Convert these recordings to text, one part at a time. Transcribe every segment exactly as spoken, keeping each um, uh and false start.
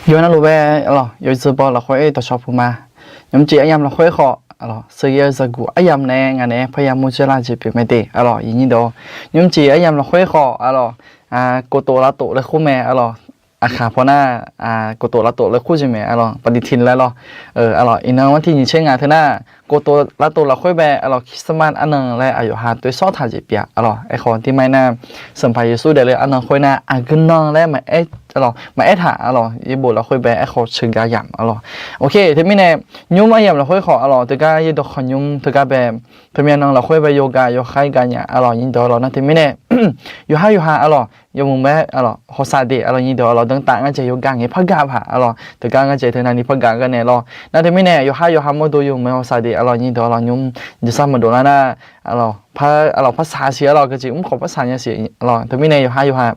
Yawqha navluf bae, alawq, yawzeu baw lafkhoer dawqshawq puq ma. Nymrcif aryamq lafkhoer khawf, alawq, sheuqghae-eu zaqguq aryamq nae ngaq naeq-aer parya mawr dzaer lar jeq pyeuf mae de, alawq, iqnyir deuq-awr. Nymrcif aryamq lafkhoer khawf, alawq, koftof lavtof laer kur mae, alawq, aqkhaq paw nar, koftof lavtof laer kur jeq mae, alawq, paqdiqtiq laer lawr. Alawq, iqnan-anr tiq nyiq tser ngaq teu nar, koftof lavtof lafkhoer bae, alawq, Christmas arnan laer aqyawf ha toeq sawr taq jeq pyeuf-a, alawq. Aerkhawf, tirmar-ir nar, Sanqpaq Yeqsur daefle arnan khoer nar, aqgeu nan laer maqaer, alawq, maqaer taq, alawq, yaerbof lafkhoer bae aerkhawf sheuqghae yamq, alawq. Oke, teumirnae, nymr aryamq lafkhoer khawf, alawq, teugar yaerdawq khawqnymr teugar bae, teumyav nan lafkhoer bae yawqghaq yawqha-ir gaq nya, alawq, iqnyir deuq-awr, nar teumirnae, yawqha yawqha, alawq, yawmuiq mae, alawq, hawsaq de, alawq, iqnyir deuq-awr, alawq, danrtav ngar jeq yawqghaq ngae par gaq paq, alawq, teugar ngar jeq teu navni par gaq gar nae lawr. Nar teumirnae, yawqha yawqha mawrdo yawmuiq mae hawsaq de, alawq, iqnyir deuq-awr, alawq, nymr jeqsar maqdov lar nar, alawq, par, alawq, par saq siq, alawq, keujeq mr khawf par saq nya siq, alawq, teumirnae yawqha yawqha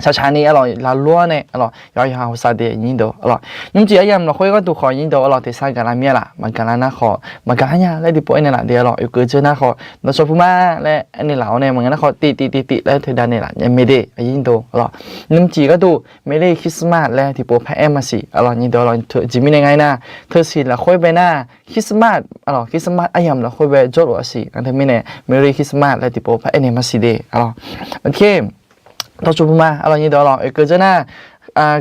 shaqshaq ni, alawq, lafloar-awr nae, alawq, yawqha yawqha hawsaq de, iqnyir deuq, alawq. Nymrcif aryamq lafkhoer gharduq khawf, iqnyir deuq-awr, alawq, tersar gaqlar mir-a laf, maqgaqlar nar khawf, maqgaqlar nya laer tiqpov aernaeq laf de, alawq, oekeuv dzeur nar khawf, dawqshawq puq ma laer aernaeq laf-awr nae, maqngeur nar khawf, tiq tiq tiq tiq laer teudav naeqlaf nya mae de, iqnyir deuq, alawq. Nymrcif gharduq Merry Christmas laer tiqpov paraer maqsiq, alawq, iqnyir deuq, alawq, jeq mirnae nga-ir nar, teusiq lafkhoer bae nar, Christmas, alawq, Christmas aryamq lafkhoer bae jawrluf-a siq, nar teumirnae Merry Christmas laer tiqpov paraer naeq maqsiq de, alawq. Oke, dawqshawq puq ma, alawq, iqnyir deuq, alawq, oekeuv dzeur nar,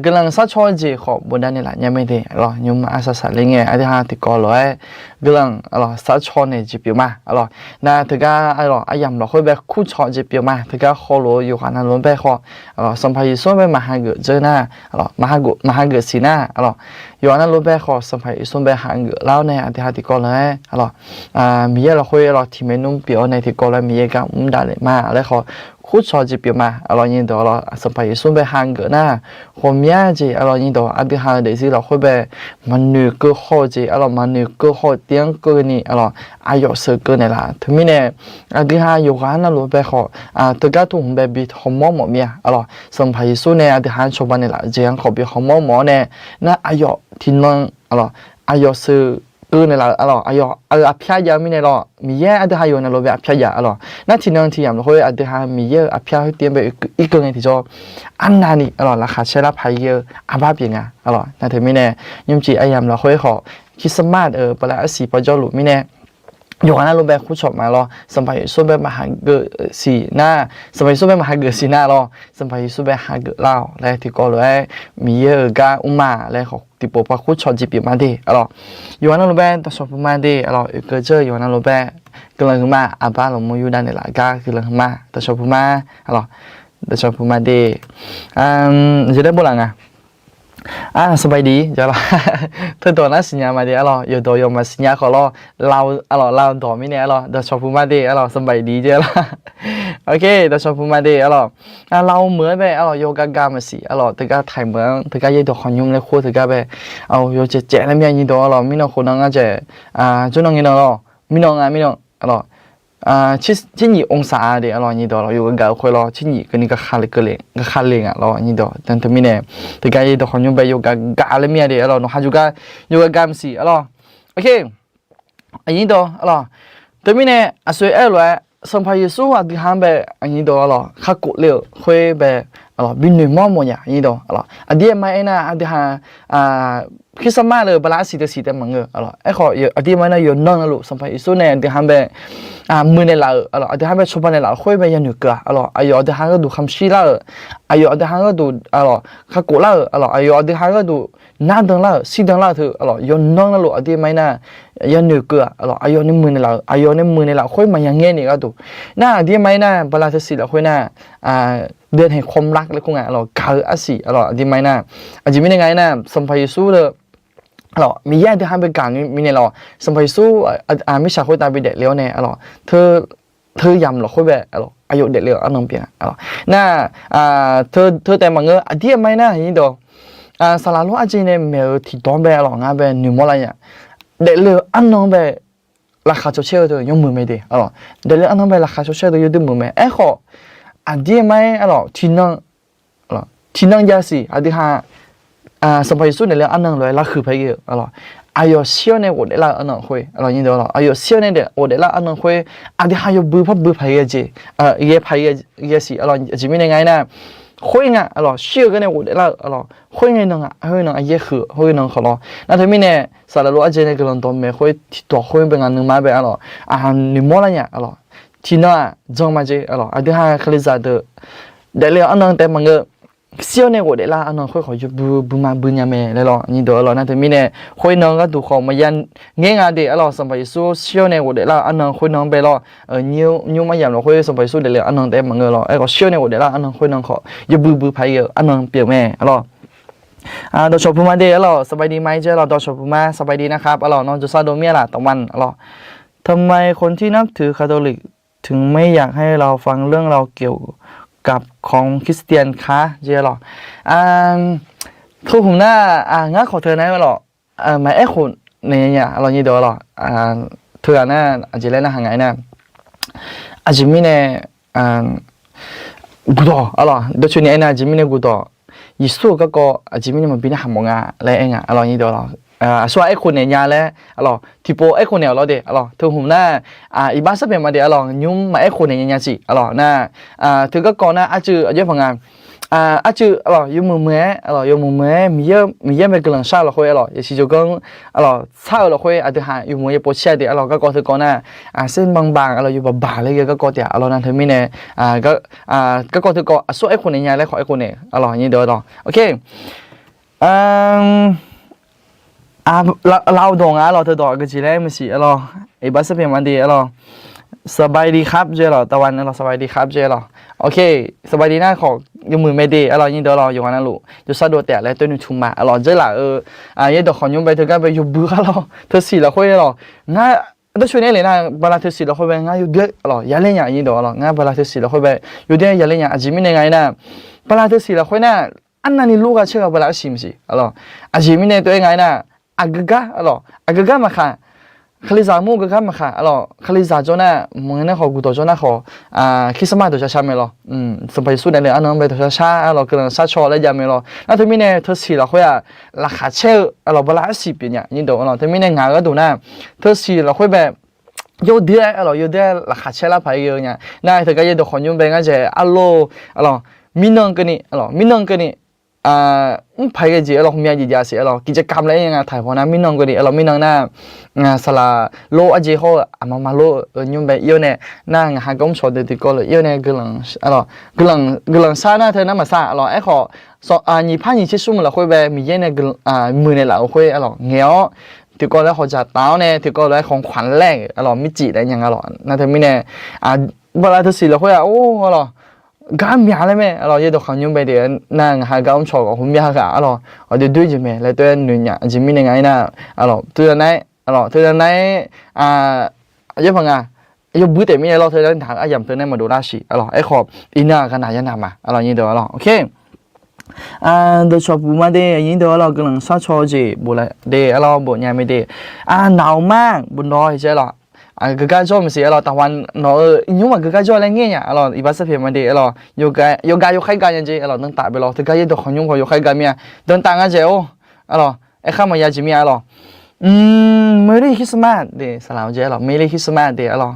guiqlanq sarcaw-eu jeq khawf bofdav naeqlaf nya mae de, alawq, nymr arsaq saqler ngae aqdui ha tiqkawv lof-aer guiqlanq, alawq, sarcaw naeq jeq pyeuf ma, alawq. Nar teugar, alawq, aryamq lafkhoer bae kurcawq jeq pyeuf ma, teugar hawlof-eu yawqghaq navluf-anr bae khawf, alawq, Sanqpaq Yeqsur-anr bae maqhageuf dzeur nar, alawq, maqhageuf siq nar, alawq, yawqghaq navluf bae khawf Sanqpaq Yeqsur bae hageuf lar-awr nae aqdui ha tiqkawv lof-aer, alawq, Miqyaer lafkhoer, alawq, tiq maernmr pyeuf-awr nae tiqkawv lof-aer Miqyaer gar mr davlef ma laer khawf, kurcawq jeq pyeuf ma, alawq, iqnyir deuq, alawq, Sanqpaq Yeqsur bae hageuf nar, ghawqmya jeq, alawq, iqnyir deuq, aqdui ha-eu daefzir lafkhoer bae maqnoeq keuv haw-eu jeq, alawq, maqnoeq keuv haw-eu tiv-anr keuvni, alawq, aqyawf sheuqkeuv naeqlaf. Teumirnae aqdui ha yawqghaq navluf bae khawf, teugar tuq hmq bae bi hawmawr mawf mir-a, alawq, Sanqpaq Yeqsur nae aqdui ha-anr cawba naeqlaf-eu jeq-anr khawf bi hawmawr mawf-awr nae, nar aqyawf tiqnan, alawq, aqyawf sheuqkeuv naeqlaf-eu, alawq, aqyawf-euq aqpyar jav-eu mirnae lawr, Miqyaer aqdui ha yawqghaq navluf bae aqpyar jav, alawq, nar tiqnan tiq yamq lafkhoer aqdui ha Miqyaer-euq aqpyar khoertiv-anr bae ir keuv ngae tiqjawr, arnavni, alawq, laqkhaq caer lar paq-ir-eu aqbar pyeuf nga, alawq. Nar teumirnae, nymrcif aryamq lafkhoer khawf, Christmas-euq bala arsiq pawjawrluf mirnae, yawqghaq navluf bae kurcawq ma lawr, Sanqpaq Yeqsur bae maqhageuf siq nar, Sanqpaq Yeqsur bae maqhageuf siq nar lawr, Sanqpaq Yeqsur bae hageuf lar-awq laer tiqkawv lof-aer Miqyaer-euq gar mr ma laer khawf tiqpov par kurcawq jeq pyeuf ma de, alawq. Yawqghaq navluf bae dawqshawq puq ma de, alawq, oekeuv dzeur-eu yawqghaq navluf bae guiqlanq huiqma, aqbar lmqmr yurdav naeqlaf gar guiqlanq huiqma, dawqshawq puq ma, alawq, dawqshawq puq ma de. Yawdaef bov laf nga. Sanqpaq Yeqsur, alawq, teudawq nar siqnya ma de, alawq, yawqdawq yawqma siqnya khawf lawr, alawq, lavdawq mirnae, alawq, dawqshawq puq ma de, alawq, Sanqpaq Yeqsur, alawq. Oke, dawqshawq puq ma de, alawq. Lavmeuq-aer bae, alawq, yawgav gav maqsiq, alawq, teugar taiq meuq-anr teugar yaerdawq khawqnymr laer kur teugar bae, alawq, yawcaev caev lar mir-a, iqnyir deuq, alawq, mirnan khof nan ngar dzaeq, jawrnan ngaenan lawr, mirnan nga mirnan, alawq, tser nyiq องศา de, alawq, iqnyir deuq, alawq, yawgav gav-eu khoer lawr, tser nyiq keuvni gaqkhaq le ngaq lawr, iqnyir deuq, teumirnae teugar yaerdawq khawqnymr bae yawgav gav lar mir-a de, alawq, nawq ha jawrgar yawgav gav maqsiq, alawq. Oke, iqnyir deuq, alawq, teumirnae aqsoeq aer-eu lof-aer Sanqpaq Yeqsur aqdui ha-anr bae, iqnyir deuq, alawq, kakhof le-euq khoer bae, alawq, bi noeqmawr mawf nya, iqnyir deuq, alawq, aqdir aer ma aernar aqdui ha Christmas-euq bala arsiq teu siq taef maqngeur, alawq, aerkhawf aqdir aer ma aernar yawqnan navluf Sanqpaq Yeqsur nae aqdui ha-anr bae muiqnaeq laf-euq, alawq, aqdui ha-anr bae cawba naeq laf-euq khoer bae yanuiq keuv-a, alawq, aqyawf aqdui ha gharduq khamshir lar-euq, aqyawf aqdui ha gharduq, alawq, kakhof lar-euq, alawq, aqyawf aqdui ha gharduq nardan lar-euq, shirdan lar-euq teu, alawq, yawqnan navluf aqdir aer ma aernar yanoeq keuv-a, alawq, aqyawf nae muiqnaeq laf-euq, aqyawf nae muiqnaeq laf-euq khoer maqya ngaer ni gharduq. Nar aqdir aer ma aernar bala teu siq lafkhoer nar, เดือนแห่งความรัก laer kur nga, alawq, gaq-eu arsiq, alawq, aqdir aer ma aernar, aqjeq mirnae nga aernar Sanqpaq Yeqsur, alawq, Miqyaer aqdui ha-anr bae gaq mirnae lawr, Sanqpaq Yeqsur mirtsaq khoertav bi daefle-awr nae, alawq, teu yamq lafkhoer bae, alawq, aqyawf daefle-eu arnan pyeuf nga, alawq. Nar teu taef maqngeur, aqdir aer ma aernar, iqnyir deuq, saqlaq lof arjeq nae maeq-eu tiqdawq-anr bae, alawq, ngar bae noeqmawr lar nya. Daefle-eu arnan-anr bae laqkhaq cawcaer-eu deuq yawmuiq mae de, alawq. Daefle-eu arnan-anr bae laqkhaq cawcaer-eu deuq yawduq muiq mae. Aerkhawf aqdir aer ma aer, alawq, tiqnan, tiqnan jav siq aqdui ha Sanqpaq Yeqsur daefle-eu arnan lof-aer larhuiq paq-aer ghae-eu, alawq, aqyawf shir-awr nae ghofdaef lar-eu arnan khoer, alawq, iqnyir deuq, alawq, aqyawf shir-awr nae ghofdaef lar-eu arnan khoer, aqdui ha yawbui par bui paq-aer ghae jeq, ghae paq-aer ghae siq, alawq, aqjeq mirnae nga aernar khoer nga, arlawq, shir-eu gar nae ghofdaef lar-eu, arlawq, khoer ngae nan nga, khoer nan aryaer huiq-eu, khoer nan khawf lawr. Nar teumirnae, saqlaq lof arjaev nae guiqlanq dawqmaeq khoer tiqdawq khoer bae nga nuima bae, arlawq, noeqmawr lar nya, arlawq, tiqnan-aq jan ma jeq, arlawq, aqdui ha kalizaq deuq daefle-eu arnan taef maqngeur. Shir-awr nae ghofdaef lar arnan khoer khawf yawbui buima bui nya mae laer lawr, nyir deuq, arlawq. Nar teumirnae, khoer nan gharduq khawf maqya ngaer nga de, arlawq, Sanqpaq Yeqsur shir-awr nae ghofdaef lar-eu arnan khoer nan bae lawr, nymr aryamq lafkhoer Sanqpaq Yeqsur daefle-eu arnan taef maqngeur lawr. Aerkhawf shir-awr nae ghofdaef lar arnan khoer nan khawf yawbui bui paq-ir-eu arnan pyeuf mae, arlawq. Dawqcawq puq ma de, arlawq, สบายดีไหม jeq, arlawq, dawqcawq puq ma, สบายดีนะครับ arlawq, nawr jawrsar dov mir-a laf taqwan, arlawq. ทำไมคนที่นับถือคาทอลิกถึงไม่อยากให้เราฟังเรื่องราวเกี่ยวกับของคริสเตียนคะ jeq, arlawq. Teu hmq nar, ngar khawf teu nar, arlawq, maqaer khof naeq nya, arlawq, nyir deuq, arlawq. Teughaq nar aqjeq laer narhaq nga aernar, aqjeq mirnae guqdawq, arlawq, dawrcoeni aernar aqjeq mirnae guqdawq, Yeqsur-euq garkawv aqjeq mirnae maqbi narhaq mawf nga laer aer nga, arlawq, nyir deuq, arlawq. Aqsur-aq aerkhof naeq nya laer, arlawq, tiqpov aerkhof naeq-awq lawr de, arlawq. Teu hmq nar, iqbax sarpyaeq ma de, arlawq, nymr maqaer khof naeq nya nya siq, arlawq, nar, teu garkawv nar arcuiv aqjox paq nga, arcuiv, arlawq, yawmuiq muiq-aer, arlawq, yawmuiq muiq-aer Miqyaer, Miqyaer bae guiqlanq shar lafkhoer, arlawq, yasiq jawrganr, arlawq, shar-eu lafkhoer aqdui ha yawmuiq yaerpov shir-a de, arlawq, garkawv teukawv nar, เส้นบางๆ arlawq, yawbaq baq laer ghae garkawv taef, arlawq, nar teumirnae, garkawv teukawv aqsur aerkhof naeq nya laer khawf aerkhof naeq, arlawq, nyir deuq, arlawq. Oke. Lafdawq nga, arlawq, teudawq aqgeujeq laer maqsiq, arlawq, iqbax sarpyaeq ma de, arlawq, สบายดีครับ jeq, arlawq, taqwan, arlawq, สบายดีครับ jeq, arlawq. Oke, สบายดี nar khawf yawmuiq mae de, arlawq, nyir deuq, arlawq, yawqghaq navluf jawrsar dov taef laer toer noeqtmq ma, arlawq, dzeurlaf-eu, yaer dawq khawf nymr bae teugar bae yawbui khar lawr, teusiq lafkhoer, arlawq, ngar dawrcoeni aer le nar, bala teusiq lafkhoer bae ngar yawdoer, arlawq, yaler nya, nyir deuq, arlawq, ngar bala teusiq lafkhoer bae yawdoer yaler nya, aqjeq mirnae nga aernar, bala teusiq lafkhoer nar, arnavni lur gha caer gha bala arsiq maqsiq, arlawq, aqjeq mirnae tov-aer nga aernar, aqgeu gar, arlawq, aqgeu gar maqkhaq, kalizaq mur geu gar maqkhaq, arlawq, kalizaq jawr nar, maqngeur nar khawf guqdawq jawr nar khawf, Christmas dawqshar shar mae lawr. Sanqpaq Yeqsur daefle-eu arnan bae dawqshar shar, arlawq, guiqlanq shar caw laer jav mae lawr. Nar teumirnae teusiq lafkhoer-aq, laqkhaq caer-eu, arlawq, bala arsiq pyeuf nya, nyir deuq, arlawq. Teumirnae ngaq-euq gharduq nar, teusiq lafkhoer bae yawdoer-aer, arlawq, yawdoer-aer laqkhaq caer lar paq-aer ghae-eu nya. Nar teugar yaer dawq khawf nymr bae ngar dzaeq arlawr, arlawq, mirnan keuvni, arlawq, mirnan keuvni mr paq-aer ghae jeq, arlawq, ghawqmya jeq jav siq, arlawq, กิจกรรม laer aer nga taq paw nar mirnan keuvni, arlawq, mirnan nar, saqlaq lor arjeq hawr-eu aqma ma lor-eu nymr bae ir-awr nae, nar ngaq ha gar mr shawq deuq tiqkawv lef ir-awr nae, guiqlanq shar nar teu nar maqsar, arlawq, aerkhawf, nyiq par nyiq tser smr lafkhoer bae Miqyaer nae muiqnaeq laf-euq khoer, arlawq, ngaeq-awr tiqkawv lof-aer hawdzaq taf-awr nae tiqkawv lof-aer ของขวัญแรก arlawq, mircif laer nya nga lawq. Nar teumirnae, bala teusiq lafkhoer-aq, or, arlawq, gar myaq laer mae, arlawq, yaer dawq khawf nymr bae de, nar ngaq ha gar mr shawq ghawqmya ghaq, arlawq, aqdui doer jeq mae laer tov-aer noeq nya, aqjeq mirnae nga aernar, arlawq, teunav nar-aer, arlawq, teunav nar-aer, aqjox paq nga, yawbui taef mirnae lawr, teunav nar-aer aryamq teunav maqdov lar siq, arlawq, aerkhawf iqnan-aq ghaq naq ya naq ma, arlawq, nyir deuq, arlawq. Oke. Dawqcawq puq ma de, nyir deuq, arlawq, guiqlanq shar caw jeq boflaf de, arlawq, bofnya mae de. Naq-euq mar bofnawq-a jeq, arlawq, geugar jawr maqsiq, arlawq, taqwa nawq-eu nymr maq geugar jawr laer ngaer nya, arlawq, iqbax sarpyaeq ma de, arlawq, yawqgar yawkhaer ga nya jeq, arlawq, dantaf bae lawr, teugar yaer dawq khawf nymr khawf yawkhaer ga mir-a, dantaf nga jeq, or, arlawq, aerkhar maqya jeq mir-a, arlawq. Merry Christmas de, saqlaq-eu jeq, arlawq, Merry Christmas de, arlawq,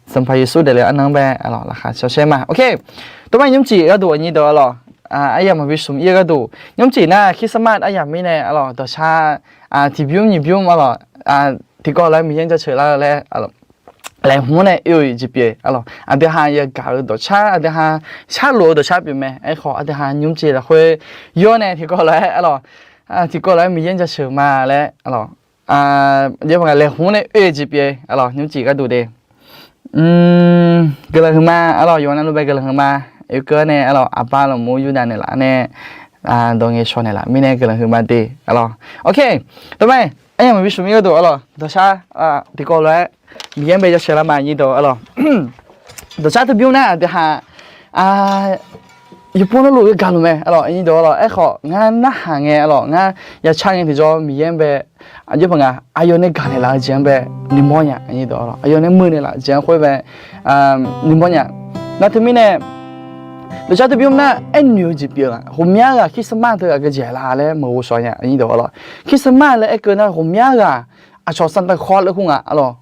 Sanqpaq Yeqsur daefle-eu arnan bae, arlawq, laqkhaq caw shaer ma. Oke. Tov ma nymrcif gharduq, nyir deuq, arlawq, aryamq maqbi smq ir-eu gharduq, nymrcif nar Christmas aryamq mirnae, arlawq, dawqshar tiqbymr nyiq bymr, arlawq, tiqkawv lof-aer Miqyaer jaceuq lar-eu laer, laeqhmq-anr nae oe-eu jeq pyeuf, arlawq, aqdui ha yagaq-eu dawqshar, aqdui ha sharluf-eu dawqshar pyeuf mae. Aerkhawf aqdui ha nymrcif lafkhoer yawr nae tiqkawv lof-aer, arlawq, tiqkawv lof-aer Miqyaer jaceuq ma laer, arlawq, laeqhmq-anr nae oe-eu jeq pyeuf, arlawq, nymrcif gharduq de. Guiqlanq huiqma, arlawq, yawqha navluf bae guiqlanq huiqma. Oekeuv-anr nae, arlawq, aqbar lafmur Yurdav naeqlaf nae dawq ngaeqshawq naeqlaf mirnae guiqlanq huiqma de, arlawq. Oke. Tov ma, aryamq maqbi smq ir gharduq, arlawq, dawqshar tiqkawv lof-aer Miqyaer bae yasheuq lar ma, nyir deuq, arlawq. Dawqshar teu bymr nar aqdui ha yawqpov navluf yagaq luf mae, arlawq, nyir deuq, arlawq. Aerkhawf ngar narhaq ngae, arlawq, ngar yacar ngae tiqjawr Miqyaer bae aqjox paq nga, aqyawf nae gaqnaeq laf-eu jeq-anr bae nuimawr nya, nyir deuq, arlawq, aqyawf nae muiqnaeq laf-eu jeq-anr khoer bae nuimawr nya. Nar teumirnae dawqshar teu bymr nar aernoeq-eu jeq pyeuf-a. Ghawqmya ghaq Christmas teughaq geujeq la laer maqghovshaw nya, nyir deuq, arlawq. Christmas laer aerkeuv nar ghawqmya ghaq aqcawq Santa Claus laer kur nga, aqlawq.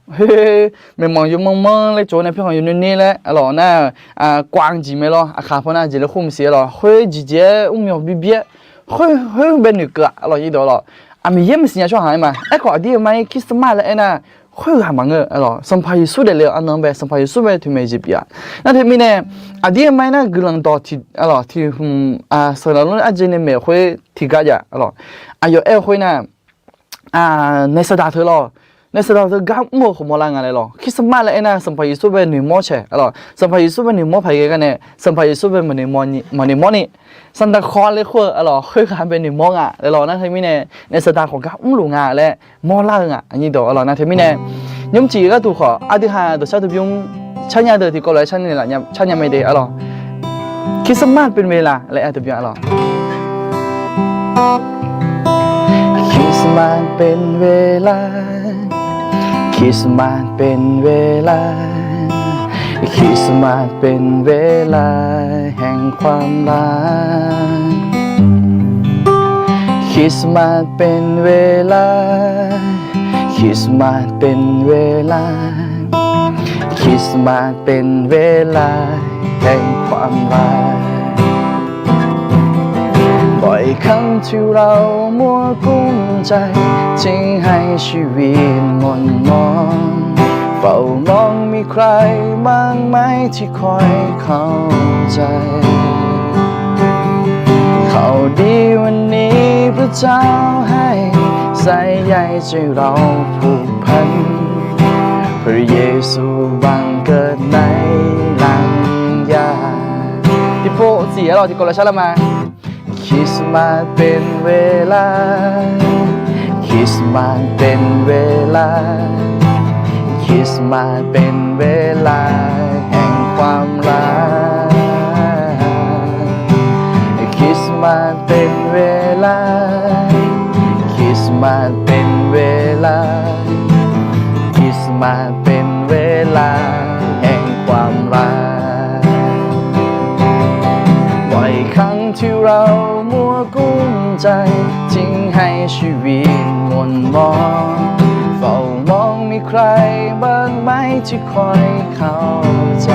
Maeqmanq yawmanr manr laer cawv-awr nae pyawrkhanq yawner ner laer, aqlawq, nar-aq, kawv-anr jeq mae lawr, aqkaq paw nar jeq laer kur maqsiq, aqlawq. Khoer jeq jeq-aer mrmyawq bibyaer, khoer, khoer bae noeqkeuv-aq, aqlawq, nyir dawq, aqlawq. Aq, Miqyaer maqsiq nya tsawrhaq-aer ma. Aerkhawf, aqdir aqma-ir Christmas laer aernar, khoerghaq maqngeur, aqlawq. Sanqpaq Yeqsur daefle-eu arnan bae, Sanqpaq Yeqsur bae toeqmaeq jeq pyeuf-a. Nar teumirnae, aqdir aqma-ir nar guiqlanq dawq tiq, aqlawq, tiq hmq, saqlaq lor arjeq nae maeq khoer tiqgar jav, aqlawq. Aqyawf aer-eu khoer nar, naeqsaqdaq teu lawr, naeqsaqdaq teu gar mr-eu khawf mawrlar nga laer lawr. Christmas laer aernar, Sanqpaq Yeqsur bae noeqmawr cae, aqlawq. Sanqpaq Yeqsur bae noeqmawr paq ghae gar nae, Sanqpaq Yeqsur bae maqnoeq, maqnoeqmawr ni, Santa Claus laer kur-eu, aqlawq, khoerghaq bae noeqmawr nga laer lawr. Nar teumirnae, naeqsaqdaq khawf gar mrluf nga laer mawrlar-eu nga, nyir dawq, aqlawq. Nar teumirnae, nymrcif gharduq khawf aqdui ha dawqshar dawqbymr carnya deuq tiqkawv lof-aer carnya mae de, aqlawq. Christmas เป็นเวลา laer aer teu byan, aqlawq. Christmas เป็นเวลา Christmas เป็นเวลา Christmas เป็นเวลาแห่งความรัก Christmas เป็นเวลา Christmas เป็นเวลา Christmas เป็นเวลาแห่งความรัก บ่อยครั้งที่เรามัวกุ้มใจ จึงให้ชีวิตหม่นหมอง เฝ้ามองมีใครบ้างไหมที่คอยเข้าใจ ข่าวดีวันนี้พระเจ้าให้ ใส่ใยใจเราผูกพัน พระเยซูบังเกิดในหลังยา Tiqpov tsi-aer lawr tiqkawv lof-aer sharlar ma. Christmas เป็นเวลา Christmas เป็นเวลา Christmas เป็นเวลาแห่งความรัก Christmas เป็นเวลา Christmas เป็นเวลา Christmas เป็นเวลาแห่งความรัก บ่อยครั้งที่เรามัวกุ้มใจ จึงให้ชีวิตหม่นหมอง เฝ้ามองมีใครบ้างไหมที่คอยเข้าใจ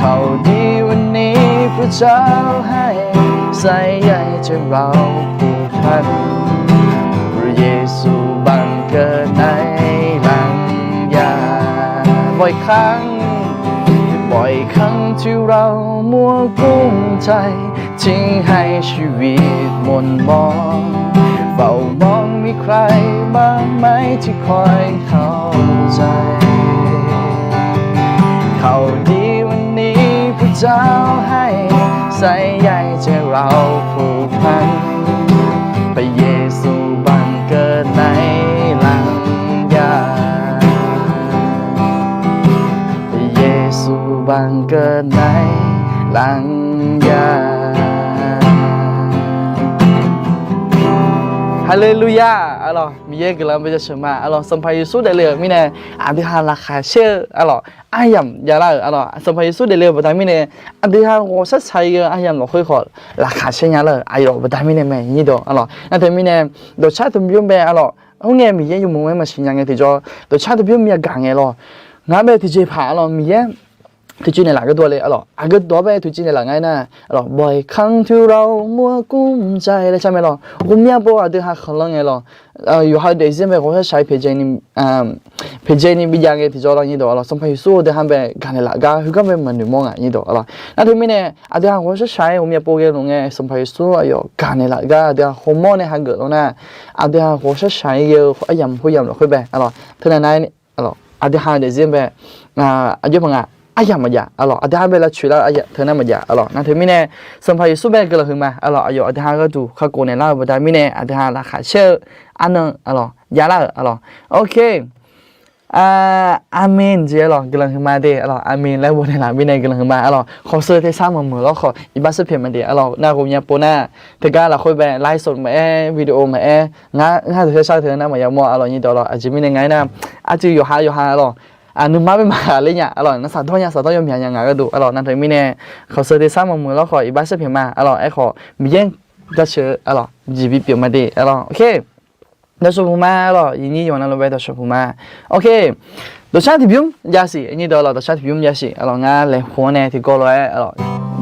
ข่าวดีวันนี้พระเจ้าให้ ใส่ใยใจเราผูกพัน พระเยซูบังเกิดในหลังยา บ่อยครั้ง บ่อยครั้งที่เรามัวกุ้มใจ จึงให้ชีวิตหม่นหมอง เฝ้ามองมีใครบ้างไหมที่คอยเข้าใจ ข่าวดีวันนี้พระเจ้าให้ ใส่ใยใจเราผูกพัน พระเยซูบังเกิดในหลังยา พระเยซูบังเกิดในหลังยา Haleluya, aqlawq, Miqyaer guiqlanq bae jasheuq ma, aqlawq. Sanqpaq Yeqsur daefle-euq mirnae, aqdui ha laqkhaq caer-eu, aqlawq, aryamq javlar-euq, aqlawq, Sanqpaq Yeqsur daefle-euq baqda mirnae, aqdui ha ghawqshaq shaq-ir-eu aryamq lafkhoer khawf laqkhaq caer nya lar-euq aqyawf baqda mirnae mae, nyir dawq, aqlawq. Nar teumirnae, dawqcar dawqbymr bae, aqlawq, khoerngae Miqyaer yawmuiq-aer maqsiq nya ngae tiqjawr, dawqcar dawqbymr myav gaq ngae lawr, ngar bae tiqjeqpaq, aqlawq, Miqyaer tiqjeq naeqlaf gardawv le, aqlawq, aqgeu dawq bae tiqjeq naeqlaf ngar nar, aqlawq, บ่อยครั้งที่เรามัวกุ้มใจ laer car mae lawr. Ghawqmya pov aqdui ha khanqlanr ngae lawr, yawqha-eu daefzir bae ghawqshaq shaq-ir pyaeqdzae ni, pyaeqdzae ni bijav ngae tiqjawr lawr, nyir dawq, aqlawq. Sanqpaq Yeqsur aqdui ha bae gaq naeqlaf gar heugar bae maqnoeq mawr nga, nyir dawq, aqlawq. Nar teumirnae, aqdui ha ghawqshaq shaq-ir ghawqmya pov ghae luf ngae, Sanqpaq Yeqsur aqyawf gaq naeqlaf gar aqdui ha hawmawr nae hageuf lawr nar, aqdui ha ghawqshaq shaq-ir ghae-eu aryamq khoeryamq lafkhoer bae, aqlawq, teunav nar, aqlawq, aqdui ha-eu daefzir bae, aqjox paq nga, aryamq maqjav, aqlawq, aqdui ha bae lavcoeq lar-eu teunav maqjav, aqlawq. Nar teumirnae, Sanqpaq Yeqsur bae guiqlanq huiqma, aqlawq, aqyawf aqdui ha gharduq kakhof naeqlar-euq baqda mirnae, aqdui ha laqkhaq caer-eu arnan, aqlawq, javlar-euq, aqlawq. Ok. Aqmeq jeq, aqlawq, guiqlanq huiqma de, aqlawq, aqmeq laer bof naeqlaf mirnae guiqlanq huiqma, aqlawq. Khawf seuq tersar maqmuiq lawr khawf iqbax shar pyaeq ma de, aqlawq. Nar ghawqmya pov nar, teugar lafkhoer bae ไลฟ์สด maqaer, video maqaer, ngar, ngar dawqshar shar teu nar maqya mawr, aqlawq, nyir dawq, aqlawq. Aqjeq mirnae nga aernar, arcuiv yawqha yawqha, aqlawq, nuima bae maqghaq ler nya, aqlawq, nar saqdawr nya saqdawr yawmyaq nya ngaq gharduq, aqlawq. Nar teumirnae, khawf seuq tersar maqmuiq lawr khawf iqbax shar pyaeq ma, aqlawq. Aerkhawf Miqyaer jaceuq, aqlawq, jeqbif pyeuf ma de, aqlawq. Ok. Dawqshawq puq ma lawq, yawqnyir yawq navluf bae dawqshawq puq ma. Ok, dawqshar tiqbymr jav siq, nyir deuq lawq, dawqshar tiqbymr jav siq lawq. Ngar laeqhmq-awr nae tiqkawv lof-aer lawq,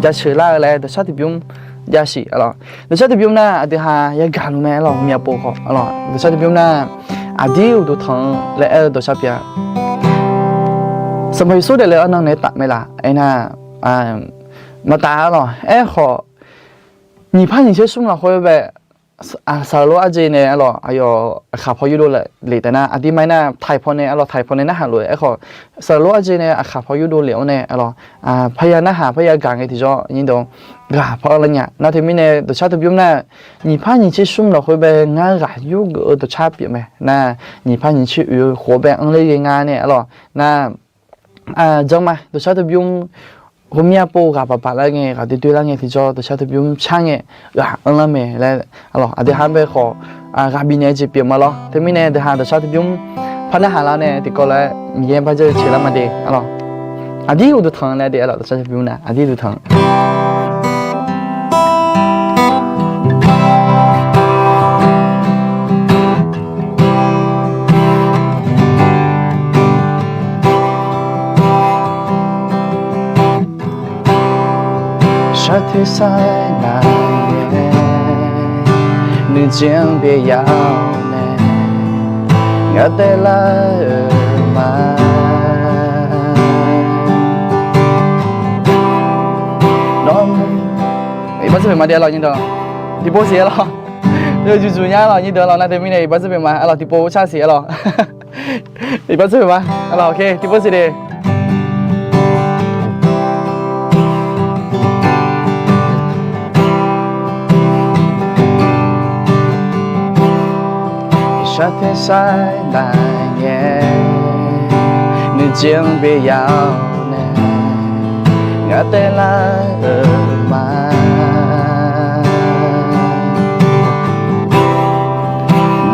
jaceuq lar-eu laer dawqshar tiqbymr jav siq lawq. Dawqshar tiqbymr nar aqdui ha yagaq luf mae lawq, myavpov khawf lawq. Dawqshar tiqbymr nar, aqdir uqduq tanq-eu laer aer-eu dawqshar pyeuf-a. Sanqpaq Yeqsur daefle-eu arnan naeq-aer taf mae laf aernar, maqtaf lawq. Aerkhawf, nyiq par nyiq tser smr lafkhoer bae, saqlaq lof arjeq nae lawq, aqyawf aqkaq paw yurdov lef taef nar, aqdirma aernar taiq paw nae lawq, taiq paw nae narhaq lof-aer aerkhawf, saqlaq lof arjeq nae aqkaq paw yurdov lef-awr nae lawq, parya narhaq parya gaq ngae tiqjawr nyir deuq ghaq paw anr lar nya. Nar teumirnae dawqshar tiqbymr nar, nyiq par nyiq tser smr lafkhoer bae ngar ghaq yurgeuf-eu dawqshar pyeuf mae nar, nyiq par nyiq tser oeq-eu khof-awr bae anr ler ghae nga nae lawq. Nar janrma dawqshar tiqbymr ghawqmya pov ghaq baq baq lar ngae, ghaq doer doer lar ngae tiqjawr dawqshar tiqbymr shar ngae, ghaq anr lar mae laer, aqdui ha bae khawf ghaq bifnaeq-eu jeq pyeuf ma lawr. Teumirnae deuq ha dawqshar tiqbymr par narhaq lar nae tiqkawv lof-aer Miqyaer bar jawr-eu ceq lar ma de lawq. Aqdir uqduq tanq nae de lawq, dawqshar tiqbymr nar aqdir uqduq tanq. Shar tersar nar ngae, nuijeq-anr byav-awr nae, ngar taev lar-euq ma. Nawr, iqbax zeur pyeuf ma de lawq nyir deuq. Tiqpov siq-aer lawq. Yawjuq juq nya lawq nyir deuq lawq. Nar teumirnae iqbax zeur pyeuf ma lawq, tiqpov car siq-aer lawq. Iqbax zeur pyeuf ma lawq, ok, tiqpov siq de. Shar tersar nar ngae, nuijeq-anr byav-awr nae, ngar taev lar-euq ma.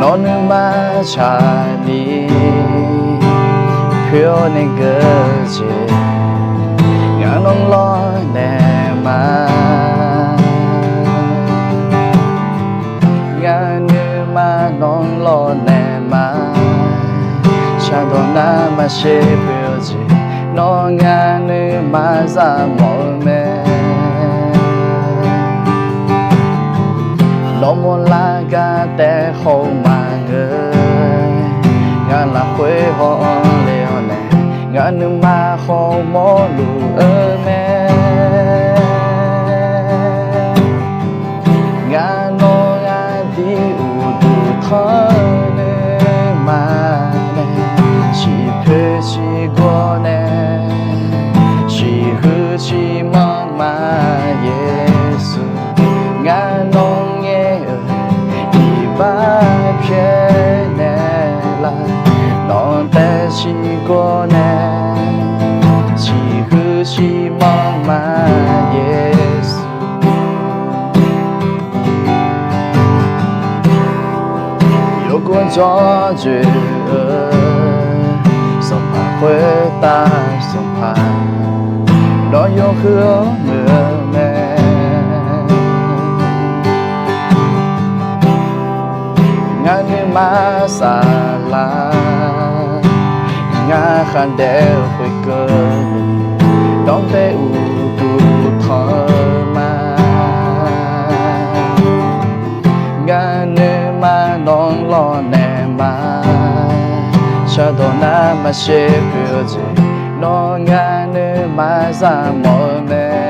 Nawr nuima tsaqni poer-awr nae geur jeq, ngar nawr lawrnaeq ma. Ngar nuima nawr lawrnaeq ma. Shardawq nar maqsher poer-eu jeq, nawr ngar nuima zaq mawf-eu mae. Nawr mawrlar gar taev khawf-eu maqngeur, ngar lafkhoer haw-anr le-awr nae, ngar nuima khawf mawrluf-eu mae. Ngar nawr aqdir uqduq tanq-eu nuima nae, ciqpoeq ciqgawr nae, ciqhuiq ciqmanq ma Yeqsur. Ngar nawr ngaer-euq iqbax pyaeqnaeq laf, nawq taev ciqgawr nae, ciqhuiq ciqmanq ma Yeqsur. Yawkawr jawrjoe-eu sanqpaq khoertav sanqpaq, nawr yawhuiq-anr muiq-eu mae. Ngar nuima saflar, ngar khardaef-eu khoerkeuvni, dawrdaef uqduq tanq-eu ma. Ngar nuima nawq-anr lawrnaeq ma. Shardawq nar maqsher poeq-eu jeq, nawr ngar nuima zaq mawf-eu mae.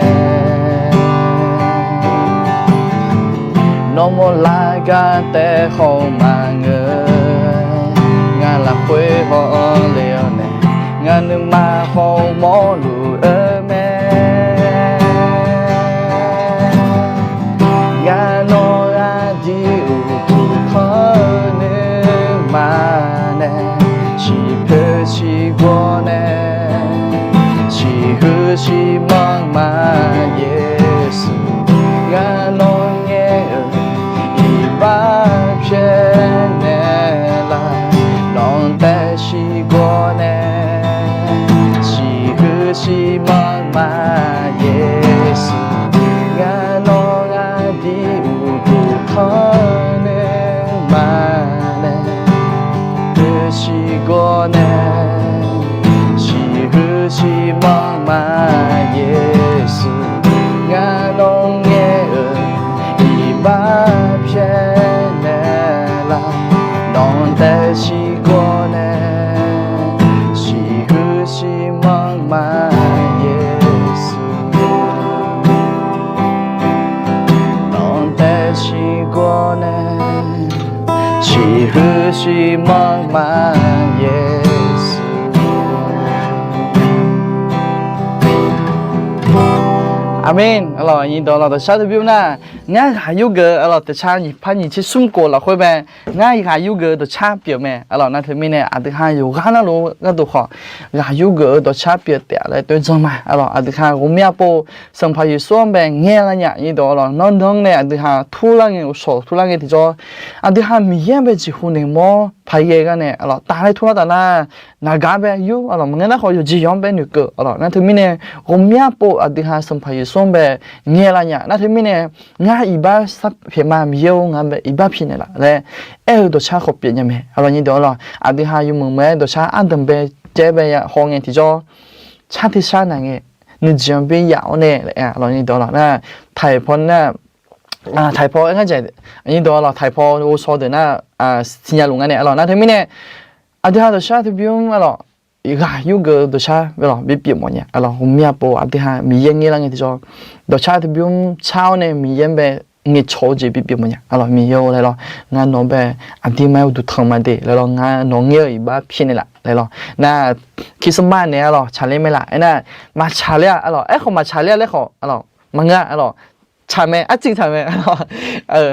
Nawr mawrlar gar taev khawf-eu maqngeur, ngar lafkhoer haw-anr le-awr nae, ngar nuima khawf mawrluf-eu mae. Ngar nawr aqdir uqduq tanq-eu nuima nae, ciqpoeq ciqgawr nae, ciqhuiq ciqmanq ma Yeqsur. Ngar nawr ngaer-euq iqbax pyaeqnaeq Iqhuiq siqmanq ma Yeqsur. Aqmeq. Aqlawq, nyiq dawq lawq dawqshar teu bymr nar, ngar ghaq yurgeuf-eu aqlawq dawqshar nyiq par nyiq tser smr kof lafkhoer bae, ngar ghaq yurgeuf-eu dawqshar pyeuf mae. Aqlawq, nar teumirnae aqdui ha yawqghaq navluf gharduq khawf, ghaq yurgeuf-eu dawqshar pyeuf taef laer toer janr ma. Aqlawq, aqdui ha ghawqmya pov Sanqpaq Yeqsur-anr bae ngaeq lar nya. Nyiq dawq lawq, nawr nanr nae aqdui ha turlar ngae, uqshawq turlar ngae tiqjawr, aqdui ha Miqyaer-anr bae jeqhu noeqmawr paq ghae gar nae aqlawq taf laer turlar taf nar, naqgaq bae yur aqlawq, maqngeur nar khawf yawqjeq yawq-anr bae noeqkeuv aqlawq. Nar teumirnae ghawqmya pov aqdui ha Sanqpaq Yeqsur-anr bae ngaeq lar nya. Nar teumirnae ngar iqbax sharpyaeq ma, Miqyaer-or, ngaq bae iqbax pi naeqlaf laer aer-eu dawqshar khawf pyeuf nya mae. Aqlawq, nyiq dawq lawq, aqdui ha yawmuiq muiq-aer dawqshar ardanq bae jaer bae ya haw ngae tiqjawr, car tersar naq ngae nuijeq-anr byaer yaf-awr nae, aqlawq, nyiq dawq lawq nar, taiq paw nar, taiq paw aer ngar jaeq, nyiq dawq lawq, taiq paw ghovshaw deuq nar, siqnya luf nga nae aqlawq. Nar teumirnae aqdui ha dawqshar teu bymr aqlawq, ghaq yurgeuf-eu dawqshar aqlawq bipyeuf mawf nya. Aqlawq, ghawqmya pov aqdui ha Miqyaer ngaeq lar ngae tiqjawr, dawqshar teu bymr car-awr nae Miqyaer-anr bae ngaeqcawq-eu jeq bipyeuf mawf nya. Aqlawq, Miqyaer-or laer lawq, ngar nawq-anr bae aqdirma-aer uqduq tanq ma de laer lawq, ngar nawq ngaer-eu iqbax pi naeqlaf laer lawq. Nar Christmas nae aqlawq tsaqler mae laf aernar, maqtsaqler-a aqlawq, aerkhawf maqtsaqler-a laer khawf aqlawq maqngeur-a aqlawq, tsaq mae, arciv tsaq mae aqlawq.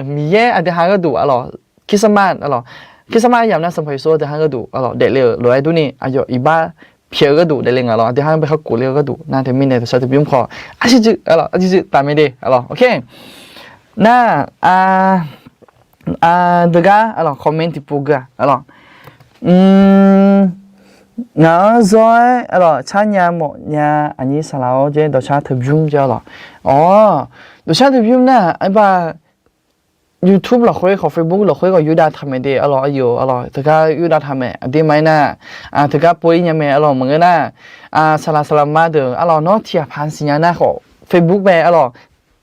Miqyaer aqdui ha gharduq aqlawq, Christmas aqlawq, Christmas yamq nar Sanqpaq Yeqsur aqdui ha gharduq aqlawq daefle-euq lof-aer durni aqyawf iqbax pyaeq-eu gharduq daefle nga lawq, aqdui ha-anr bae kakhof le-eu gharduq. Nar teumirnae dawqshar teu bymr khawf arciv tsuif aqlawq, arciv tsuif taf mae de aqlawq. Ok. Nar, deugar aqlawq comment tiqpov gui-aq aqlawq, ngaq-anr zawr-aer aqlawq tsarnya mawfnya aqnyir saqlaq-awr jaer dawqshar teu bymr jaer aqlawq. Awr, dawqshar teu bymr nar aerbar YouTube lafkhoer khawf, Facebook lafkhoer khawf yurdav taq mae de aqlawq, aqyawf aqlawq teugar yurdav taq mae. Aqdirma aernar, teugar pov-ir nya mae aqlawq, maqngeur nar, saqlaq saqlaq ma deuq aqlawq, nawr tiqghaq paq siqnya nar khawf Facebook bae aqlawq,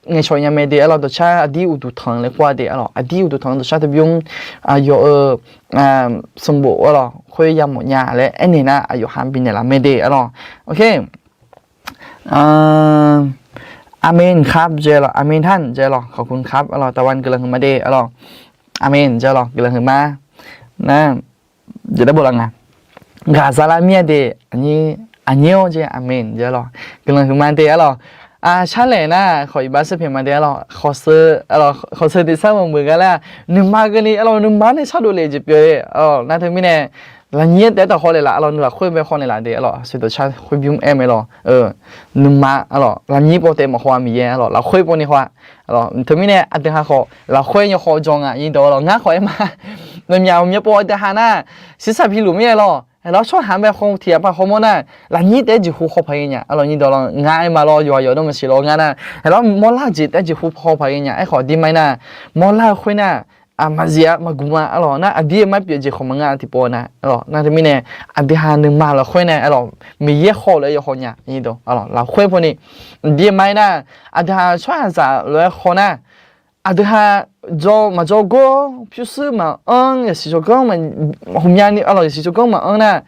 ngaeqcawq nya mae de aqlawq, dawqshar aqdir uqduq tanq laer kur-a de aqlawq, aqdir uqduq tanq dawqshar teu bymr, aqyawf-euq sanqbof aqlawq khoer yamawf nya laer aernaeq nar aqyawf ha bifnaeq laf mae de aqlawq. Ok. Amen ครับ jaer lawq, amen ท่าน jaer lawq, ขอบคุณครับ aqlawq, ตะวัน guiqlanq huiqma de aqlawq, amen jaer lawq, guiqlanq huiqma. Nar, jeq dar bof laf nga, ghaq za lar mir-a de, aqnyir-awr jaer amen jaer lawq, guiqlanq huiqma de aqlawq. Sharlaeq nar khawf iqbax sharpyaeq ma de aqlawq, khawf seu tiq sar maqmuiq gar lar, nuima keuvni aqlawq, nuima nae shardov lef jeq pyeuf-eu aqlawq. Nar teumirnae lafnyir taef-aer taq haw naeqlaf aqlawq, nuilafkhoer bae haw naeqlaf de aqlawq, aqsur dawqshar khoer bymr aer mae lawq. Nuima aqlawq, lafnyir paw taef maqhaw-a, Miqyaer aqlawq, lafkhoer pawni haw-a. Teumirnae aqdui ha khawf lafkhoer yawhaw jawr nga, nyiq dawq lawq, ngar khawf aer ma, nawmyaq ghawqmya pov aqdui ha nar, sirsaq piluf mir-aer lawq, aqlawq, tsawrhaq bae haw tiq ghaq paq hawmawr nar, lafnyir taef-aer jeqhu haw paq ghae nya aqlawq, nyiq dawq lawq, ngar aer ma lawr, yawqha yawq dawr maqsiq lawr, ngar nar aqlawq, mawrlar-eu jeq taef-aer jeqhu haw paq ghae nya. Aerkhawf aqdirma aernar, mawrlar-eu khoer nar, maqzif-a maqgmq-a aqlawq, nar aqdir-aer mar pyeuf jeq khawf maqngeur-a tiqpov nar aqlawq. Nar teumirnae aqdui ha nuima lafkhoer nae aqlawq, Miqyaer haw lof-aer yawhaw nya, nyiq dawq aqlawq, lafkhoer pawni. Aqdir-aer ma aernar, aqdui ha tsawrhaqzaq lof-aer haw nar, aqdui ha jawr maqjawr gor-awr, pyurshuir maqanr, yasiq tsawrganr, ghawqmyani aqlawq, yasiq tsawrganr maqanr nar,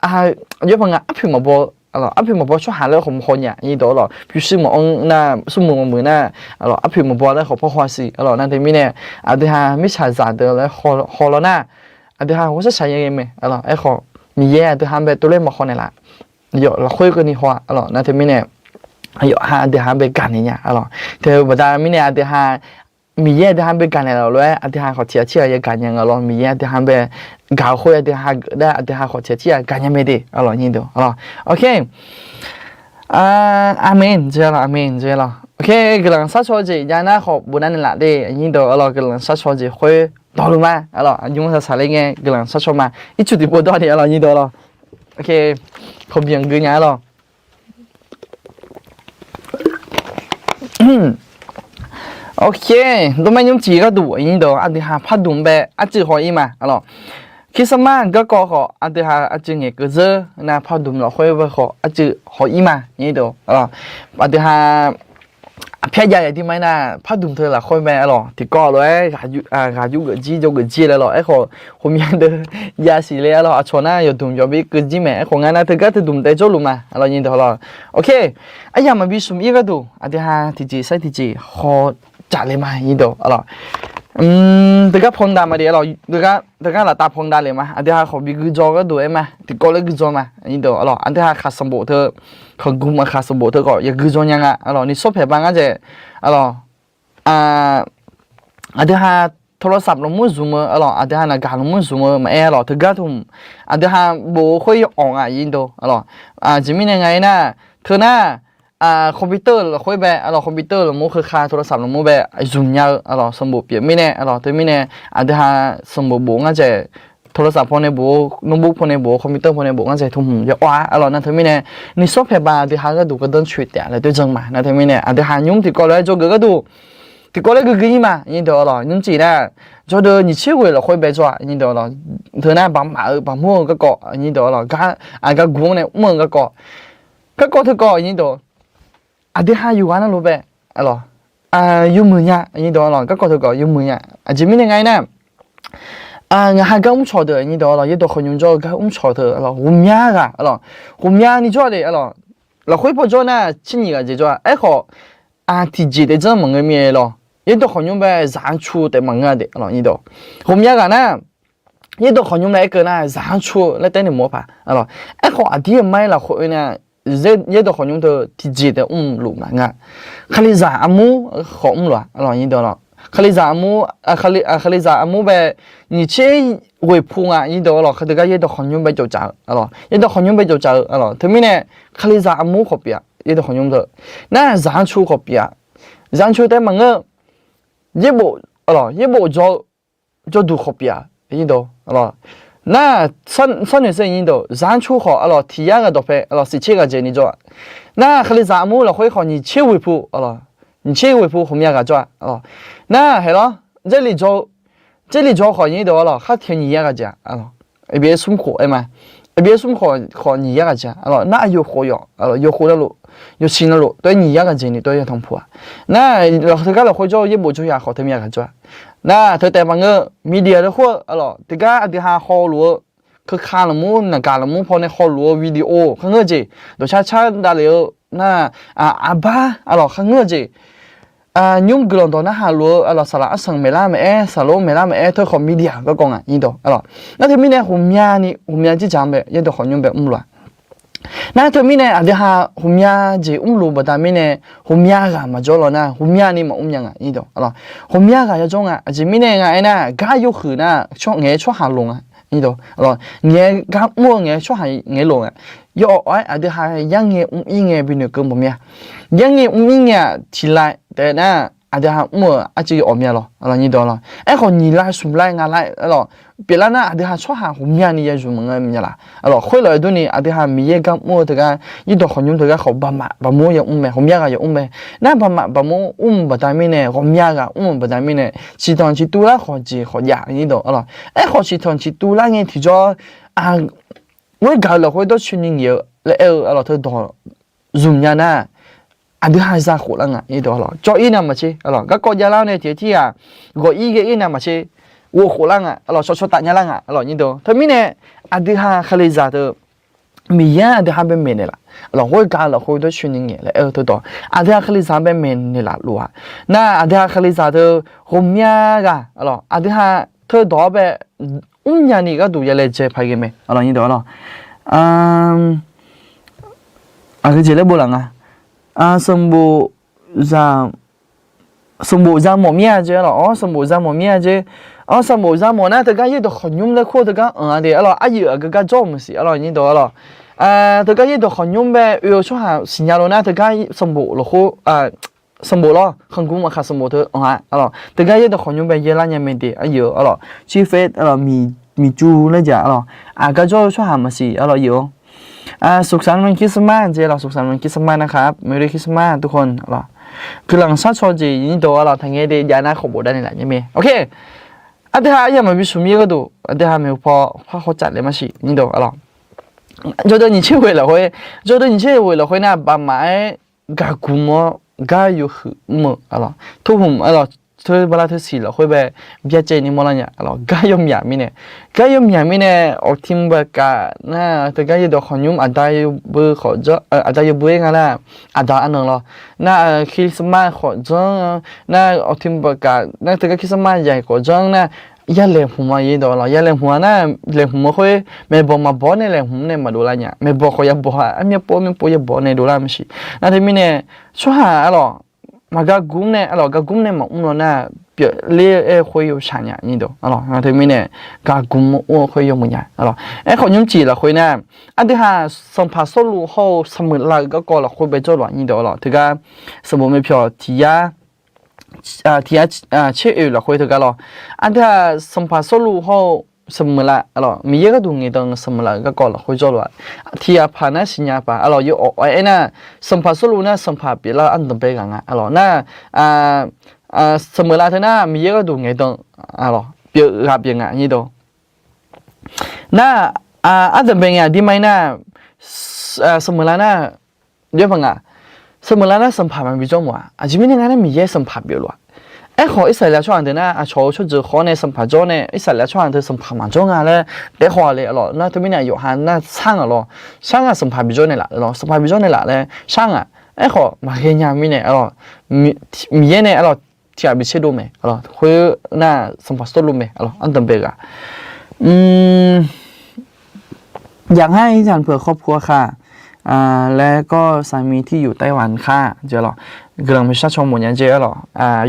aqyawfmaf ngaq arpoeq maqbaw, arpoeq maqbaw tsawrhaq lof-aer khawf maqhaw nya, nyiq dawq aqlawq, pyurshuir maqanr nar, smrmuiq maqmuiq nar aqlawq, arpoeq maqbaw laer khawf paw haw siq aqlawq. Nar teumirnae aqdui ha mirtsaqzaq deuq lof-aer haw lawr nar, aqdui ha ghawqshaq shaq ya ghae mae aqlawq. Aerkhawf Miqyaer aqdui ha bae tov laer maqhaw naeqlaf, aqyawf lafkhoer keuvni haw-a aqlawq. Nar teumirnae aqyawf ha aqdui ha bae gaqnaeq nya aqlawq. Teubaqda mirnae aqdui ha Miqyaer aqdui ha bae gaqnaeq laf lof-aer aqdui ha khawf tiq ghaq tirghaq ya gaqnya nga lawr, Miqyaer aqdui ha bae gaq-eu khoer aqdui ha geuf nar aqdui ha khawf tiq ghaq tirghaq gaqnya mae de aqlawq, nyiq dawq aqlawq. Ok. Amen jeq aqlawq, amen jeq aqlawq. Ok, guiqlanq sharcaw jeq jav nar khawf bofnav naeqlaf de, nyiq dawq aqlawq, guiqlanq sharcaw jeq khoer dawqluf ma aqlawq, aqjur saqsaq le ngae guiqlanq sharcaw ma, ircuf tiqpov dawr de aqlawq, nyiq dawq aqlawq. Ok, khawf byanq gui nya aqlawq. Ok, dawrmaer nymrcif gharduq aqnyir dawq aqdui ha pardmq bae arcuiv haw-ir ma aqlawq. Kirsmar garkawv khawf aqdui ha arcuiv ngaeqkeuv zeur nar, pardmq lafkhoer bae khawf arcuiv haw-ir ma aqnyir dawq aqlawq. Aqdui ha aqpyar jav-a aqdirma aernar, pardmq teu lafkhoer mae aqlawq, tiqkawv lof-aer ghaq yur geuf jir jawr geuf jir laer lawq. Aerkhawf ghawqmya deuq yasiq le aqlawq, aqcawq nar yawqdmq yawbir keuv jir mae. Aerkhawf ngar nar teugar teudmq taef jawrluf ma aqlawq, nyiq dawq aqlawq. Ok, aryamq maqbi smq-ir gharduq aqdui ha tiqjeq sair tiqjeq haw jaq le ma aqnyir dawq aqlawq. Teugar paw dav ma de, teugar laftav paw dav le ma. Aqdui ha khawf bi guijaw gharduq aer ma, tiqkawv laer guijaw ma. Aqdui ha khaq sanqbof teu, khaqgmq aqkhaq sanqbof teu khawf ya guijaw nya nga. Aqlawq, nuisar paeq ba ngar dzaeq, aqlawq, aqdui ha โทรศัพท์ lafmur zmq-eu, aqlawq, aqdui ha naqgaq lafmur zmq-eu maqaer, aqlawq, teugar tmq, aqdui ha bof-eu khoer yawawq nga, aqdui, aqlawq. Aqjeq mirnae nga aernar, teu nar, computer lafkhoer bae, aqlawq, computer lafmur keuka โทรศัพท์ lafmur bae zmq nya-eu, aqlawq, sanqbof pyeuf mirnae, aqlawq, teumirnae aqdui ha sanqbof bof ngar dzaeq, โทรศัพท์ pawnae bof-eu, notebook pawnae bof-eu, computer pawnae bof ngar dzaeq tmq yawawq-a, aqlawq, nar teumirnae nuisar paeq ba aqdui ha gharduq gardanr coeq taef-a laer doer jan ma. Nar teumirnae aqdui ha nymr tiqkawv lof-aer dzawgeuf gharduq tiqkawv laer guiqguiq-ir ma, aqdui, aqlawq, nymrcif nar, jawrdeuv nyiq tser ghoeq lafkhoer bae jawr-a, aqdui, aqlawq, teu nar baqmaf-eu baqmur-eu garkawv, aqdui, aqlawq, gar, aqgar gu-anr nae mr-eu garkawv, garkawv teukawv, aqdui, aqdui ha yawqghaq navluf bae, aqlawq, yawmuiq nya, aqdui, aqlawq, garkawv teukawv yawmuiq nya. Aqjeq mirnae nga aernar, ngaq ha gar mrcawq deuq, aqdui, aqlawq, yaerdawq khawqnymr jawr-eu gar mrcawq teu, aqlawq, ghawqmya ghaq, aqlawq, ghawqmyani jawr de, aqlawq, lafkhoer paw jawr nar tser nyiq ghaq jeq jawr-a. Aerkhawf, tiqjeq taef janr maqngeur mir-aer lawr, yaerdawq khawqnymr bae zaq-anr cu taef maqngeur-a de, aqlawq, aqdui, ghawqmya ghaq nar, yaerdawq khawqnymr laer aer keuv nar zaq-anr cu laer taef nae mawr paq, aqlawq. Aerkhawf, aqdir aqmar-aer lafkhoer oe nar, yaerdawq khawqnymr teu tiqjeq taef mrluf maqnga. Kalizaq armur khawf mrluf-a, aqlawq, aqdui, aqlawq. Kalizaq armur, Kalizaq armur bae nyiq tser ghoeq pu nga, aqdui, aqlawq, khateugar yaerdawq khawqnymr bae cawqcaf-eu, aqlawq, yaerdawq khawqnymr bae cawqcaf-eu, aqlawq, teumirnae Kalizaq armur khawf pyeuf-a, yaerdawq khawqnymr teu. Nar zaq-anr cu khawf pyeuf-a, zaq-anr cu taef maqngeur, yaerbof, aqlawq, yaerbof jawr-eu jawrduq khawf pyeuf-a, aqdui, aqlawq. Nar sarnoeq saer, aqdui, zaq-anr cu khawf, aqlawq, tiq yar ghaq dawqpae, aqlawq, siqtser ghaq dzaeq ni jawr-a. Nar Kalizaq armur lafkhoer khawf nyiq tser ghoeq pu, aqlawq, nyiq tser ghoeq pu ghawqmya ghaq jawr-a, aqlawq. Nar haeq lawr, Jarlif jawr-eu, Jarlif jawr-eu khawf, aqdui, aqlawq, khar tiq nyiq yar ghaq dzaeq, aqlawq. Aqbyaqsmr khof aer ma, Aqbyaqsmr khawf, khawf nyiq yar ghaq dzaeq, aqlawq. Nar aqyawf khof yawq, aqlawq, yawq khof navluf, yawqsiq navluf teu-aer nyiq yar ghaq dzaeq ni teu-aer ya tanqpuq-a. Nar teugar lafkhoer jawr-eu yaerbof jawr ya khawf teu mya ghaq jawr-a. Nar teu taef maqngeur, media lafkhoer, aqlawq, teugar aqdui ha hawluf-eu keuka lafmur, naqgaq lafmur pawnae hawluf-eu video kharngeur-eu jeq, dawqcar car davlef-eu nar, aqbar, aqlawq, kharngeur-eu jeq, nymr guiqlanq dawq narhaq luf-eu, aqlawq, saqlaq arsanq maeqlar maeq-aer, saqlaq maeqlar maeq-aer teu khawf media garkawv nga, aqdui, aqlawq. Nar teumirnae ghawqmyani, ghawqmya jirdzaq-anr bae yaerdawq khawqnymr bae mrluf-a. Nar teumirnae aqdui ha ghawqmya jeq mrluf baqda mirnae, ghawqmya ghaq maqjawr law nar ghawqmyani maqmr nya nga, aqlawq. Ghawqmya ghaq yajawr nga, aqjeq mirnae nga aernar, gar yawhuiq nar, ngaeq-aer tsawrhaq loq nga, aqlawq. Ngaeq-aer gar mr-eu ngaeq-aer tsawrhaq ngaeq loq nga. Yawawq-aer aqdui ha yarngae mr-ir ngae binoeq keuv mawf mir-a. Yarngae mr-ir ngae-aq tiq lav taef nar, aqdui ha mr-euq arcuiv yawawq mya lawr, aqlawq. Aerkhawf nyiq lav smq lav nga lav, aqlawq, pyeuflar nar aqdui ha tsawrhaq ghawqmyani ya zmq maqngeur nya laf, aqlawq. Khoerlof-aer durni aqdui ha Miqyaer gar mr-eu teugar, yaerdawq khawqnymr teugar khawf baqmaf baqmur ya mr mae, ghawqmya ghaq ya mr mae. Nar baqmaf baqmur mr-eu baqda mirnae, ghawqmya ghaq mr-eu baqda mirnae, ciqtanq ciqtuv lar khawf jeq khawf jav, aqlawq. Aerkhawf ciqtanq ciqtuv lar ngae tiqjawr, ghoer gaq-eu lafkhoer dawrcoeni ngaeq-eu laer aer-eu, aqlawq, teudawq zmq nya nar, aqdui ha za khof lar nga, aqlawq. Cawv-ir navmaqtser, aqlawq, garkawv javlar-awr nae tiq ghaq tir ghaq, ghawq-ir ghae-ir navmaqtser, ghof khof lar nga, aqlawq, shawq shawq taf nya lar nga, aqlawq, aqnyir deuq. Teumirnae aqdui ha Kalizaq teu Miqyaer aqdui ha bae maeqnaeq laf, aqlawq, ghoer gaq-eu lafkhoer dawrcoeni ngaeq laer aer-eu teudawq, aqdui ha Kalizaq bae maeqnaeq laf lof-a. Nar aqdui ha Kalizaq teu ghawqmya ghaq, aqlawq, aqdui ha teudawq-anr bae mrnya ni gharduq ya laejae paq ghae mae, aqlawq, aqnyir deuq, aqlawq. Aqgeujeq laer bof laf nga. Sanqbof za, sanqbof za mawf mir-a jeq, aqlawq, awr, sanqbof za mawf mir-a jeq. Awr, sanqbof za mawf nar teugar yaerdawq khawqnymr laer kur-eu teugar anq-a de, aqlawq, aryaef aqgeu gar jawr-eu maqsiq, aqlawq, aqnyir deuq, aqlawq. Teugar yaerdawq khawqnymr bae oe-eu tsawrhaq siqnya lo nar teugar sanqbof lafkhoer, sanqbof lawr, khaqguq maqkhaq sanqbof teu anq-a, aqlawq. Teugar yaerdawq khawqnymr bae yaerlar nya mae de, aryaef, aqlawq. Cirface, aqlawq, miqcuv laer jaq, aqlawq. Aqgar jawr-eu tsawrhaq maqsiq, aqlawq, yaef-awr. สุขสันต์วันคริสต์มาส jeq, aqlawq, สุขสันต์วันคริสต์มาสนะครับ Merry Christmas ทุกคน aqlawq. Guiqlanq sharcaw jeq aqnyir deuq, aqlawq, taqngaeq de jav nar khawf bofdav naeq laf nya mae. Ok. Aqdui ha arya maqbi smq mir gharduq aqdui ha maeqhu paw par khawr tsaf le maqsiq, aqnyir deuq, aqlawq. Jawrdeuv nyiq tser ghoeq lafkhoer, jawrdeuv nyiq tser ghoeq lafkhoer nar baqmaf-aer gaqgmq-awr gar yawhuiq mr-eu, aqlawq, tohmq, aqlawq, teu bala teu siq lafkhoer bae byacaevni mawrlar nya, gar yawmyaq mirnae, gar yawmyaq mirnae, awqtiq maqbaq kaf nar teugar yaerdawq khawqnymr aqda yawbui khawf janr, aqda yawbui-aer nga nar, aqda arnan lawr, nar, Christmas khawf janr, nar, awqtiq maqbaq kaf nar teugar Christmas yaq khawf janr nar, ya laeqhmq ma yaerdawq lawr, ya laeqhmq-a nar, laeqhmq-eu khoer maeqbawq maqbawq-awr nae laeqhmq nae maqdov lar nya, maeqbawq khawf ya bawq-a, armyavpov armyavpov ya bawq nae dovlar maqsiq. Nar teumirnae, tsawrhaq arlawq, maqgar gmr nae arlawq, gar gmr nae maqmr law nar, pyeufler-aer khoer yawshaq nya nyir dawq arlawq. Nar teumirnae, gar gmr mr-eu khoer yawmuiq nya arlawq. Aerkhawf nymrcif lafkhoer nar, aqdui haq Sanqpaq Sawrluv hawr-eu Saqmeuqlav-euq garkawv lafkhoer bae jawrluf-a nyir dawq arlawq. Teugar Sanqbof myavpyawq tiq yar tiq yar tser oeq lafkhoer teugar lawr, aqdui haq Sanqpaq Sawrluv hawr-eu Saqmeuqlav arlawq, Miqyaer gharduq ngaeqdan-eu Saqmeuqlav-euq garkawv lafkhoer jawrluf-a. Tiq ghaq paq nar siqnya paq arlawq, yawawq aer nar, Sanqpaq Sawrluv nar sanqpaq pyeuflar-eu ardanqbae ghaq nga arlawq nar, Saqmeuqlav teu nar Miqyaer gharduq ngaeqdan arlawq, pyeuf ghaq pyeuf nga nyir dawq. Nar, ardanqbae ngae aqdirma-ir nar, Saqmeuqlav nar, jawr paq nga, Saqmeuqlav nar sanqpaq maqbi jawr mawf-a. Aqjeq mirnae nga nar Miqyaer sanqpaq pyeufluf-a. Aerkhawf Irsaqleqlav tsawrhaq deuq nar aqcawq-eu tsawrjeuq khawf-awr nae sanqpaq jawr nae Irsaqleqlav tsawrhaq deuq sanqpaq maqjawr nga laer daef khawf-a le arlawq. Nar teumirnae yawqha nar shar ngaq lawr, shar ngaq sanqpaq bi jawr naeqlaf lawr, sanqpaq bi jawr naeqlaf laer shar ngaq. Aerkhawf maqghae nya mirnae arlawq, Miqyaer nae arlawq tiq ghaq bi tserdov mae arlawq, khoer nar Sanqpaq Sawrluv mae arlawq, ardanqbae ghaq อยากให้อาจารย์เผื่อครอบครัวค่ะ และก็สามีที่อยู่ไต้หวันค่ะ jeq arlawq. Guiqlanq bi shar caw mawf nya jeq arlawq.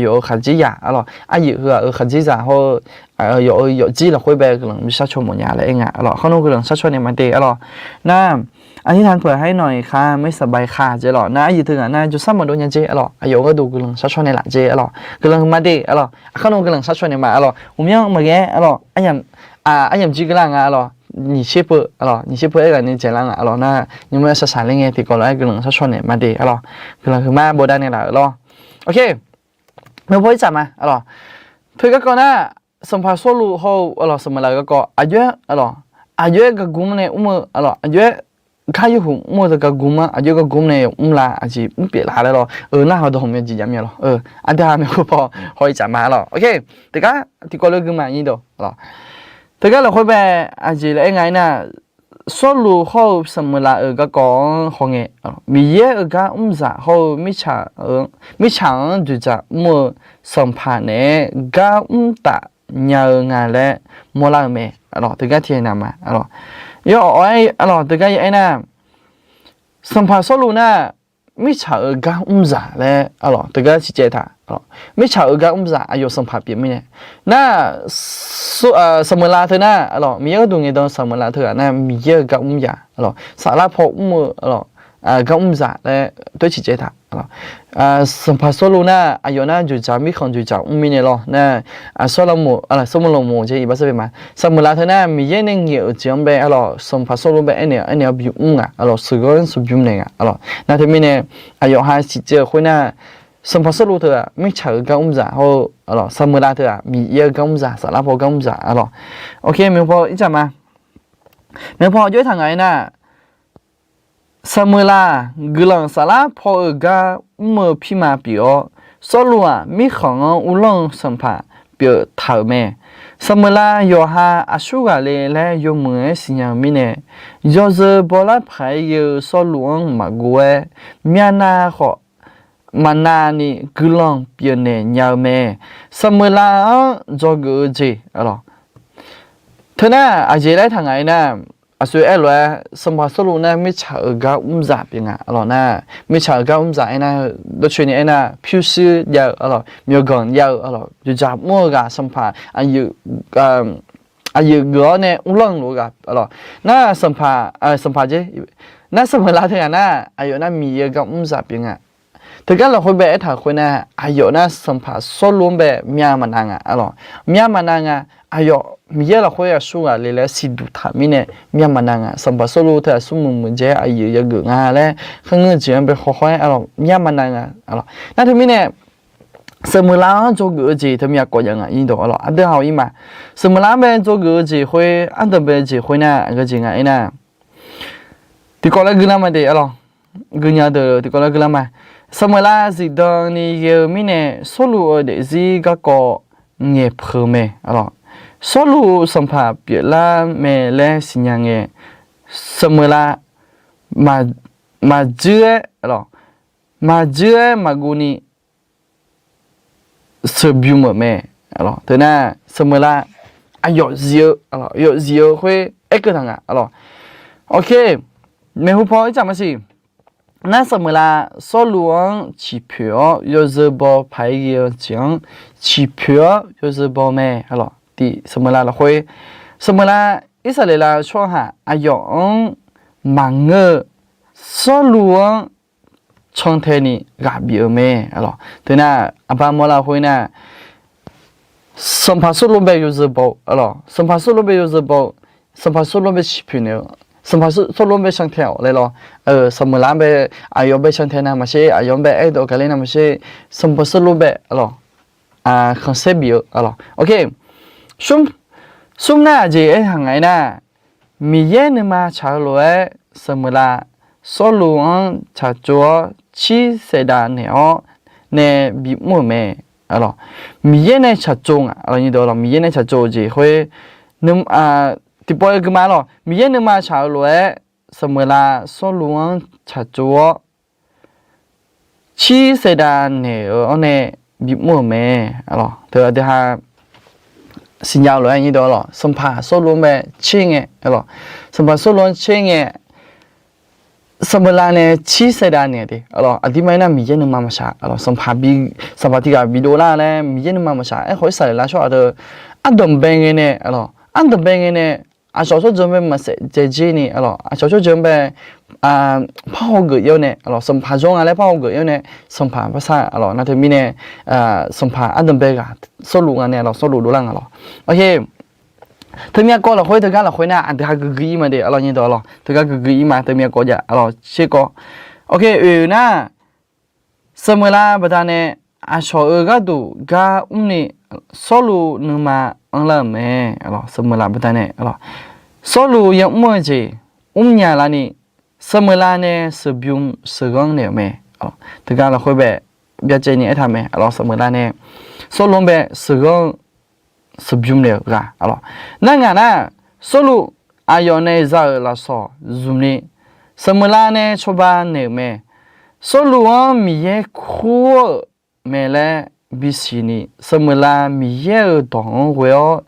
Yawf-euq khaqdzerzaq arlawq, aryuif heughaq-euq khaqdzerzaq hawr-eu yawf-euq yawfjir lafkhoer bae guiqlanq bi shar caw mawf nya laer aer nga arlawq. Khar nmr guiqlanq shar caw naeq ma de arlawq. Nar, อธิษฐานเผื่อให้หน่อยค่ะ ไม่สบายค่ะ jeq arlawq. Nar aryuif teughaq nar jawrshar maqdov nya jeq arlawq, aqyawf-euq gharduq guiqlanq shar caw naeqlaf jeq arlawq. Guiqlanq huiqma de arlawq. Aqkar nmr guiqlanq shar caw naeq ma arlawq. Ghawqmyanr maqghae arlawq, aryamq jir guiqlanq nga arlawq. Nyiq tser peuq arlawq, nyiq tser peuq aer ghaq ni dzaeqlar nga arlawq. Nar nymr-aer shaqshaq ler ngae tiqkawv lof-aer guiqlanq shar caw naeq ma de arlawq. Guiqlanq huiqma bawdav naeqlaf-euq lawr. Oke, meuq paw irtsaq ma arlawq. Teu garkawv nar, Sanqpaq Sawrluv hawr-eu arlawq Saqmeuqlav-euq garkawv aqjox-aer arlawq, aqjox-aer gargmr nae mr-eu arlawq, aqjox-aer gar yawhuiq mr-eu teu gargmr-anr aqjox-aer gargmr nae mrlar aqjeq mrpyeuf lar laer lawr. Nar hawdawq hmq-eu jeq jav mir-a lawr. Aqdui haq maeqhu paw haw irtsaq ma arlawq. Oke, teugar tiqkawv lof-aer gui ma nyir dawq arlawq. Teugar lafkhoer bae aqjeq laer aer nga aernar, Sawrluv hawr-eu Saqmeuqlav-euq garkawv-anr hawngae, Miqyaer-euq gar mrzaq hawr-eu mirtsaq-anr dzoeqdzaq mr-eu sanqpaq naeq-aer gar mr taf nya-eu nga laer mawrlar-eu mae. Teugar tiqnav ma arlawq. Yawawq-aer arlawq teugar ya aernar, Sanqpaq Sawrluv nar mirtsaq-euq gar mrzaq laer arlawq teugar ciqcaev taq. Mirtsaq-euq gar mrzaq aqyawf sanqpaq pyeuf mirnae. Nar, Saqmeuqlav teu nar arlawq, Miqyaer gharduq ngaeqdan-eu Saqmeuqlav teughaq nar Miqyaer-euq gar mrzaq arlawq, saflar paw mr-eu arlawq, gar mrzaq laer teu ciqcaev taq. Sanqpaq Sawrluv nar aqyawf nar dzoeqdzaq mirkhanq dzoeqdzaq mr mirnae lawr nar, Sawrluv, Sawrluv mawq jeq iqbax sarbe ma. Saqmeuqlav teu nar Miqyaer nae ngaeq-euq jeq-anr bae arlawq, Sanqpaq Sawrluv bae aernaeq aernaeq-awr bimr nga arlawq, sheuqghanr sheuqbymr naeq nga arlawq. Nar teumirnae aqyawf ha ciqcaev-eu khoer nar, Sanqpaq Sawrluv teu-aq mirtsaq-euq gar mrzaq hawr-eu arlawq, Saqmeuqlav teu-aq Miqyaer-euq gar mrzaq, saflar paw gar mrzaq arlawq. Oke, maeqhu paw irtsaq ma. Maeqhu paw aqjox-aer taq ngaq aernar, Saqmeuqlav guiqlanq saflar paw-euq gar mr-eu pirma pyeuf-awr, Sawrluv-aq mirkhanq-anr uvlanr-eu sanqpaq pyeuf taq-euq mae. Saqmeuqlav yawqha aqsurghaq le laer yawmuiq-aer siqnya-eu mirnae, yawzeu bawlar paq-aer ghae-eu Sawrluv-anr maqguv-aer, myavnav khawf maqnav ni guiqlanq pyeufnaeq nya-eu mae. Saqmeuqlav-anr dzawgeuf-eu jeq arlawq. Teu nar aqjeq laer taq ngaq-aer nar, aqsur aer lof-aer Sanqpaq Sawrluv nar mirtsaq-euq gar mrzaq pyeuf nga arlawq nar, mirtsaq-euq gar mrzaq aernar, dawrcoeni aernar pyurshuir jav-eu arlawq, myawqganq jav-eu arlawq, dzoeqdzaq mr-eu ghaq sanqpaq aqyuif geuf-awr nae uvlanr luf-eu ghaq arlawq. Nar sanqpaq, sanqpaq jeq, nar Saqmeuqlav teughaq nar aqyawf nar Miqyaer-euq gar mrzaq pyeuf nga. Teugar lafkhoer bae aertaq khoer nar, aqyawf nar Sanqpaq Sawrluv-anr bae myav maqnav nga arlawq. Myav maqnav nga. Aqyawf Miqyaer lafkhoer aqsur ghaq le laer siqduq taq mirnae myav maqnav nga. Sanqpaq Sawrluv teu aqsur muiq muiq dzae aqyuif yageuq nga laer kharngeur jeq-anr bae khawkhaw-aer arlawq myav maqnav nga arlawq. Nar teumirnae Saqmeuqlav-anr dzawgeuf-eu jeq teu myav kawv jav nga irdawq arlawq. Aqdui-aq-awq ir ma. Saqmeuqlav-anr bae dzawgeuf-eu jeq khoer, ardanqbae jeq khoer nar aqgeu jeq nga aernar, tiqkawv laer guilar ma de arlawq. Guinya deuq tiqkawv laer guilar ma. Sanqmeuqlav zifdan ni ghae-eu mirnae, Sawrluv-euq daefzir garkawv ngaeqpeuq-eu mae. Sawrluv sanqpaq pyeuflar mae laer siqnya ngae, Sanqmeuqlav maqdzuir-aer, maqdzuir-aer maqguv ni sheuqbymr-euq mae. Teu nar, Sanqmeuqlav aqyawf zif-eu, aqyawf zif-eu khoer aerkeuv taq nga. Awq, maeqhu paw ircaf maqsiq. Nar Sanqmeuqlav Sawrluv-anr ciqpoeq-awr yawzeu baw paq-aer ghae-eu jeq-anr ciqpoeq-awr yawzeu baw mae. Tiq, Sanqmeuqlav lafkhoer, Sanqmeuqlav Irsaqleqlav tsawrhaq aqyawf-anr maqngeur-eu Sawrluv-anr cantae ni ghaq bif-eu mae. Teu nar, aqba mawrlar khoer nar, Sanqpaq Sawrluv bae yawzeu baw-eu, Sanqpaq Sawrluv bae yawzeu baw-eu, Sanqpaq Sawrluv bae ciqpoeq naeq-eu, Sanqpaq Sawrluv bae cantae-awq laer lawr. Sanqmeuqlav bae aqyawf bae cantae nar maqsher, aqyawf-anr bae aerdawq gaqler nar maqsher, Sanqpaq Sawrluv bae khanqsaer bif-eu. Smr nar aqjeq aerhaq ngaq-aer nar, Miqyaer nuima tsaq-eu lof-aer Sanqmeuqlav Sawrluv-anr tsaqtsov-awr tsir saevdav naeq-awr nae bimr-euq mae. Miqyaer nae tsaqtsov nga, Miqyaer nae tsaqtsov-eu jeq khoer, tiqpov-eu guima lawr, Miqyaer nuima tsaq-eu lof-aer Sanqmeuqlav Sawrluv-anr tsaqtsov-awr tsir saevdav naeq-eu-awr nae bimr-euq mae. Teu aqdui ha siqnya-eu lof-aer nyir dawq lawr, Sanqpaq Sawrluv-anr bae tsir ngae, Sanqpaq Sawrluv-anr tsir ngae, Sanqmeuqlav nae tsir saevdav naeq de. Aqduimaf-aer nar Miqyaer nuima maqshaq, Sanqpaq tiq ghaq bidov lar laer Miqyaer nuima maqshaq. Aerkhawf Irsaqleqlav tsawrhaq deuq ardanqbae ngae nae, ardanqbae ngae nae, aqcawq tsawrjeuq-anr bae maqsaef dzae jir ni, aqcawq tsawrjeuq-anr bae parhaw geuf-awr nae, Sanqpaq jawr nga laer parhaw geuf-awr nae, Sanqpaq barsar nar teumirnae, Sanqpaq ardanqbae ghaq Sawrluv nga nae lawr, Sawrluv dovlar nga lawr. Teumyav kawv lafkhoer teugar lafkhoer nar aqdui ha guiqguiq ir ma de, aqlawr nyir dawq lawr, teugar guiqguiq ir ma, teumyav kawv jav lawr, tserkawv. Oe, oeq nar, Sanqmeuqlav baqdanae aqcawq-euq gharduq gar mrni Sawrluv nuima anrlar-euq mae. Sanqmeuqlav baqdanae Sawrluv yamr-eu jeq mrnya larni, Sanqmeuqlav nae sheuqbymr sheuqghanr naeq-euq mae. Teugar lafkhoer bae byacaevni aertaq mae. Sanqmeuqlav nae Sawrluv-anr bae sheuqghanr sheuqbymr naeq-euq ghaq. Nar ngaq nar, Sawrluv aqyawf nae za-euq lafsawq zmqni, Sanqmeuqlav nae cawba naeq-euq mae. Sawrluv-anr Miqyaer kur-euq mae laer bisiq ni, Sanqmeuqlav Miqyaer-euq dawq-anr ghoe-awr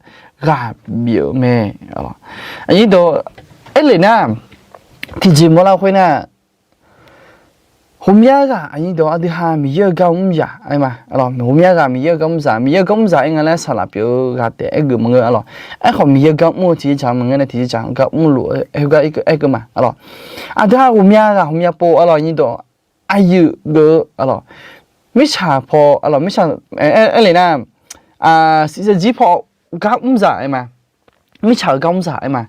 ghaq bif-euq mae. Aqnyir dawq aerlef nar, tiqjeq mawrlar khoer nar, ghawqmya ghaq aqnyir dawq aqdui ha Miqyaer-euq gar mr zaq aer ma. Ghawqmya ghaq Miqyaer-euq gar mr zaq, Miqyaer-euq gar mr zaq aer nga laer saqlaq pyeuf-eu ghaq taef aergeuf maqngeur, aqlawr. Aerkhawf Miqyaer-euq gar mr-eu tiqjeqjaq maqngeur nae tiqjeqjaq gar mrluf aer-eu gar aergeuf ma, aqlawr. Aqdui ha ghawqmya ghaq ghawqmya pov, aqlawr, aqnyir dawq aqyuif geuf-eu, aqlawr, mirtsaq paw, aqlawr, mirtsaq aerlef nar, siqsaeq jir paw gar mr zaq aer ma. Mirtsaq-euq gar mr zaq aer ma.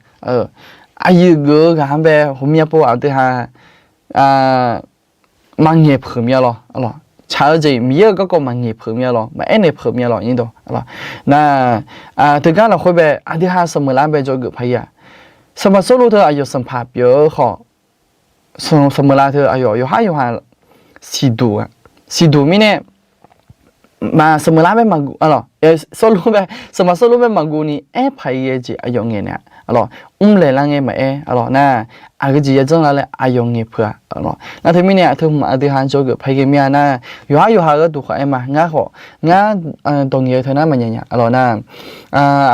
Aqyuif geuf-eu ghaq-anr bae ghawqmya pov aqdui ha maqngaeq peuq mya lawr, aqlawr. Tsaq-eu jeq Miqyaer-euq garkawv maqngaeq peuq mya lawr, maqaer naeq peuq mya lawr, aqnyir dawq, aqlawr. Nar, teugar lafkhoer bae aqdui ha Sanqmeuqlav-anr bae dzawgeuf paq-ir-a. Sanqpaq Sawrluv teu aqyawf sanqpaq pyeuf-eu khawf, Sanqmeuqlav teu aqyawf yawqhar yawqha siqduq, siqduq mirnae, Sanqmeuqlav bae maqguv, aqlawr, Sawrluv bae, Sanqpaq Sawrluv bae maqguv ni aer paq-ir ghae jeq aqyawf ngaeq naeq-a, aqlawr. Mrlaeq lar ngae maqaer, aqlawr, nar, aqgeu jeq yajanr la laer aqyawf ngaeq peuq-a, aqlawr. Nar teumirnae aqteu hmq aqdui ha dzawgeuf paq-ir ghae mir-a nar, yawqhar yawqha gharduq khawf aer ma, ngar khawf, ngar dawq ngaeq-eu teu nar maqnyaef nya, aqlawr, nar,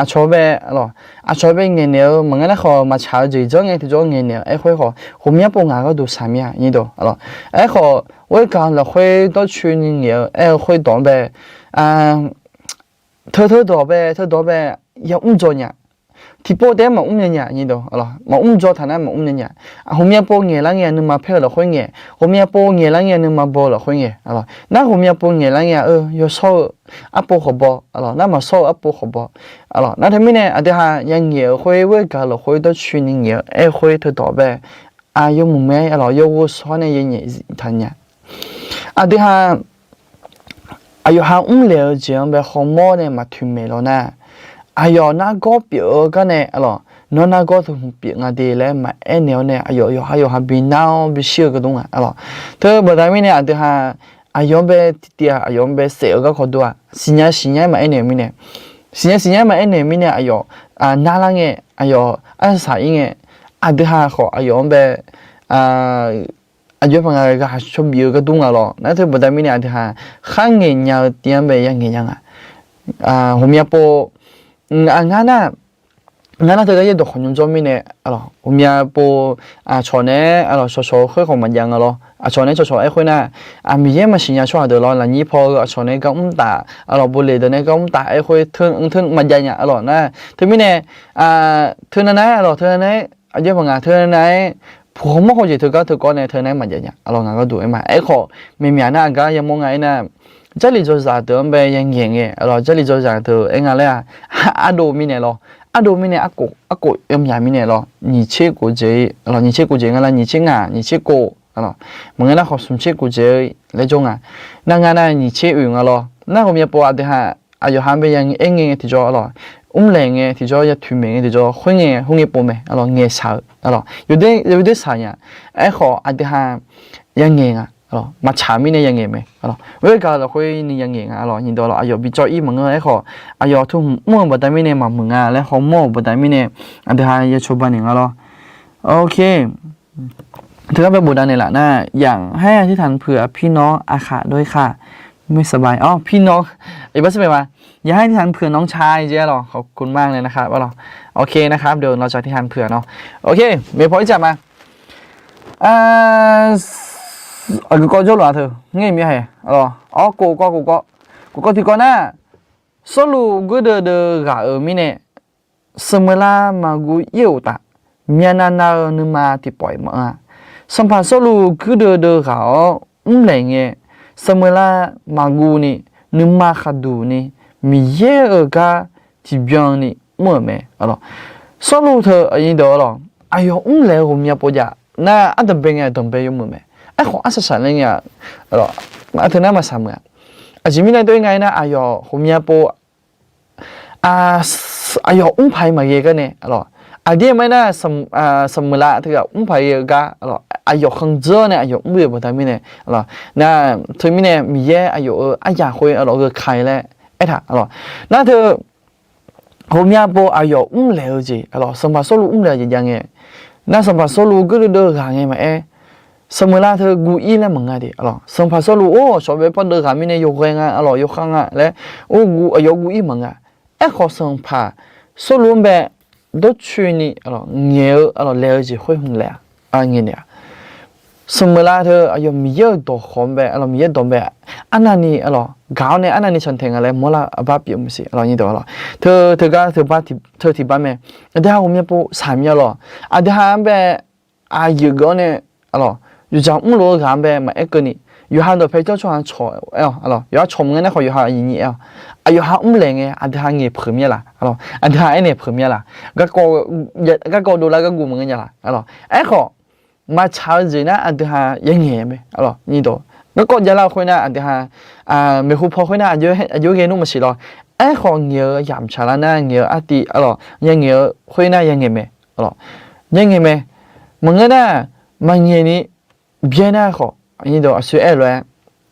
aqcawq bae, aqlawr, aqcawq bae ngaeq naeq-eu maqngeur nar khawf maqtsaq-eu jeq janr ngae tiqjawr ngaeq naeq-eu aer khoer khawf ghawqmya pov ngaq gharduq shaq mir-a, aqnyir dawq, aqlawr. Aerkhawf ghoer gaq lafkhoer dawrcoeni ngaeq-eu aer-eu khoerdawq-anr bae, teu teudawq bae, teudawq bae, ya mr dzaw nya. Tiqpov taef-aer maqmr nya nya, aqnyir dawq, aqlawr, maqmr dzaw taq nar maqmr nya nya. Ghawqmya pov ngaeq lar ngae nuima paer-eu lafkhoer ngaeq, ghawqmya pov ngaeq lar ngae nuima baw-eu lafkhoer ngaeq, aqlawr. Nar ghawqmya pov ngaeq lar ngae-eu yawshawr-eu arpov khawf baw, aqlawr, nar maqshawr-eu arpov khawf baw, aqlawr. Nar teumirnae aqdui ha ya ngaeq-eu khoer ghoer gaq lafkhoer dawrcoeni ngaeq-eu aer khoer teudawq bae, aqyawf muiq mae, aqlawr, yawghovshaw nae ya nyaef taq nya. Aqdui ha aqyawf ha mrlaeq-eu jeq-anr bae hawmawr nae maqtoeq maeq lawr nar, aqyawf nargawr pyeuf-eu gar nae, aqlawr, nawr nargawr teu hmq pyeuf nga de laer maqaer naeq-awr nae, aqyawf yawqha yawqha bi nar-awr bishir-eu gardmr nga, aqlawq. Teu baqda mirnae aqdui ha aqyawf-anr bae tiqtiv-aq, aqyawf-anr bae saef-eu garkawv dur-aq, siqnya siqnya-aer maqaer naeq-eu mirnae, siqnya siqnya-aer maqaer naeq-eu mirnae, aqyawf narlar ngae, aqyawf arsaq saq-ir ngae, aqdui ha khawf aqyawf-anr bae aqjox paq nga ghaq caw bif-eu gardmr nga lawr. Nar teu baqda mirnae aqdui ha khar ngaeq nya-eu tiv-anr bae ya ngaeq nya nga. Ghawqmya pov ngar nar, ngar nar teu gar yaerdawq khawf nymr jawr mirnae, aqlawq, ghawqmya pov aqcawq nae, aqlawq, shawqshawq-eu khoer khawf maqjav nga lawr. Aqcawq nae shawqshawq-aer khoer nar, Miqyaer maqsiqnya tsawrhaq deuq lawr, lafnyir paw-eu aqcawq nae gar mrtaf, aqlawq, bole deuq nae gar mrtaf-aer khoer teu maqjav nya, aqlawq, nar. Teumirnae, teunav nav-aer, aqlawq, teunav nav-aer, aqjox paq nga teunav nav-aer, puq hawmawr hawjeq teugar teukawv nae teunav-aer maqjav nya, aqlawq, ngaq gharduq aer ma. Aerkhawf, maeqmyaq nar aqgar yamawr nga aernar, Jarlif dzawzaq deuq-anr bae ya ngaeq ngae, aqlawq, Jarlif dzawzaq deuq aer nga laer-aq, ardov mirnae lawr, ardov mirnae arkhof yawmyaq mirnae lawr, nyiq tser khof jeq-ir, aqlawq, nyiq tser khof jeq nga laer, nyiq tser ngaq, nyiq tser khof, aqlawq, maqngeur nar khawf smq tser khof jeq-ir laer jawr nga. Nar ngar nar nyiq tser oeq nga lawr. Nar ghawqmya pov aqdui ha aqyawf ha-anr bae ya aer ngae ngae tiqjawr, aqlawq, mrlaeq ngae tiqjawr, ya toeqmaeq ngae tiqjawr, khoer ngae khoer ngae pov mae, aqlawq, ngaeq shaq-eu, aqlawq, yawdoer shaq nya. Aerkhawf aqdui ha ya ngaeq nga, maqtsaq-eu mirnae ya ngaeq mae, aqlawq, oergaq-eu lafkhoer ni ya ngaeq nga, aqlawq, nyiq dawq lawr, aqyawf bi cawv-ir maqngeur. Aerkhawf aqyawf teu hmq mr-eu baqda mirnae maqmuiq nga laer hawmawr-euq baqda mirnae, aqdui ha ya cawba naeq nga lawr. Ok. Teugar bae bofdav naeqlaf nar, อยากให้อธิษฐานเผื่อพี่น้อง อาขา ด้วยค่ะ ไม่สบาย อ๋อ พี่น้อง อีกบ้างสิ แปลว่า อยากให้อธิษฐานเผื่อน้องชาย jeq, aqlawq, ขอบคุณมากเลยนะครับ aqlawq. Ok นะครับ เดี๋ยวเราจะอธิษฐานเผื่อเนาะ Ok, maeqpaw ircaf ma. Aqgeu kawv jawrluf-a teu ngar mir-a hae, aqlawq, awr, kof kawv, kof kawv tiqkawv nar, Sawrluv guirdeuv deuv ghaq-euq mirnae, sanqmeuqlav maqguv ir-euq uqtaf, myavnav nav-eu nuima tiqpawf-iq maqanr-a. Sanqpaq Sawrluv guirdeuv deuv ghaq-awr mrlaeq ngae, sanqmeuqlav maqguv ni, nuima khaqduq ni, Miqyaer-euq gar tiqbyan ni mr-euq mae, aqlawq. Sawrluv teu aqyuif deuq, aqlawq, aqyawf mrlaeq-eu ghawqmya pov jav nar, ardanqbae ngae danqbae yawmuiq mae. Aerkhawf arsaq saqler ngae, aqlawq, aqteu nar maqsaq meuq-a. Aqjeq mirnae dov-ir nga aernar, aqyawf ghawqmya pov aqyawf mr paq-ir maqghae gar nae, aqlawq, aqdir maqaer nar, sanqmeuqlav teughaq mr paq-ir-eu gar, aqlawq, aqyawf khanqdzeur-awr nae aqyawf mr-eu baqda mirnae, aqlawq, nar teumirnae Miqyaer aqyawf-euq aryaq khoer, aqlawq, gheu ka-ir laer aertaq, aqlawq. Nar teu ghawqmya pov aqyawf mrlaeq-eu jeq, aqlawq, sanqpaq Sawrluv mrlaeq-eu jeq jav ngae, nar sanqpaq Sawrluv guirdeuv deuv ghaq ngae maqaer, sanqmeuqlav teu guv ir laer maqnga de, aqlawq. Sanqpaq Sawrluv or, aqcawq bae pawrdeuv ghaq mirnae yawghae nga, aqlawq, yawkhav nga laer, or, guv, aqyawf guv ir maqnga. Aerkhawf sanqpaq Sawrluv-anr bae dawrcoeni, aqlawq, ngaeq-eu, aqlawq, laeq-eu jeq khoer hmq laeq-a, ngaeq naeq-a. Sanqmeuqlav teu aqyawf Miqyaer-euq dawqkhawq-anr bae, aqlawq, Miqyaer dawq bae arnavni, aqlawq, gaq-awr nae arnavni cantaeq nga laer mawrlar-eu aqbar pyeuf maqsiq, aqlawq, nyir dawq, aqlawq. Teu, teugar teu tiqbar mae. Aqdui ha ghawqmya pov saqmya lawq. Aqdui ha-anr bae aqyuif geuf-awr nae, aqlawq, yawqjaq mrlof-eu ghaq-anr bae maqaer keuvni, yawqha dawqpae jawr tsawrhaq-anr cawq-aer-awq, aqlawq, yawqha cawq maqngeur nar khawf yawqha aqyuif nyi aer-awq. Aqyawf ha mrlaeq ngae aqdui ha ngaeqpeuq mir-a laq, aqlawq, aqdui ha aernaeq peuq mir-a laq. Garkawv dovlar garguv maqngeur nya laq, aqlawq. Aerkhawf maqtsaq-eu jeq nar aqdui ha ya ngaeq mae, aqlawq, nyir dawq. Garkawv javlar-eu khoer nar aqdui ha, maeqhu paw khoer nar aqjox ghae nmr maqsiq lawr. Aerkhawf ngaeq-eu yamq tsaqlar nar ngaeq-eu artiv, aqlawq, ya ngaeq-eu khoer nar ya ngaeq mae, aqlawq, ya ngaeq mae. Maqngeur nar maqngaeq ni byaer nar khawf, nyir dawq, aqsur aer-eu lof-aer,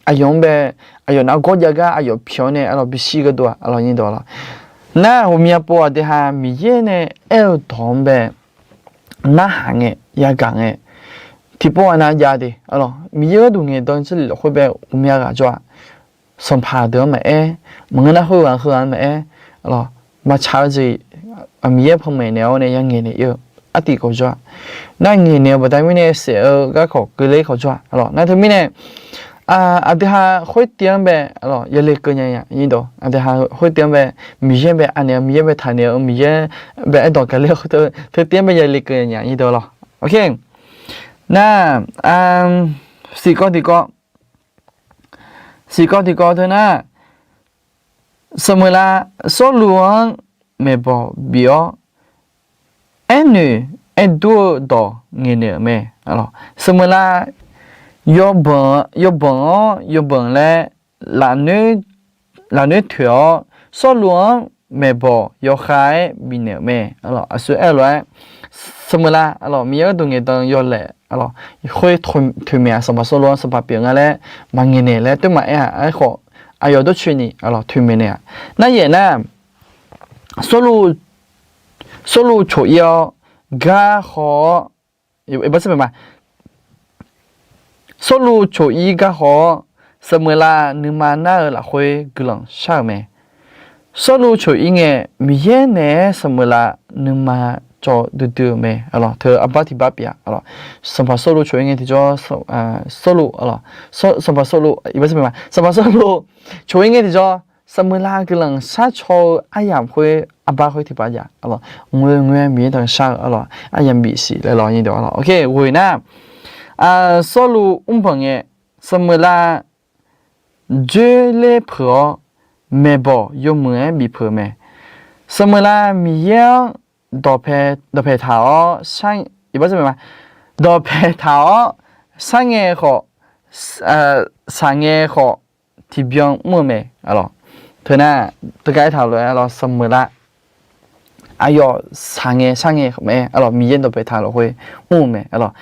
aqyawf-anr bae, aqyawf nargawr jav gar aqyawf pyawq-awr nae, aqlawq, bishir gharduq-aq, aqlawq, nyir dawq, aqlawq. Nar ghawqmya pov aqdui ha Miqyaer nae aer-eu dawq-anr bae narhaq ngae yagaq ngae, tiqpov ghaq nav jav de, aqlawq, Miqyaer gharduq ngaeqdan jarlif lafkhoer bae ghawqmya ghaq jawr-aq, sanqpaq deuq-anr maqaer, maqngeur nar heughaq heughaq-anr maqaer, aqlawq, maqtsaq-eu jeq, Miqyaer panmaeq naeq-awr nae ya ngaeq naeq ir-eu artiv khawf jawr-aq, nar ngaeq naeq-eu baqda mirnae saef-eu garkawv keuvler khawf jawr-aq, aqlawq, nar teumirnae aqdui ha khoertiv-anr bae, aqlawq, ya lekeuv nya nya, nyir dawq, aqdui ha khoertiv-anr bae Miqyaer bae anaeq-eu, Miqyaer bae taqnaeq-eu, Miqyaer bae aerdawq gaqler-eu khoertiv-anr bae ya lekeuv nya nya, nyir dawq, aqlawq. Ok. Nar, siqkawv tiqkawv, siqkawv tiqkawv teu nar, sanqmeuqlav Sawrluv-anr maeqbawq bif-awr, aernoeq aerdur-eu dawq ngaeqnaeq-euq mae. Sanqmeuqlav yawbanq-awr yawbanq laer lafnoer toeq-awr, Sawrluv-anr maeqbawq yawkhav-aer bifnaeq-euq mae. Aqsur aer-eu lof-aer, Saqmeuqlav, aqlawq, Miqyaer gharduq ngaeqdan yawlaeq, aqlawq, khoer toeqmaeq-aq, Sanqpaq Sawrluv-anr sanqpaq pyeuf nga laer maqngaeq naeq laer toermaf aer-aq, aerkhawf, aqyawf dawrcoeni, aqlawq, toeqmaeq naeq-aq. Nar yaeq nar, Sawrluv, Sawrluv coq-ir-awr, gar haw-awr, Sawrluv coq-ir gar haw-awr, Saqmeuqlav nuima nar-eu lafkhoer guiqlanq shar-euq mae. Sawrluv coq-ir ngae, Miqyaer naeq-aer Saqmeuqlav nuima cawv duidui-euq mae. Aqlawq, teu arbar tiq bar pyeuf-a. Aqlawq, Sanqpaq Sawrluv coq-ir ngae tiqjawr, Sawrluv, aqlawq, Sanqpaq Sawrluv, Sanqpaq Sawrluv coq-ir ngae tiqjawr, Saqmeuqlav guiqlanq shar caw-eu aryamq khoer arbar khoer tiq bar jav. Aqlawq, ngoer ngoer-aer Miqyaer danqshar-eu, aqlawq, aryamq bifsiq laer lawr nyi dawq, aqlawq. Ghoeq nar, Sawrluv mrbanq ngae, Saqmeuqlav dzoerler peuq-awr, maeqbawq yawmuiq-aer bifpeuq mae. Saqmeuqlav Miqyaer-anr dawqpae, dawqpaeq taq-awr, dawqpaeq taq-awr, sharngae khawf, saqngae khawf, tiqbyan mr-eu mae. Aqlawq, teu nar, teugar aertaq-eu lof-aer, aqlawq, Saqmeuqlav aqyawf saqngae sharngae khawf mae, aqlawq, Miqyaer dawqpaeq taq lafkhoer mr-eu mae. Aqlawq,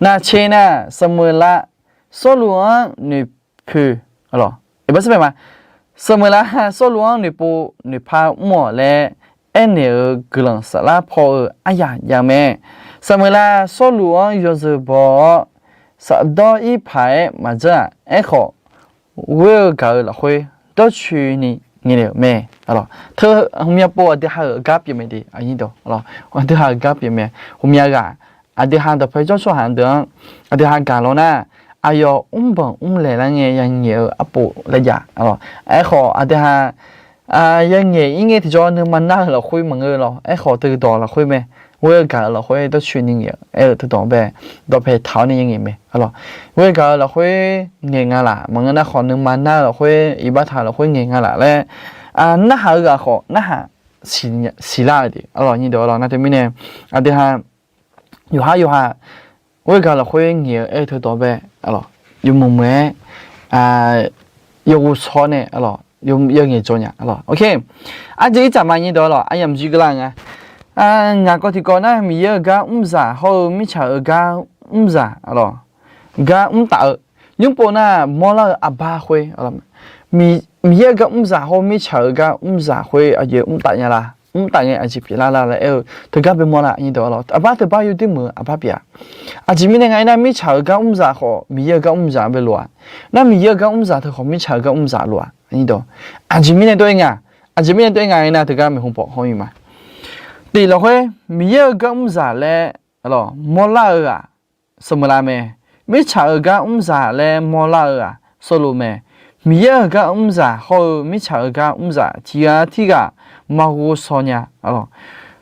navtser nar, Saqmeuqlav Sawrluv-anr noeqpoeq, aqlawq, Saqmeuqlav Sawrluv-anr noeqpov noeqpar mr-awq laer aernaeq-euq guiqlanq saflar paw-eu aryaq jav mae. Saqmeuqlav Sawrluv-anr yawzeu baw-awr, shafdawr ir paq-aer maqdzeur-aq. Aerkhawf, ghoer-eu gaq-eu lafkhoer dawrcoeni ngaeqnaeq-euq mae. Aqlawq, teu ghawqmya pov aqdui ha-euq gar pyeuf mae de, aqnyir dawq, aqdui ha-euq gar pyeuf mae. Ghawqmya ghaq, aqdui ha dawqpae jawr tsawrhaq deuq-anr aqdui ha gaq lawr nar, aqyawf mrbanq mrlaeq lar ngae yangaeq-eu arpov laer jav. Aqlawq, aerkhawf aqdui ha yangaeq ir ngae tiqjawr nuima nar-eu lafkhoer maqngeur lawr. Aerkhawf teu dawq lafkhoer mae, ghoer-eu gaq-eu lafkhoer dawrcoeni ngaeq-eu, aer-eu teu dawq bae, dawqpaeq taq-awr nae yangaeq mae. Aqlawq, ghoer-eu gaq-eu lafkhoer ngaeq nga laf, maqngeur nar khawf nuima nar-eu lafkhoer, iqbax taq lafkhoer ngaeq nga laf laer narhaq-eu ghaq khawf narhaq siqlar-eu jeq. Aqlawq, nyi dawq, aqlawq, nar teumirnae aqdui ha yawqhar yawqha ghoer-eu gaq-eu lafkhoer ngaeq-eu aer-eu teu dawq bae, aqlawq, yawmuiq muiq-aer yawghov shawr nae, aqlawq, yawngaeq jawr nya, aqlawq. Arjeuq irtsaq ma nyi dawq, aqlawq, aryamq jir geur lar nga. Ngaq kawv tiqkawv nar, Miqyaer-euq gar mrzaq hawr-eu mirtsaq-euq gar mrzaq, aqlawq, gar mrtaf-eu, nymr pov nar mawrlar-eu arbar khoer, Miqyaer-euq gar mrzaq hawr-eu mirtsaq-euq gar mrzaq khoer aqjeq mrtaf nya la? Mrtaf ngae aqjeq pyeuflar la laer aer-eu teugar bae mawrlar nyi dawq, aqlawq, arbar teubar yawdoer muiq-eu arbar pyeuf-a. Aqjeq mirnae nga aernar, mirtsaq-euq gar mrzaq khawf Miqyaer-euq gar mrzaq bae lof-a. Nar Miqyaer-euq gar mrzaq teu khawf mirtsaq-euq gar mrzaq lof-a, nyi dawq. Aqjeq mirnae dov-aer nga, aqjeq mirnae dov-aer nga aernar, teugar maeqhu pawf hawr-ir ma. Tiq lafkhoer Miqyaer-euq gar mrzaq laer, aqlawq, mawrlar-eu ghaq Saqmeuqlav mae. Mirtsaq-euq gar mrzaq laer mawrlar-eu ghaq Sawrluv mae. Miqyaer-euq gar mrzaq hawr-eu mirtsaq-euq gar mrzaq tiq ghaq tirghaq maqghov shaw nya, aqlawq,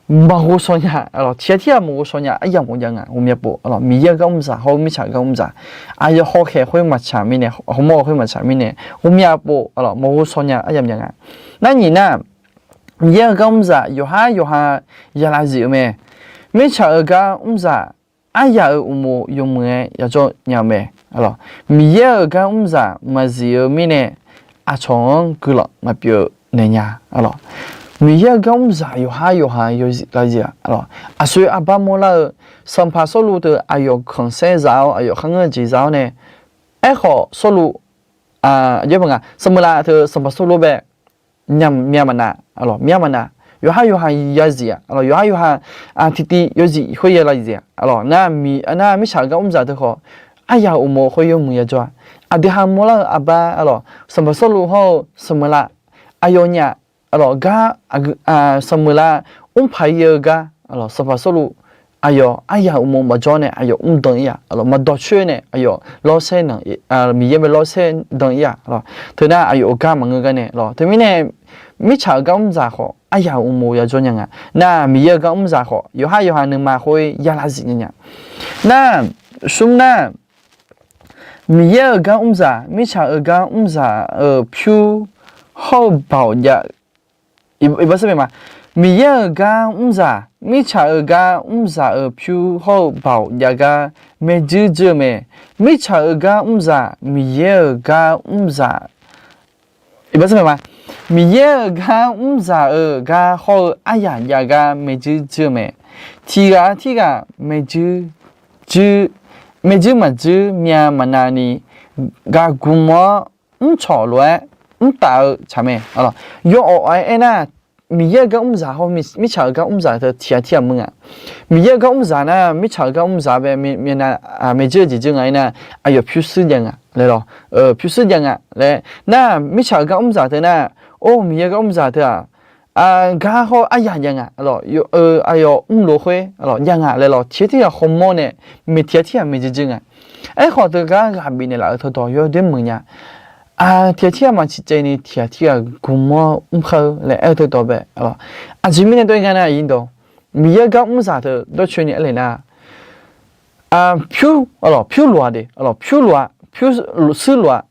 maqghov shaw nya, aqlawq, tiq ghaq tirghaq maqghov shaw nya, aryamq ghawqmya nga, ghawqmya pov, aqlawq, Miqyaer-euq gar mrzaq hawr-eu mirtsaq-euq gar mrzaq, aqyawf hawkhaeq khoer maqtsaq mirnae, hawmawr-eu khoer maqtsaq mirnae, ghawqmya pov, aqlawq, maqghov shaw nya, aryamq nya nga. Nar nyiq nar, Miqyaer-euq gar mrzaq yawqhar yawqha ya lav zif-eu mae. Mirtsaq-euq gar mrzaq aryaq-euq uqmov yawmuiq-aer yajawr nya-eu mae. Miqyaer-euq gar mrzaq maqzif-eu mirnae, aqcawq-anr guiqlanq maqpyeuf naeq nya, aqlawq. Miqyaer-euq gar mrzaq yawqhar yawqha yawzif lav zif-a, aqlawq. Aqsur arbar mawrlar-eu, Sanqpaq Sawrluv teu aqyawf khanqsaer za-awr, aqyawf kharngeur jeq za-awr nae, aerkhawf Sawrluv, aqjeq nga, Saqmeuqlav teu Sanqpaq Sawrluv bae nya myav maqnav, aqlawq, myav maqnav. Yawqhar yawqha ya zif-a, aqlawq, yawqhar yawqha tiqtiv yawzif khoer ya lav zif-a, aqlawq. Nar mirtsaq-euq gar mrzaq teu khawf aryaq-euq uqmov khoer yawmuiq yajawr-a. Aqdui ha mawrlar-eu arbar, aqlawq, Sanqpaq Sawrluv hawr-eu Saqmeuqlav, aqyawfnyaf, aqlawq, gar, Saqmeuqlav mrpaq-ir-eu gar, aqlawq, Sanqpaq Sawrluv aqyawf aryaq-euq uqmov maqjawr nae aqyawf mrdan-ir-a, aqlawq, maqdawq coer nae aqyawf lawrsaer, Miqyaer bae lawrsaer dan-ir-a, aqlawq. Teu nar aqyawf-euq gar maqngeur gar nae, aqlawq, teumirnae mirtsaq-euq gar mrzaq khawf aryaq-euq uqmov yajawr nya nga. Nar Miqyaer-euq gar mrzaq khawf yawqhar yawqha nuima khoer ya lav zif nya nya. Nar, smr nar, Miqyaer-euq gar mrzaq mirtsaq-euq gar mrzaq-euq pyur hawr-eu baoq jav, Miqyaer-euq gar mrzaq mirtsaq-euq gar mrzaq-euq pyur hawr-eu baoq jav gar maerjuir juir-eu mae. Mirtsaq-euq gar mrzaq Miqyaer-euq gar mrzaq, iqbax sar mae ma. Miqyaer-euq gar mrzaq-euq gar hawr-eu aryaq jav gar maerjuir juir-eu mae. Tiq ghaq tirghaq maerjuir juir, maerjuir maqjuir myav maqnav ni, gaqgmq-awr mrcawq lof-aer mrtaf-eu tsaq mae. Yawawq-aer aernar, Miqyaer-euq gar mrzaq hawr mirtsaq-euq gar mrzaq teu tiq ghaq tirghaq mr nga. Miqyaer-euq gar mrzaq nar, mirtsaq-euq gar mrzaq bae myav nav maerjuir-eu jeq juir nga aernar, aqyawf pyurshuir jav nga laer lawr, pyurshuir jav nga laer nar, mirtsaq-euq gar mrzaq teu nar, or, Miqyaer-euq gar mrzaq teu-aq, gar hawr aryaq jav nga, aqyawf mrlof khoer jav nga laer lawr, tiq ghaq tirghaq hawmawr nae, maeq tiq ghaq tirghaq maerjuir juir nga. Aerkhawf, teugar ghaq bifnaeq laf-eu teudawq yawdoer meuq nya. Tiq ghaq tirghaq maqciq caev ni tiq ghaq tirghaq gmq-awr mrkar-eu laer aer-eu teudawq bae. Aqjeq mirnae dov-ir nga nar, aqyuif dawq, Miqyaer-euq gar mrzaq teu dawrcoeni aerle nar, pyur, pyur lof-a de, pyur lof-a, pyur, suir lof-a,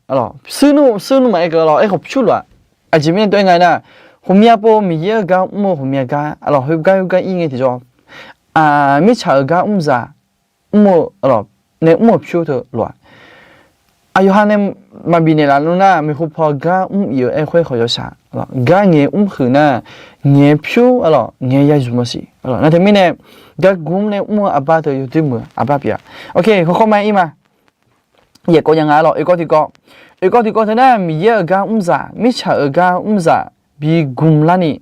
suir nmr, suir nmr maqaer keuv lawr, aerkhawf pyur lof-a. Aqjeq mirnae dov-ir nga nar, ghawqmya pov Miqyaer-euq gar mr-eu ghawqmya gar, aqlawq, khoergar khoergar ir ngae tiqjawr, mirtsaq-euq gar mrzaq mr-eu, aqlawq, nae mr-euq pyur teu lof-a. Aqyawf ha nae maqbif naeqlaf nmr nar, maeqhu paw gar mr-ir-eu aer khoer khawf yawshaq. Gar ngaeq mrhuiq nar, ngaeq pyur, aqlawq, ngaeq ya zmq mawsiq. Nar teumirnae, gargmr nae mr-eu arbar teu yawdoer meuq arbar pyeuf-a. Ok, hawkawr ma ir ma. Yaeqkawv nya nga lawr, oekawv tiqkawv. Oekawv tiqkawv teu nar, Miqyaer-euq gar mrzaq, mirtsaq-euq gar mrzaq bi gmq larni,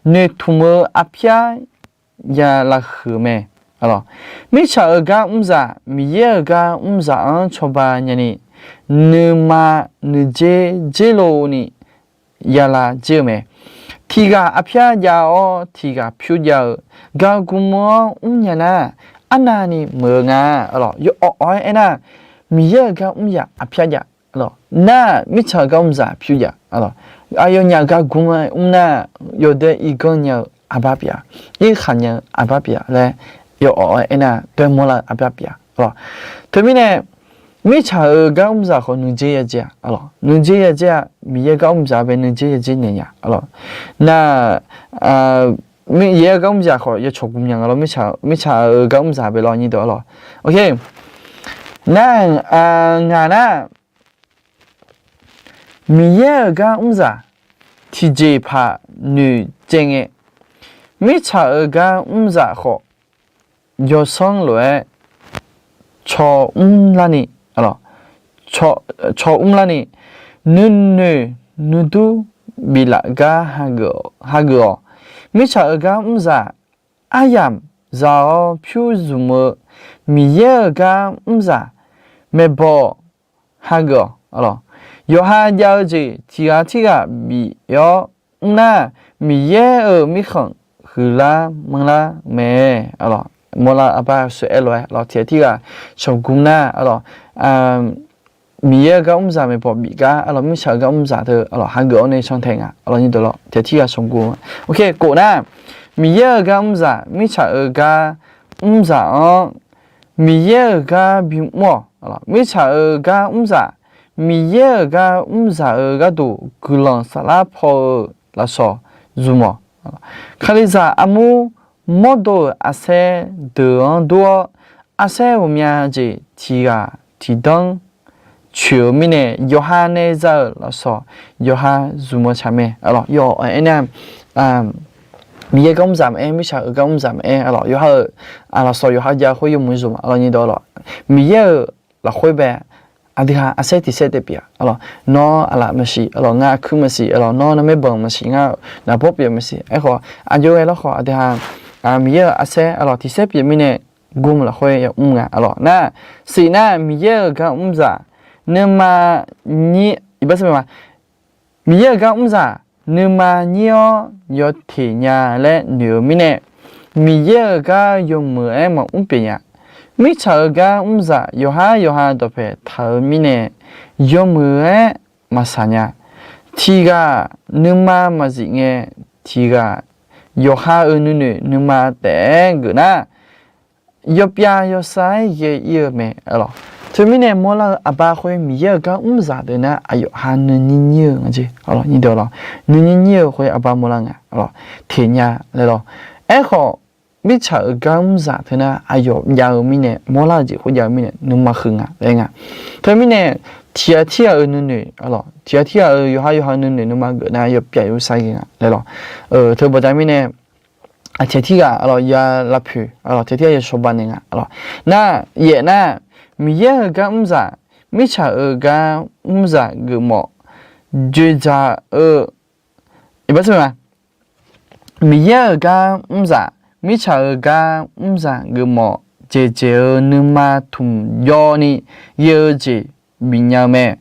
noeqtmq-eu arpyar ya lavhuiq-eu mae. Mirtsaq-euq gar mrzaq, Miqyaer-euq gar mrzaq-anr cawba nyani, nuima nuidzer dzer lov ni ya lav dzer-eu mae. Tiq ghaq arpyar jav-awr tiq ghaq pyur jav-eu, gargmr-anr mrnya nar, arnavni meuq-eu nga. Yawawq-aer aernar, Miqyaer-euq gar mrzaq arpyar jav, nar mirtsaq-euq gar mrzaq pyur jav. Aqyawfnyaf gargmr-aer mr nar, yawdaer irganr nya-eu arbar pyeuf-a, irkhaq nya-eu arbar pyeuf-a laer, yawawq-aer aernar, daemawr lar-eu arbar pyeuf-a. Teumirnae, mirtsaq-euq gar mrzaq khawf nuidzer yadzer-a, nuidzer yadzer-a, Miqyaer-euq gar mrzaq bae nuidzer yadzer naeq nya. Nar, Miqyaer-euq gar mrzaq khawf yacawq gmq nya nga lawr, mirtsaq-euq gar mrzaq bae lawr nyiq dawq lawr. Ok, nar, ngaq nar, Miqyaer-euq gar mrzaq tiqjeqpaq noeqtsaev ngae, mirtsaq-euq gar mrzaq khawf yawsanr lof-aer cawmr larni, cawmr larni, nuinoeq nuidur biflaf gar hageuf-awq. Mirtsaq-euq gar mrzaq aryamq za-awr pyur zmq-eu, Miqyaer-euq gar mrzaq maeqbawq hageuf-awq. Yawqha jav-eu jeq tiq ghaq tirghaq bif-awr mr nar, Miqyaer-euq mirkhanq huiqlar manrlar mae. Mawrlar arbar sheuq-aer lof-aer lawr, tiq ghaq tirghaq sanqgmr nar, Miqyaer-euq gar mrzaq maeqbawq bif gar, aqlawq, mirtsaq-euq gar mrzaq teu, aqlawq, hageuf-awr nae cantae nga, aqlawq, nyiq dawq lawr, tiq ghaq tirghaq sanqgmr. Ok, kof nar, Miqyaer-euq gar mrzaq mirtsaq-euq gar mrzaq-anr, Miqyaer-euq gar bimr-awq. Mirtsaq-euq gar mrzaq, Miqyaer-euq gar mrzaq-euq gharduq guiqlanq saflar paw-eu lafsawq zmq-awq. Kalizaq armur mawrdo-euq arsaer deuq-anr dur-awr, arsaer ghawqmya jeq tiq ghaq tiqdanr coeq-eu mirnae, yawqha nae za-euq lafsawq yawqha zmq-eu tsaq mae. Aqlawq, yawf aernar, Miqyaer gar mrzaq maqaer, mirtsaq-euq gar mrzaq maqaer, aqlawq, yawqha-euq lafsawq yawqha jav khoer yawmuiq zmq-a. Aqlawq, nyiq dawq lawr, Miqyaer-euq lafkhoer bae, aqdui-aq, arsaer tiq saer taef pyeuf-a. Aqlawq, nawr aqlaf maqsiq, aqlawq, ngar aqkuir maqsiq, aqlawq, nawr narmaer banq maqsiq, ngar naqbawr pyeuf maqsiq. Aerkhawf, aqjox ghae lawrkhawf, aqdui-aq, Miqyaer-euq arsaer, aqlawq, tiq saer pyeuf mirnae, gmr lafkhoer yamr nga. Aqlawq, nar, siq nar, Miqyaer-euq gar mrzaq, nuima nyir, Miqyaer-euq gar mrzaq nuima nyir-awr yawteq nya laer noeq-eu mirnae, Miqyaer-euq gar yawmuiq-aer maqmr pyeuf nya. Mirtsaq-euq gar mrzaq yawqhar yawqha dawqpaeq taq-eu mirnae, yawmuiq-aer maqsaq nya. Tiq ghaq nuima maqzif ngae, tiq ghaq yawqha-euq nuinoeq nuima taef-aer geuf nar, yawpyav yawsav-aer ghae ir-eu mae. Aqlawq, teumirnae mawrlar-eu aqbar khoer Miqyaer-euq gar mrzaq deuq nar, aqyawf ha nuinyir nyir-eu nga jeq. Aqlawq, nyiq dawq lawr, nuinyir nyir-eu khoer aqbar mawrlar nga. Aqlawq, teq nya laer lawr. Aerkhawf, mirtsaq-euq gar mrzaq teu nar, aqyawf jav-eu mirnae, mawrlar-eu jeq khoer jav-eu mirnae, nuima huiq nga laer nga. Teumirnae, tiq ghaq tirghaq-euq nuinoeq, tiq ghaq tirghaq-euq yawqha yawqha-euq nuinoeq nuima geuf nar yawpyav yawsar ghae nga laer lawq. Teu baqda mirnae, tiq ghaq tirghaq aqlawq ya lavpoeq, aqlawq tiq ghaq tirghaq ya cawba naeq nga aqlawq. Nar, yaef nar, Miqyaer-euq gar mrzaq, mirtsaq-euq gar mrzaq geufmawf, dzoeqdzaq-eu, iqbax sar ma, Miqyaer-euq gar mrzaq, mirtsaq-euq gar mrzaq geufmawf dzaeqdzaeq-eu nuima tmq jawrni ghae-eu jeq bifnya-eu mae.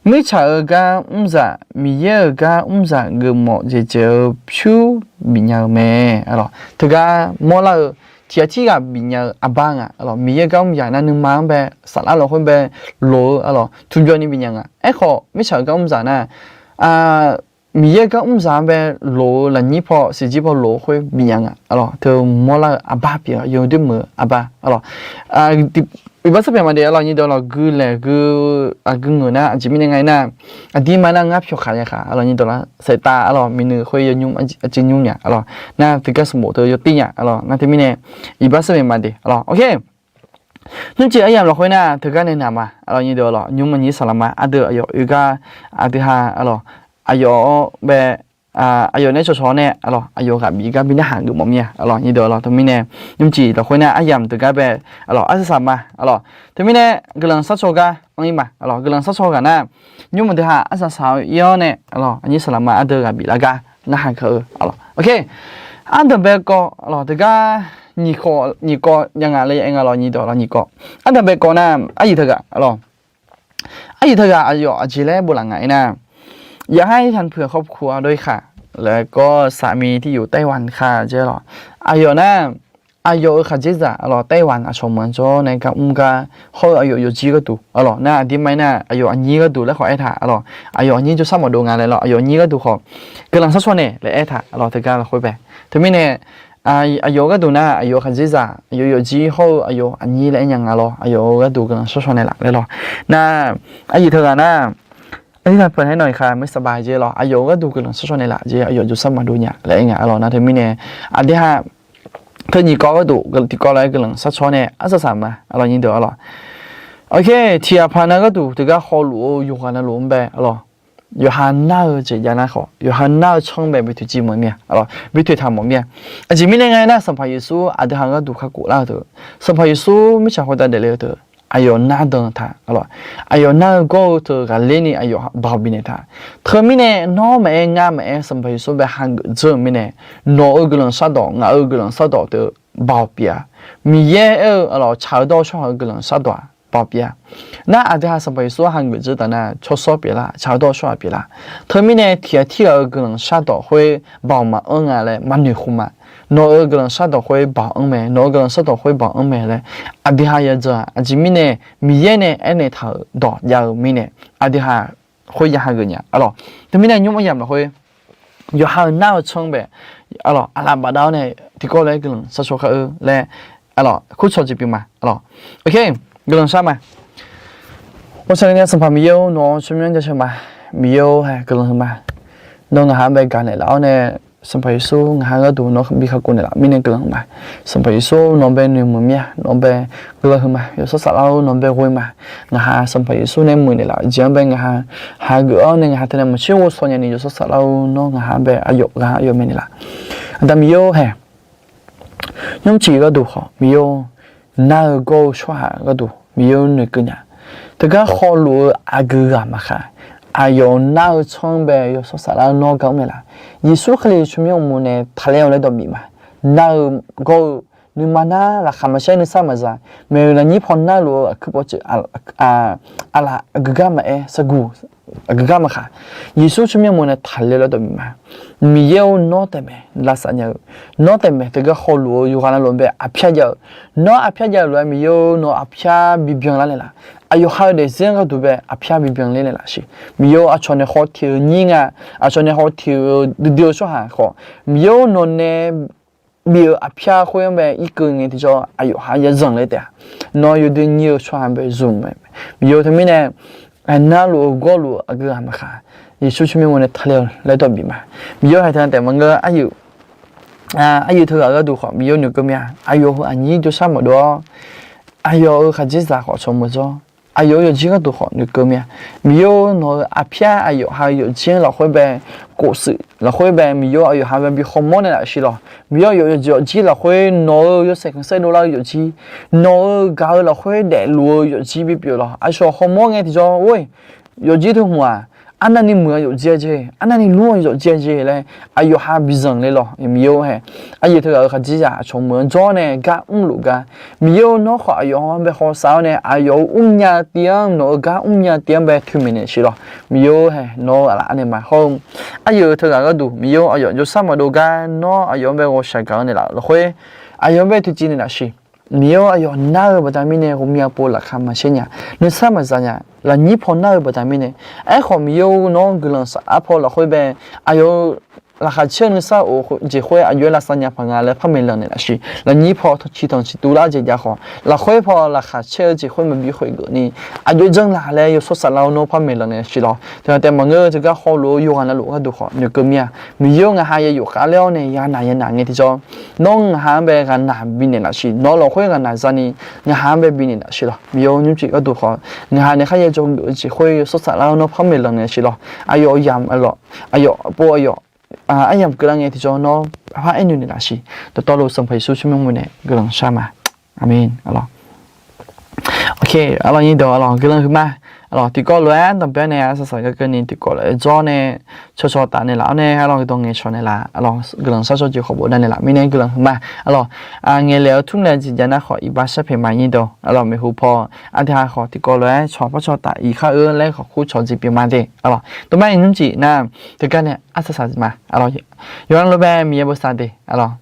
Mirtsaq-euq gar mrzaq, Miqyaer-euq gar mrzaq geufmawf dzaeqdzaeq-eu pyur bifnya-eu mae. Aqlawq teugar mawrlar-eu tiq ghaq tirghaq bifnya-eu aqbar nga. Aqlawq Miqyaer gar mrzaq nar nuima-anr bae, saflar lafkhoer bae loq-eu aqlawq tmq jawrni bifnya nga. Aerkhawf mirtsaq-euq gar mrzaq nar, Miqyaer gar mrzaq-anr bae loq-eu lafnyir paw siqjir paw loq-eu khoer bifnya nga. Aqlawq teu mawrlar-eu aqbar pyeuf-a, yawdoer meuq-eu aqbar aqlawq. Iqbax sar pyaeq maqde aqlawq nyir deuq aqlawq, guilaeq aqgeu ngeuq nar aqjeq mirnae nga aernar, aqdirma nar ngar pyawqkhaq yakhaq aqlawq nyir deuq lar saeqtav aqlawq miqnuiq khoer yawnymr aqjeq nymr nya aqlawq nar teugar sanqbof teu yawtir nya aqlawq nar teumirnae, iqbax sar pyaeq maqde aqlawq. Nymrcif aryamq lafkhoer nar teugar nae naq ma aqlawq nyir deuq aqlawq, nymr aqnyir saqlaq ma aqdui aqyawf oe gar, aqdui ha aqlawq, aqyawf-anr bae, aqyawf nae cawqcawq nae aqlawq aqyawf ghaq bif gar bi narhaq geufmawf mir-a aqlawq nyir deuq aqlawq. Teumirnae nymrcif lafkhoer nar aryamq teugar bae aqlawq arsaq saq ma aqlawq. Teumirnae guiqlanq sharcaw gar anr-ir ma aqlawq. Guiqlanq sharcaw ghaq nar, nymr aqdui ha arsaq saq-eu ir-awr nae aqlawq aqnyir saqlaq ma aqdui ghaq bif lar gar narhaq keuv-eu aqlawq. Ardanqbae kawv aqlawq teugar nyiq kawv jav nga laer aer nga aqlawq nyir deuq aqlawq nyiq kawv. Ardanqbae kawv nar aryiq teughaq aqlawq, aryiq teughaq aqyawf aqjeq laer bof laf nga aernar, yaqhar-ir tanpuiq khawf puq-a dawr-ir khaq laer gawr saqmiq tiq yuf ไต้หวัน khaq jeq aqlawq. Aqyawf nar, aqyawf-euq khaqdzerzaq aqlawq ไต้หวัน aqcawq meuq-anr jawr nae gar mr gar hawr-eu aqyawf yawqjir gharduq aqlawq nar aqdirma aernar aqyawf aqnyir gharduq laer khawf aertaq aqlawq. Aqyawf aqnyir jawrshar maqdov nga laer lawq, aqyawf aqnyir gharduq khawf guiqlanq sharcaw naeq laer aertaq aqlawq teugar lafkhoer bae. Teumirnae aqyawf gharduq nar aqyawf-euq khaqdzerzaq aqyawf yawqjir hawr-eu aqyawf aqnyir laer aer nya nga lawr, aqyawf-euq gharduq guiqlanq sharcaw naeq laf laer lawq. Nar aryiq teughaq nar, aryiq teughaq pyeuf nae nawq-iq khaq mr saqba jeq lawq, aqyawf-euq gharduq guiqlanq sharcaw naeq laf jeq aqyawf jawrshar maqdov nya laer aer nga aqlawq nar teumirnae, aqdui ha teu nyiq kawv gharduq tiqkawv lof-aer guiqlanq sharcaw nae arsaq saq ma aqlawq nyir deuq aqlawq. Oke, tiq ghaq paq nav gharduq teugar hawluf-eu yawqghaq navluf-anr bae aqlawq, yawqha nar-eu jeq jav nar khawf yawqha nar-eu tsanr bae bi toeqciv mawf mir-a aqlawq, bi toeqtaq mawf mir-a. Aqjeq mirnae nga aernar Sanqpaq Yeqsur aqdui ha gharduq kakhof lar-eu teu, Sanqpaq Yeqsur mirtsaq khoertav daefle-eu teu, aqyawf nardan taq aqlawq, aqyawf nar-eu gawr-eu teu ghaqler ni aqyawf baoq bifnaeq taq. Teumirnae nawr maqaer ngar maqaer Sanqpaq Yeqsur bae hageuf dzeur-euq mirnae, nawq-euq guiqlanq shardawq ngaq-euq guiqlanq shardawq teu baoq pyeuf-a. Miqyaer aer-eu aqlawq tsaq-eu dawr-eu tsawrhaq-euq guiqlanq shardawq-aq baoq pyeuf-a. Nar aqdui ha Sanqpaq Yeqsur hageuf dzeur taf nar tsawrshawr pyeuflar, tsaq-eu dawr-eu tsawrhaq pyeuflar. Teumirnae tiq ghaq tirghaq-euq guiqlanq shardawq khoer baoq maqanr nga laer maqnoeq khmq ma. Nawq-euq guiqlanq shardawq khoer baoq anr mae, nawq-euq guiqlanq shardawq khoer baoq anr mae laer aqdui ha yadzaq-aq. Aqjeq mirnae Miqyaer nae aernaeq taq-euq dawq jav-eu mirnae aqdui ha khoer ya hageuf nya aqlawq. Teumirnae nymr aryamq lafkhoer yawqha-euq nar-eu tsanr bae aqlawq aqlaf bafdav-awr nae tiqkawv lof-aer guiqlanq sharcaw kar-eu laer aqlawq kurcawq jeq pyeuf ma aqlawq. Oke, guiqlanq shar ma. Ghawqshaq ngae Sanqpaq Miqyaer-or, nawq-anr tsawrmyanr jaceuq ma. Miqyaer-or, hae guiqlanq huiq ma. Nawr ngaq ha bae gaq naeqlaf-awr nae Sanqpaq Yeqsur ngaq ha gharduq nawr bi kakhof naeqlaf mirnae guiqlanq huiq ma. Sanqpaq Yeqsur nawq bae noeqmuiq mir-a, nawq bae guiqlanq huiq ma. Yawshawr saflar-or nawq bae ghoe ma. Ngaq ha Sanqpaq Yeqsur nae muiqnaeq laf-eu jeq-anr bae ngaq ha hageuf-awr nae ngaq ha teunae maqtser ghovshaw nyani yawshawr saflar-or nawr ngaq ha bae aqyawf ghaq aqyawf maeqnaeq laf. Aqda Miqyaer-or hae, nymrcif gharduq khawf Miqyaer-or, nar-eu gawr-eu tsawrhaq gharduq Miqyaer-or noeqkeuv nya. Teugar hawluf-eu aqgeu ghaq maqkhaq, aqyawf nar-eu tsanr bae yawshawr saflar nawr gar mr naeq laf. Yeqsur Kali tsawrmyanr uqmov nae taqler-awq laer dawq bif ma. Nar-eu gawr-eu nuima nar laqkhaq maqshar nuisar maqza, maeqhu lafnyir paw narluf-eu aqkuir pawceuf aqlaf aqgeu gar maqaer sarguq aqgeu gar maqkhaq, Yeqsur tsawrmyanr uqmov nae taqler-awq laer dawq bif ma. Miqyaer-or nawr taef mae lavsav nya-eu, nawr taef mae teugar hawluf-eu yawqghaq navluf bae aqpyar jav-eu, nawr aqpyar jav-eu lof-aer Miqyaer-or nawr aqpyar bibyan lar naeq laf. Aqyawf ha-eu daefzir-anr gharduq bae aqpyar bibyan ler naeq laf siq. Miqyaer-or aqcawq nae khawf teq-eu nyir nga, aqcawq nae khawf teq-eu duidui-eu tsawrhaq khawf Miqyaer-or nawq nae bif-eu aqpyar khoer-anr bae irkeuv ngae tiqjawr aqyawf ha yazanq le taef-a. Nawr yawdui nyir-eu tsawrhaq bae zmq mae. Miqyaer-or teumirnae aqnarluf-eu gawrluf-eu aqgeu ghaq maqkhaq, Yeqsur tsawrmyanr uqmov nae taqler-awq laer dawq bif ma. Miqyaer-or hae teunav taef maqngeur, aqyuif teughaq gharduq khawf Miqyaer-or noeqkeuv mir-a. Aqyawf heu aqnyir jawrshar maqdov-awr, aqyawf-euq khaqdzerzaq khawf tsawq meuq jawr aqyawf-euq yawqjir gharduq khawf noeqkeuv mir-a. Miqyaer-or, nawq-euq aqpyar aqyawf ha-eu yawqjir lafkhoer bae, khofshuif lafkhoer bae, Miqyaer-or, aqyawf ha bae bi khawmawr nae lafshiq lawq. Miqyaer-or, aqyawf yawqjir lafkhoer nawq-euq yawshaef khanqsaer dovlar-eu yawqjir, nawq-euq gaq-eu lafkhoer daefluf-eu yawqjir bipyeuf lawq. Aqcawq khawmawr ngae tiqjawr, or, yawqjir teu hmq-aq, arnavni muiq-eu yawqjir-a jeq, arnavni lmr-eu yawqjir-a jeq laer aqyawf ha bi zanqle lawq. Miqyaer-or hae, aqyawf teughaq-euq khaqdzerzaq aqcawq meuq-anr jawr nae gar mrluf gar, Miqyaer-or, nawr khawf aqyawf-anr bae hawsav-awr nae aqyawf-euq mrnya tiv-anr, nawq-euq gar mrnya tiv-anr bae toeqmaeq naeq lafshiq lawq. Miqyaer-or hae, nawr aqlaf anaeq ma hawr-eu, aqyawf-euq teughaq gharduq Miqyaer-or, aqyawf jawrshar maqdov gar nawr aqyawf-anr bae ghawqshaq gaq-eu naeqlaf lafkhoer, aqyawf-anr bae toeqciv naeq lafshiq. Miqyaer-or, aqyawf nar-eu baqda mirnae ghawqmya pov laqkhaq maqshaer nya, nuisar maqza nya, lafnyir paw nar-eu baqda mirnae. Aerkhawf Miqyaer-or, nawr guiqlanq saflar paw lafkhoer bae, aqyawf-euq laqkhaq caer-eu nuisar of jeq khoer aqjox-aer lavsav nya paq nga laer par maeqlanq naeq lafshiq. Lafnyir paw ciqtanq ciqtuv lar jeq jav khawf, lafkhoer paw laqkhaq caer-eu jeq khoer maqbi khoeq geuf ni, aqjox janr laq laer yawshawr saflar-awr nawr par maeqlanq naeq lafshiq lawq. Teughaq taef maqngeur-eu teugar hawluf-eu yawqghaq navluf gharduq khawf noeqkeuv mir-a. Miqyaer-or, ngaq ha ya yaf khav ler-awr nae ya naq ya naq ngae tiqjawr, nawr ngaq ha-anr bae ghaqnaq bifnaeq lafshiq. Nawq-eu lafkhoer ghaqnaq zani ngaq ha-anr bae bifnaeq lafshiq lawq. Miqyaer-or, nymrcif gharduq khawf ngaq ha nae kharya jawrgeuf-eu jeq khoer yawshawr saflar-awr nawr par maeqlanq naeq lafshiq lawq. Aqyawf yamq aqlawq, aqyawf pov aqyawf aryamq keuvlar ngae tiqjawr nawr par aernoeq naeq lafshiq. Dawqtawvluf Sanqpaq Yeqsur tsawrmyanr mawr nae guiqlanq shar ma. Aqmeq. Aqlawq, aqlawq nyir dawq aqlawq guiqlanq huiqma. Aqlawq tiqkawv lof-aer danqbae nae arsaq saq garkeuv ni tiqkawv lof-aer jawr nae cawcaw taf naeqlaf-awr nae aqlawq dawq ngaeqcawq naeqlaf, aqlawq guiqlanq sharshawr jeq khawf bofdav naeqlaf mirnae guiqlanq huiqma. Aqlawq, ngaeqlaeq-eu tmr laejae jav nar khawf iqbax sharpaeq ma nyir dawq. Aqlawq maeqhu paw aqdui ha khawf tiqkawv lof-aer cawq par cawq taf iq khar-eu laer khawf kur cawq jeq pyeuf ma de. Aqlawq dawqma-iq nymrcif nar teugar nae arsaq saq ma. Aqlawq yawqha lof-aer Miqyaer bosav de. Aqlawq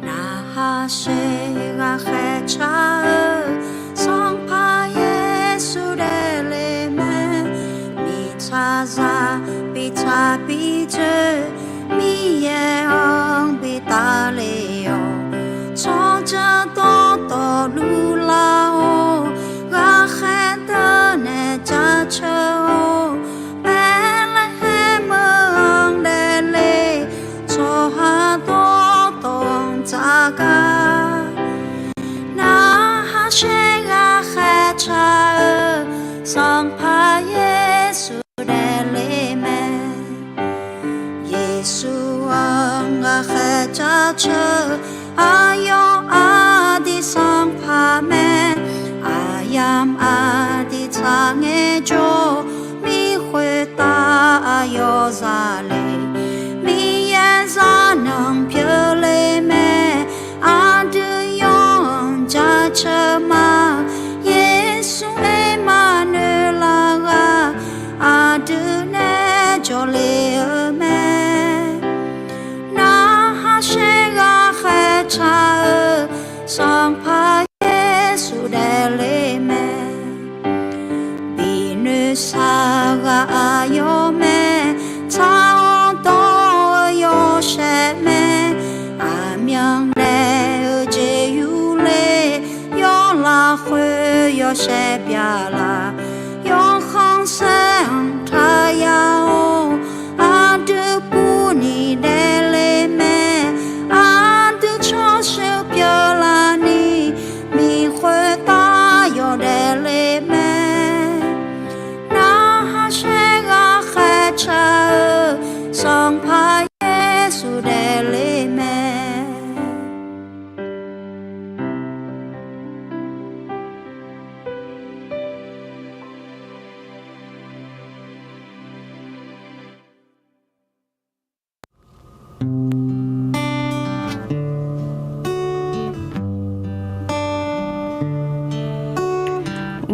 Narhaq shaer ghaqkhaer car-eu Sanqpaq Yeqsur daefle mae. Mirtsaqzaq bi tsaq bi dzoer, Miqyaer-anr bi tafle-awq. Tsawrjeuq dawqtawvluf lar-awr, ghaqkhaer deuq nae jaceuq-awr, Baeqlaeqhaeq meuq-anr daefle, tsawrhaq dawqtawv-anr tsaf gar. Narhaq shaer ghaqkhaer car-eu Sanqpaq Yeqsur daefle mae. Yeqsur-anr ghaqkhaer jaceuq-eu aqyawf aqdui Sanqpaq mae. Aqyamq aqdui tsaq ngaejawr, mir khoertav aqyawf zale. Miqyaer zaqnanq pyeufle mae. Aqdui yawqha-anr jaceuq ma. Yeqsur Aqmaqnoeqlaf ghaq aqdui nae jawrle-eu mae. Narhaq shaer ghaqkhaer car-eu Sanqpaq Yeqsur daefle mae. Binoeq saqghaq aqyawf mae, tsaq-awr dawr-eu yawshaef mae. Aqmyanluf-eu jeqyuq le, yawr lafkhoer yawshaef byaqlaf, yawkhanr saer-anr taqya-awr, aqdui purni daefle mae. Aqdui tsawrsheuq pyeuflarni, mir khoertav yawdaef le mae. Narhaq shaer ghaqkhaer car-eu Sanqpaq Yeqsur daefle mae.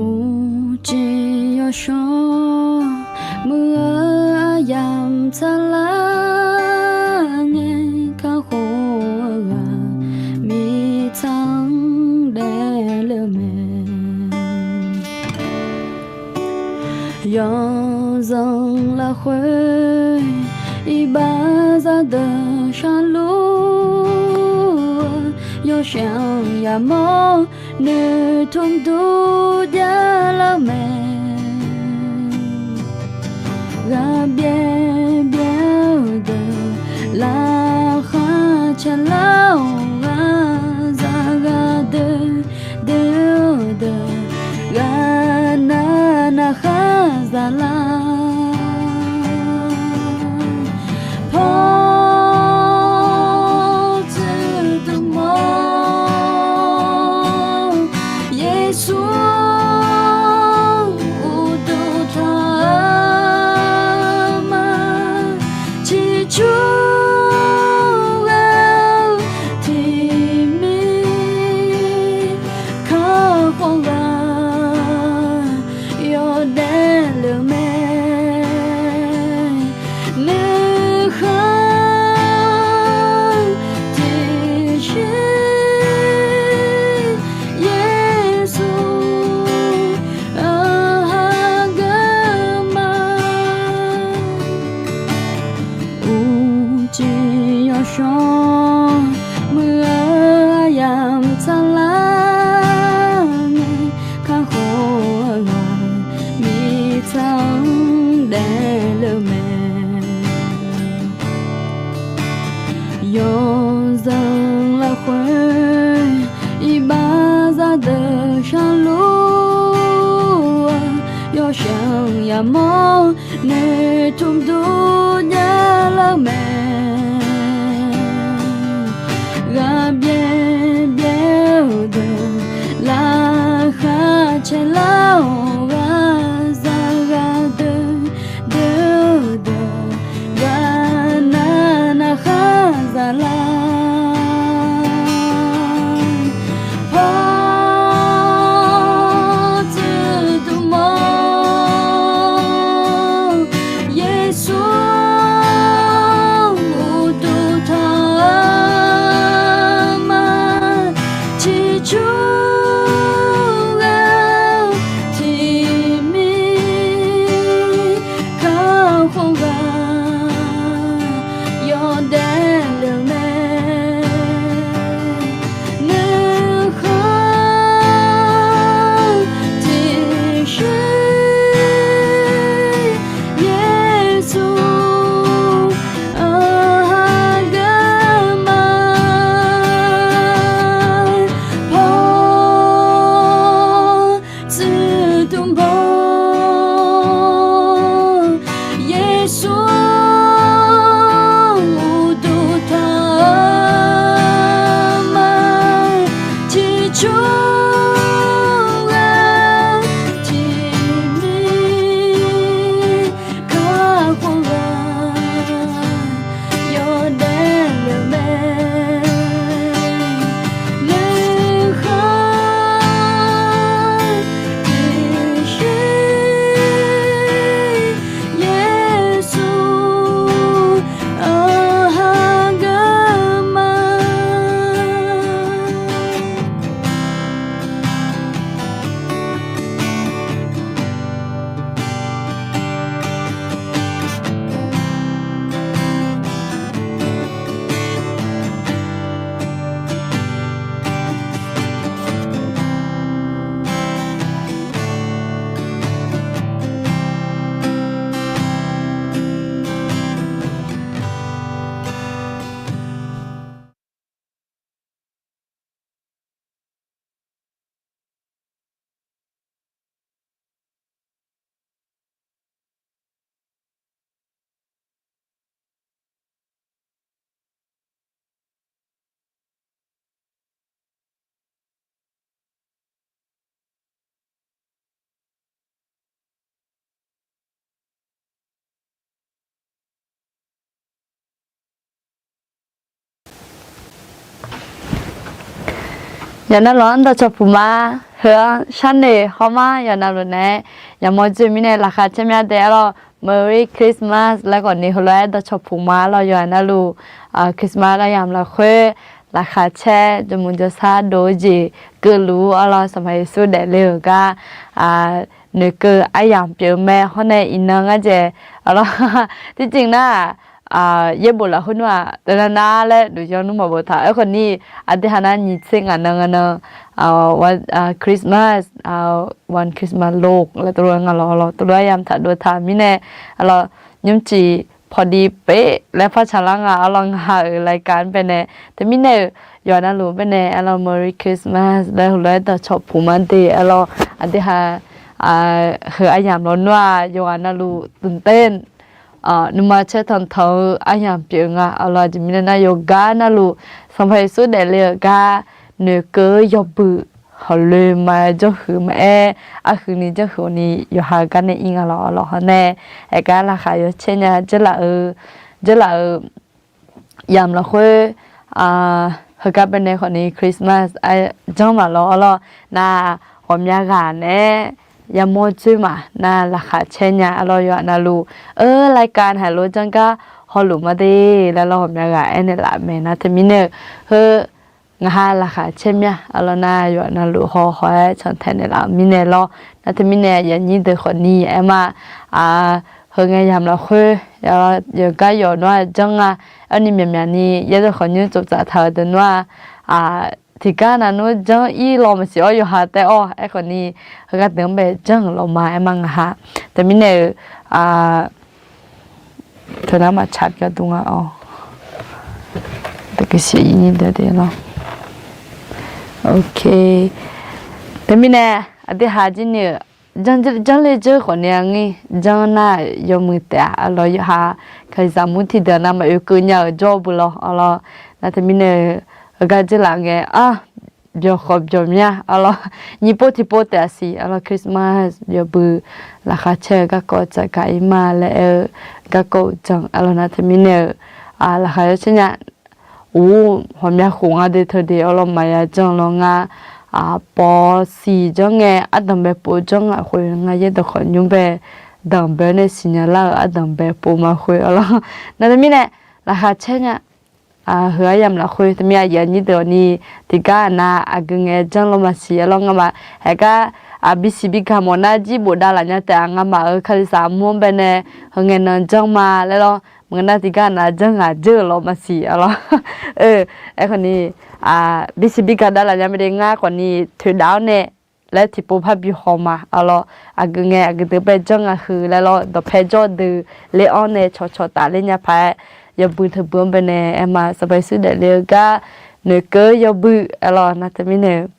Uqcif yawshawr muiq-eu aqyamq tsaqlar ngae, kakhof-eu ghaq mirtsaq-anr daefle-eu mae. Yawzanq lafkhoer iqbax zaqdeuq sharluf-eu Yawshaef-anr yamawr noeqtmq dur javlar mae. Ghaqbyaev byaev-eu deuq, laqkhaq caelar-awq ghaqzaq ghaqdoer doer-eu deuq, ghaqnav navkhar zaqlar paw tsuif dm mawr. Yeqsur uqduq tanq-eu ma, ciqcur ghae-eu tiqmir kakhof ghaq yawdaef lef mae. Nuikhanr tiqshir Yeqsur-anr hageuf ma. Uqcif yawshawr muiq-eu aryamq tsaqlar ngae, kakhof-eu ghaq mirtsaq-anr daefle mae. Yawzanq lafkhoer iqbax zaqdeuq sharluf-eu, yawshaef-anr yamawr noeqtmq dur javlar mae. Ghaqbyaev byaev-eu deuq, laqkhaq caelar-awq ghaqzaq ghaqdoer doer-eu deuq, ghaqnav navkhar zaqlar paw tsuif dm mawr. Yeqsur-anr uqduq tanq-eu ma, ciqcur ghae-eu tiqmir kakhof ghaq yawdaef lef mae. Nuikhanr tiqshir Yeqsur-anr hageuf ma. Paw tsuif dm mawr. Yeqsur-anr uqduq tanq-eu ma, ciqcur ghae-eu tiqmir kakhof ghaq yawdaef lef mae. Nuikhanr tiqshir Yeqsur-anr hageuf ma. Yawqnan luf-anr dawqcawq puq ma. Heu-anr sharnoeq hawr mar yawqnan luf naeq-aer yamawr dzoe mirnae laqkhaq caer mya dae-ar lawr. Merry Christmas laer khawf ni heulof-aer dawqcawq puq ma-ar lawr. Yawqnan luf Christmas laer yamq lafkhoer laqkhaq caer jawrmuiq jawrsar dov-eu jeq keuvluf-ur-ar lawr. Sanqpaq Yeqsur daefle-euq gar noeqkeuv aryamq pyeuf mae. Hawr nae iqnan ngar dzaeq-ar lawr. Tiqjeq nar-aq, yaerbof lafkhoer nmr-aq, teunav nar laer duq yanr nmr maqbof taq. Aerkhawf ni, aqdui haq nar nyiq tser ngaq nan nga nan, Christmas, wan Christmas lo laer teulof nga lawq, teulof aryamq taq dov taq mirnae, arlawq, nymrcif pawqdi pef laer par tsaqlar nga, arlawq, ngaq-euq รายการ baenae, teumirnae-euq yawqha navluf baenae, arlawq, Merry Christmas laer heulof-aer dawqcawq puq ma de, arlawq, aqdui haq heu aryamq lawnmr-aq, yawqha navluf ตื่นเต้น nuima caer tanqtanq-eu aryamq pyeuf nga, arlawq, aqjeq mirnae nar yawqgar navluf Sanqpaq Yeqsur daefle-euq gar noeqkeuv-eu yawbuiq hawqloe ma janrhuiq maqaer, arhuiq ni janrhuiq ni yawqha gar nae ir nga lawq, arlawq, hawr nae, aergar laqkhaq yawcaer nya, dzeurlaf-eu, dzeurlaf-eu yamq lafkhoer, heugar baenae khawf ni Christmas janr maqlawq, arlawq, nar ghawqmya ghaq naeq-aer yamawr dzoer maf nar laqkhaq caer nya, arlawq, yawqha navluf-eu รายการ haiq lof janr gar hawluf ma de laer lawr, ghawqmya ghaq aernaeq laf mae nar teumirnae-eu, heu ngaq ha laqkhaq caer mya, arlawq, nar yawqha navluf haw haw-aer cantaeq naeqlaf-euq mirnae lawr, nar teumirnae aqyuif aqnyir deuq khawf ni aer ma, heu ngae yamq lafkhoer yawqgar yawf nawr-aq janr nga, aerni myaqmyaq ni yaerdawq khawf nymr tsoftsaf taq-euq deuq nawr-aq, tiqgar nav nmr janr ir law maqsiq-awr yawqha taef-awr, aerkhawf ni heugar deuq-anr bae janr-euq law ma aer ma ngaq ha. Teumirnae-euq, teunar maqtsaq byav dur nga-awr, teuqsiq ir nyir deuq de lawr. Ok. Teumirnae aqdui haq jir ni-euq janr le dzeur khawf ni-a ngir janr nar yawmuiq taef-a, arlawq, yawqha kalizaq mur tiqdeuq nav maqoe keuv nya-euq jawr beu lawr, arlawq, nar teumirnae-euq heugar dzeurlaf ngae, byawq khawf byawq mya, arlawq, nyiq pov tiqpov taef-a siq, arlawq, Christmas yawbui laqkhaq caer-eu garkawv tsafgaq ir ma laer aer-eu garkawv uqdzan, arlawq, nar teumirnae-euq laqkhaq yawcaer nya, or, ghawqmya khof nga de teu de, arlawq, maqya janr lawr ngar, pawf siq janr ngae ardanq bae pov janr ngaq khoer ngar yaerdawq khawf nymr bae danqbae-awr nae siqnya lar-euq ardanq bae pov ma khoer, arlawq, nar teumirnae laqkhaq caer nya. Heu aryamq lafkhoer teumirnae aqyuif aqnyir deuq ni tiqgar aqnav aqgeu ngae janr law maqsiq, arlawq, ngamaf haeqgar bisiq bigaq mawf nar jir bofdav laf nya taef-a, ngamaf-euq kalizaq mur-anr baenae heu ngae nan janr ma laer lawr, maqngeur nar tiqgar aqnav janr ghaq dzeur-euq law maqsiq, arlawq, aerkhawf ni bisiq bigaq dav laf nya mae de, ngar khawf ni toeqdaf-awr nae laer tiqpov parbi haw ma, arlawq, aqgeu ngae aqgeu deuq bae janr nga heu laer lawr, dawqpae jawr deuq ler-anr nae cawqcawq tafler nya paq-aer, yawbui teubui-anr baenae aer ma, Sanqpaq Yeqsur daefle-eu gar noeqkeuv-eu yawbui, arlawq, nar teumirnae-euq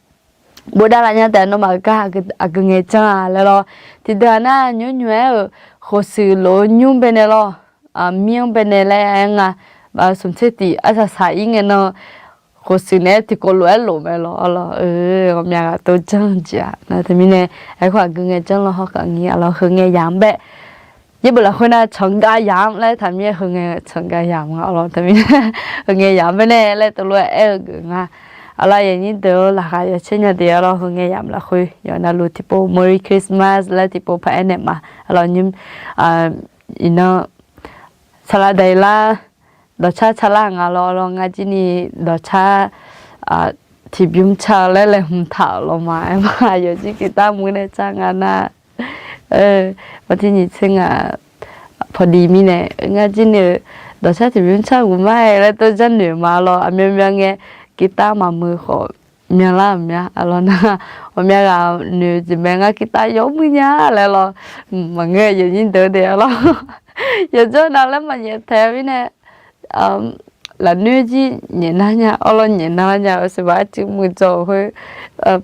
bofdav laf nya taef, nawmaf-euq gar aqgeu ngae janr-a laer lawr, tiqdeuq-aq nar nymr nymr-aer-euq khoeqshuif lof-eu nymr baenae lawr, mir-anr baenae laer aer nga, smq tser tiq arsaq saq ir ngae nan khoeqshuif naeq-aer tiqkawv lof-aer lof mae lawr, arlawq, ghawqmya ghaq tov janr jeq-aq, nar teumirnae aerkhawf aqgeu ngae janr lawr hawrkhav ngir, arlawq, heu ngae yamq-anr bae yaerbof lafkhoer nar canqgav yamq-anr laer taqmir-aer heu ngae canqgav yamq nga, arlawq, taqmir heu ngae yamq-anr baenae laer teulof-aer aer-eu geuf nga. Arlawq, aqyuif aqnyir deuq-or, laqkhaq yawcaer nya de, arlawq, heu ngae yamq lafkhoer yawqha navluf tiqpov Merry Christmas laer tiqpov paq-aer naeq ma, arlawq, nymr iqnan saqlaq daqi lar dawqcar car lar nga lawr, arlawq, ngar jir ni dawqcar tiqbymr car-eu laer laeqhmq taq-euq law ma, aer ma, aqyawf jir guitar mur nae car nga nar, maqtir nyiq tser ngaq pawqdi mirnae ngar jir ni-eu dawqcar tiqbymr car ghaq ma-aer laer tov janrnoeq ma lawr, aqmyanmyan ngae guitar maqmuiq khawf myanlar-euq mya, arlawq, nar ghawqmya ghaq noeq jeq mae, ngar guitar yawmuiq nya laer lawr, maqngeur, aqyuif aqnyir deuq de, arlawq, yawqjawr nav laer maqnyaef taeq mirnae lafnoer jir nyaef nar nya, arlawq, nyaef nar nya-eu seuqbaq arcuiv muiqdzawq-euq khoer,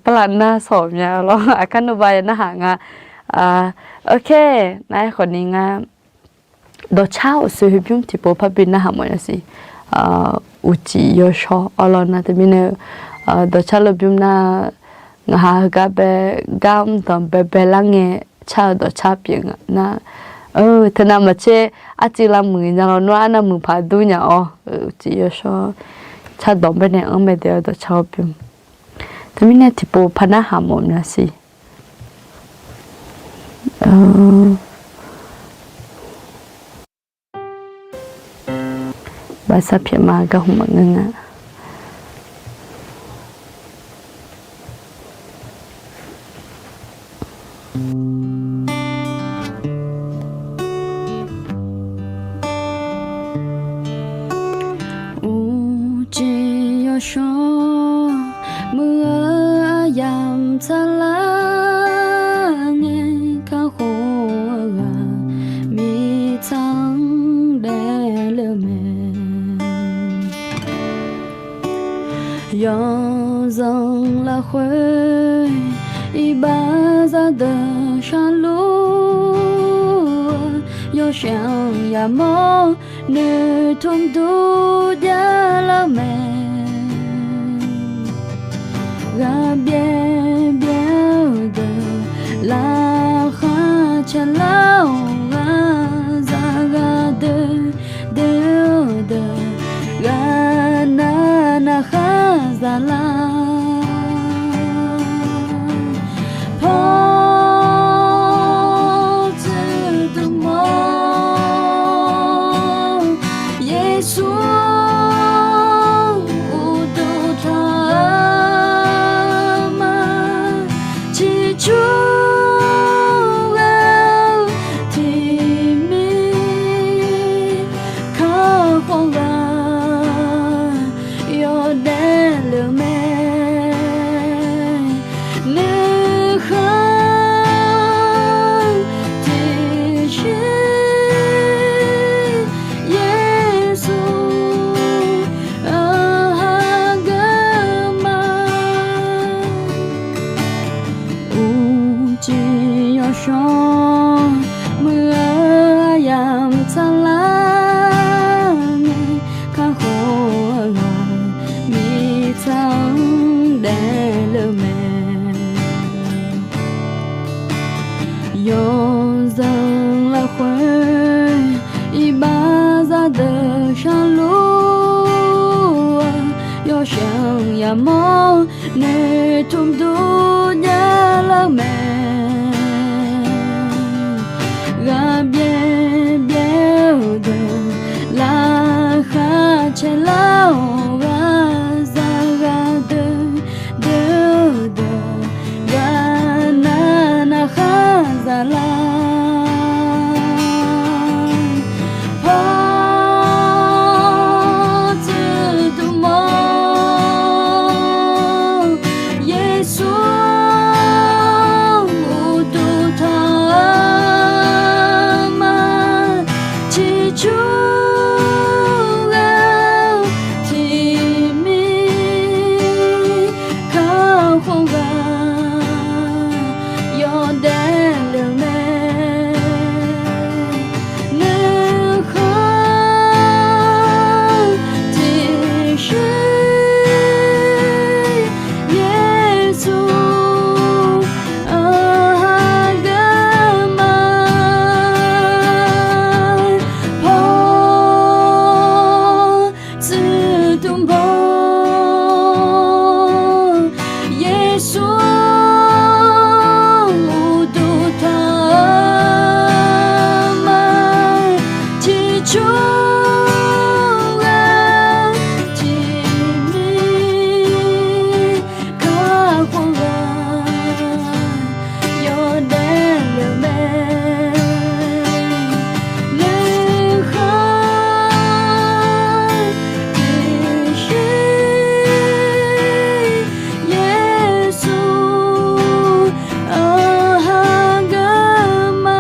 parlar nar sawq mya, arlawq, aqkar nuiba ya narhaq nga. Ok, nar-aer khawf ni ngar dawqcar uqshoe heubymr tiqpov parbi narhaq mawf nya siq. Uqcif yawshawr, arlawq, nar teumirnae-eu dawqcar lafbymr nar, ngaq ha heugar bae gar mr danqbae bae lar ngae car-eu dawqcar pyeuf nga nar, teunav maqtser arcuiv lavmuiq nya law, nawr arnavmuiq paq dur nya-awr, uqcif yawshawr car dawq baenae anr mae de-eu dawqcar lafbymr. Teumirnae tiqpov par narhaq mawf mya siq. Baqsar pyaeq ma, gar hmq maqngeur nga. Yawshawr muiq-eu aryamq tsaqlar ngae, kakhof-eu ghaq mirtsaq-anr daefle-eu mae. Yawzanq lafkhoer iqbax zaqdeuq sharluf-eu, yawshaef-anr yamawr noeqtmq dur javlar-eu mae. Ghaqbyaev byaev-eu deuq laqkhaq caelar-awq, ghaqzaq ghaqdoe doe-eu deuq ghaqnav navkhar zaqlar. Pawr tsuif dmq-awr, Yeqsur uqduq tanq-eu ma. Ciqcur ghae-eu tiqmir kakhof ghaq yawdaef le-eu mae. Nuikhanr tiqshir Yeqsur-anr hageuf ma. Uqcif yawshawr muiq-eu aryamq tsaqlar ngae, kakhof-eu ghaq mirtsaq-anr daefle-eu mae. Yawzanq lafkhoer iqbax zaqdeuq sharluf-eu, yawshaef-anr yamawr noeqtmq dur javlar-eu mae. Ghaqbyaev byaev-eu deuq laqkhaq caelar-awq, ghaqzaq ghaqdoe doe-eu deuq ghaqnav navkhar zaqlar. Pawr tsuif dmq-awr, Yeqsur uqduq tanq-eu ma. Ciqcur ghae-eu tiqmir kakhof ghaq yawdaef le-eu mae. Nuikhanr tiqshir Yeqsur-anr hageuf ma. Pawr tsuif dmq-awr, Yeqsur uqduq tanq-eu ma. Ciqcur ghae-eu tiqmir kakhof ghaq yawdaef le-eu mae. Nuikhanr tiqshir Yeqsur-anr hageuf ma.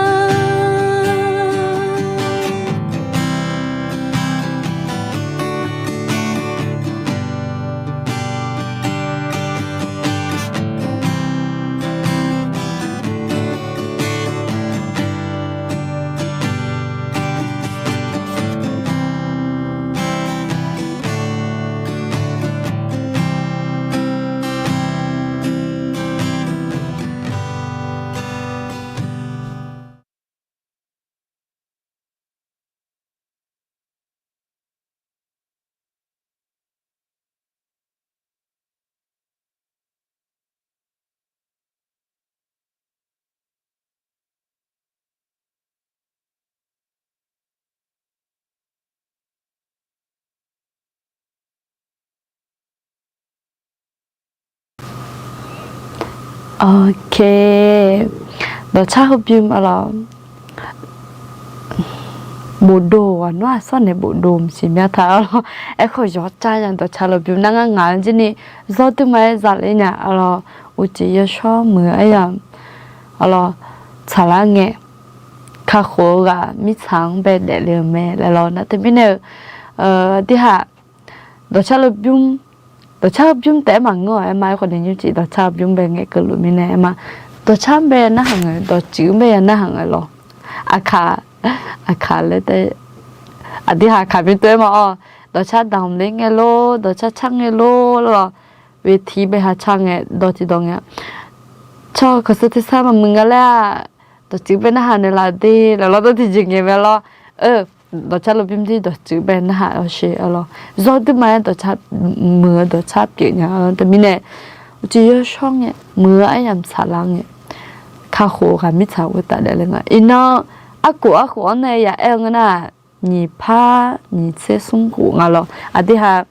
Ok. Dawqcar heubym-a lawq. bofdov ghaq nawr-aq sawr naeq bofdov maqsiq myav taq arlawr. Aerkhawf yawqcar nya dawqcar lafbymr nar ngar ngaq-anr jir ni zawr dui ma-aer zale nya arlawr. Uqcif yawshawr muiq-eu aryamq arlawr tsaqlar ngae, kakhof-eu ghaq mirtsaq-anr bae daefle-euq mae laer lawr. Nar teumirnae-eu, aqdirhaq dawqcar lafbymr, dawqcar lafbymr taef-aer maqngeur-awq aer ma. Aerkhawf ni nymrcif dawqcar lafbymr bae ngaeqkeuv luf mirnae aer ma. Dawqcar-anr bae narhaq ngae, dawqcif-anr bae ya narhaq ngae lawr. Aqkaq, aqkaq laer taef, aqdirhaq aqkaq bi tov-aer ma-awr, dawqcar damq ler ngae lor, dawqcar car ngae lor lawr. Oe tiq bae ha car ngae dawq tiqdawq ngae, tsawrhaq khanqsaer tersar maqmuiq nga laer-aq, dawqcif bae narhaq naeqlaf de laer lawr. Dawr tiqjeq ngae mae lawr. Dawqcar lafbymr dir dawqcif bae narhaq-awr sher arlawr. Zawr dui ma-aer dawqcar muiq-eu dawqcar pyeuf nya arlawr. Teumirnae uqcif yawshawr ngae, muiq-eu aryamq tsaqlar ngae, kakhof-eu ghaq mirtsaq khoertav daefle nga. Iqnan arkhof arkhof-anr nae yaaer-eu ngeur nar, nyiq par nyiq tser smr khof nga lawr. Aqdirhaq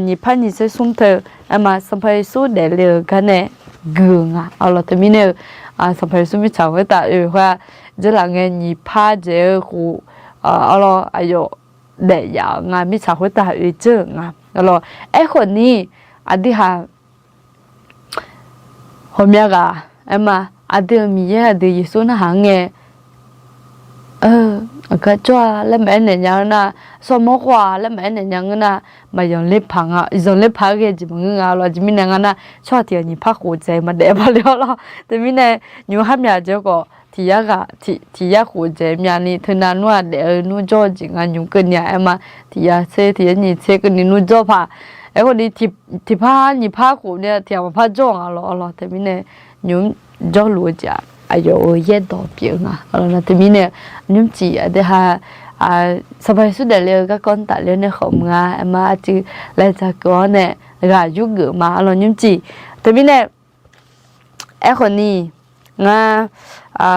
nyiq par nyiq tser smr teu aer ma, Sanqpaq Yeqsur daefle-euq gar nae gui-euq nga arlawr. Teumirnae-eu, Sanqpaq Yeqsur mirtsaq khoertav oe khoer-aq, dzeurlaf ngae nyiq par dzaeq-eu khof arlawr, aqyawf daef yaf-euq nga, mirtsaq khoertav oe dzeur-euq nga arlawr. Aerkhawf ni aqdirhaq ghawqmya ghaq aer ma, aqdui-euq Miqyaer aqdui Yeqsur narhaq-anr ngae, aqgar jawr-a laer maqaer naeq nya ngeur nar, sawrmawr khawf-a laer maqaer naeq nya ngeur nar, maqyanqler paq nga, zanqler paq-aer ghae jeq maqngeur nga lawr. Aqjeq mirnae nga nar, tsawrhaq tiq ghaq nyiq par khof dzaeq maqdaef paq le-awr lawr. Teumirnae nymr har myaq jeq khawf tiq yar ghaq tiq yar khof dzaeq myavni teunav nmr-aq daef-eu nmr jawr-eu jeq nga nymr keuvni-aq aer ma, tiq yar tser tiq yar nyiq tser keuvni nmr jawr paq. Aerkhawf ni tiq par nyiq par khof ni tiq ghaq maqpar jawr-eu nga lawr arlawr. Teumirnae nymr jawrluf-eu jeq-aq aqyawf-euq yaerdawq pyeuf-eu nga arlawr. Nar teumirnae nymrcif aqdirhaq Sanqpaq Yeqsur daefle-eu garkawv tafler nae khawf muiq-a aer ma, aqcuiv laejae keuv-awr nae ghaq yurgeuf ma arlawr nymrcif. Teumirnae aerkhawf ni ngar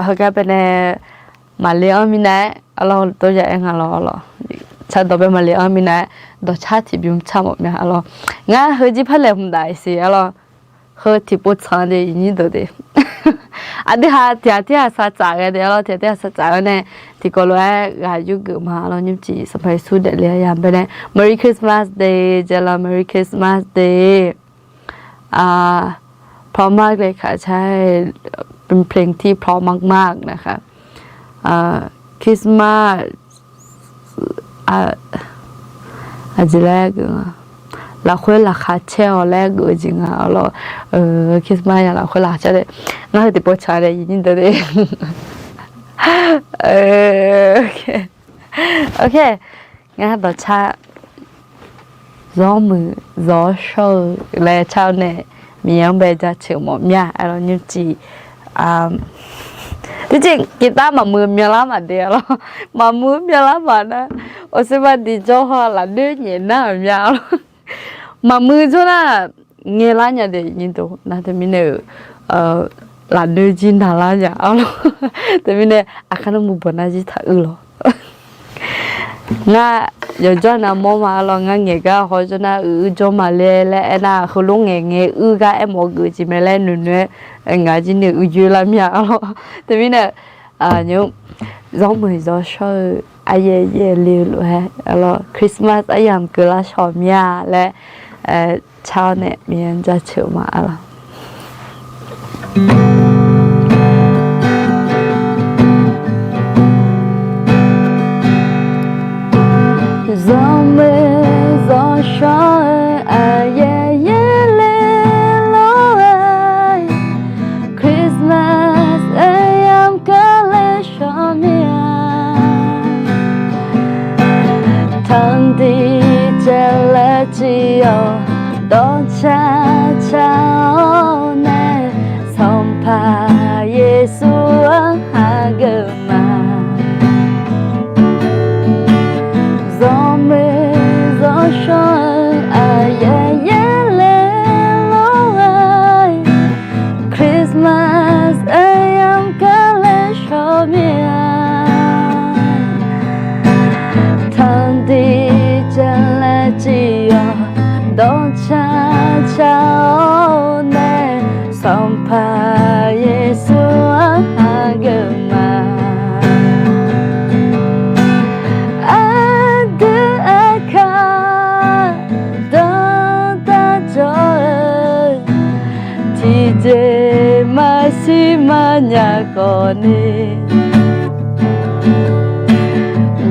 heugar baenae maqle-anr minav-aer arlawr, dawr ya aer nga lawr arlawr. Cardawq bae maqle-anr minav-aer dawqcar tiqbymr car mawf mya arlawr. Ngar heujir par laeqhmq daf siq arlawr. Heu tiqpov tsanq de iqnyir deuq de. Aqdui ha tiq ghaq tirghaq sar tsaf ghae de arlawr, tiq ghaq tirghaq sar tsaf-awr nae tiqkawv lof-aer ghaq yurgeuf ma arlawr. Nymrcif Sanqpaq Yeqsur daefle-a ya baenae Merry Christmas Day jeq lawr, Merry Christmas Day. พร้อมมากเลยค่ะ ใช่ เป็นเพลงที่เพราะมากๆ นะคะ Christmas เออ aqjeq laer geuf nga, lafkhoer laqkhaq caer-awq laer geuf-eu jeq nga arlawr. Christmas ya lafkhoer laqkhaq caer de. Ngar heu tiqpov tsanq de iqnyir deuq de. Ok, ngar dawqcar zawr muiq zawr shawr-eu laer car-awr nae Miqyaer-anr bae jaceuq mawf mya arlawr nymrcif. Tiqjeq guitar maqmuiq myanlar maqde arlawr, maqmuiq myanlar maqnar, awqsur maqdiq jawr haw lafdoer nyaef nar-euq mya arlawr. Maqmuiq jawr nar ngaelar nya de iqnyir deuq nar teumirnae-euq lafdoer jir naqlar nya arlawr. Teumirnae aqkar nar muiq bawq nar jir taq uir lawr. Ngar yawqjawr nav mawr ma arlawr, ngar ngaeq gar hawjawr nar uiq uir jawr ma le laer aernar, heulof ngaeq ngae uir gar aermawf-eu geuf jeq mae laer noeqnoeq-aer ngaq jir ni uiq yoer lar mya arlawr. Teumirnae nymr zawr muiq zawr shawr-eu aryaer yaerle-eu lof-aer arlawr Christmas aryamq keuvlar shawq mya laer car-awr nae Miqyaer-anr jaceuq ma arlawr. Zawr muiq zawr shawr-eu aryaer yaerle lof-aer Christmas aryamq keuvle shawq mya. Tanqdiq jalaer jir-awr dawqcar car-awr nae Sanqpaq Yeqsur-anr hageuf ma. Zawr muiq zawr shawr-eu aryaer yaerle lof-aer Christmas aryamq keuvle shawq mya. Tanqdiq jalaer jir-awr dawqcar car-awr nae Sanqpaq Yeqsur-anr hageuf ma. ni.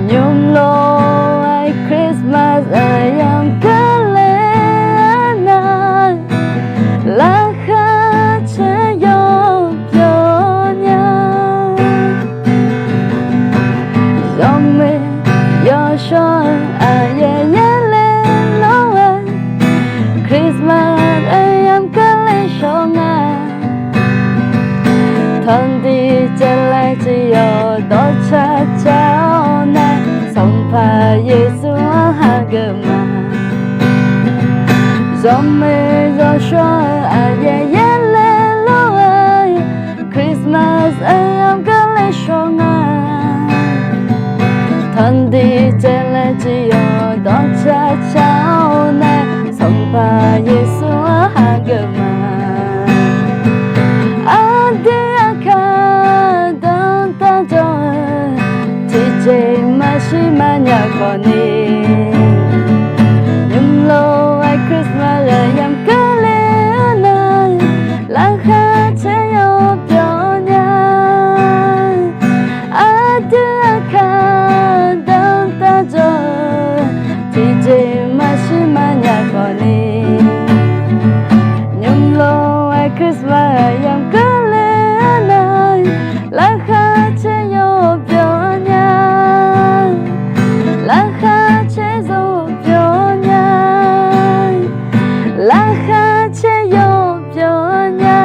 Nymrlof-aer Christmas aryamq keuvle-eu nar, laqkhaq caer yawpyawq nya. Yawmuiq yawshawr-eu aqyawf yaerle lor-eu, Christmas aryamq keuvle shawr nga. Tanqdiq caevlaeq tiq yawq dawqtsaq tsaq-awr nae, Sanqpaq Yeqsur-anr hageuf ma. Yawmuiq yawshawr-eu aqyawf yaerle lor-eu, Christmas aryamq keuvle shawr nga. Tanqdiq caevlaeq tiq yawq dawqtsaq tsaq-awr nae, Sanqpaq Yeqsur-anr hageuf ma. Aqdui aqkaq danqtav jawr-eu, tiqjeq maqshir maqnya khawf ni. Nymrlof-aer Christmas aryamq keuvle-eu nar, laqkhaq caer yawpyawq nya. Aqdui aqkaq danqtav jawr-eu, tiqjeq maqshir maqnya khawf ni. Nymrlof-aer Christmas aryamq keuvle-eu nar, laqkhaq caer yawpyawq nya. Laqkhaq caer yawpyawq nya. Laqkhaq caer yawpyawq nya.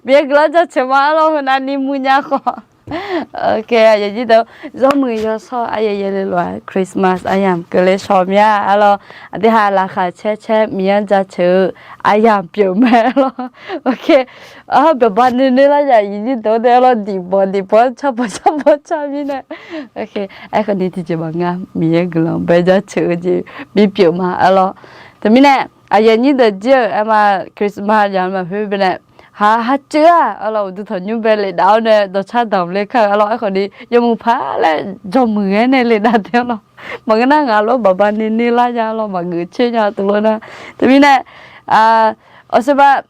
Miqyaer guiqlanq jaceuq ma arlawr, heunavni muiq nya khawf. Aqyawf nyir deuq, yawmuiq yawshawr aqyawf yaerle lof-aer Christmas aryamq keuvle shawr mya arlawr. Aqdui ha laqkhaq caer caer Miqyaer jaceuq-eu aryamq pyeuf mae arlawr. Byaqba nuinoer lar ya, aqyawf nyir deuq-anr nae arlawr, diqbawq diqbawq-anr carbaw carbaw car mirnae. Aerkhawf ni tiqjeq maqnga, Miqyaer guiqlanq bae jaceuq-eu jeq bipyeuf ma arlawr. Teumirnae aqyawf nyir deuq jir-euq aerma Christmas yamq maqpyeuf baenae, ha ha ceuv-aq arlawr, uqduq tanqnymr bae lefdav-awr nae dawqcar damq le kar-eu arlawr. Aerkhawf ni yawmuiq paq laer jawrmuiq-aer nae lefdav tae arlawr. Maqngeur nar ngaq lof baqba nuinoer lar ya arlawr, maqgeuf tser nya teulof nar. Teumirnae awqseba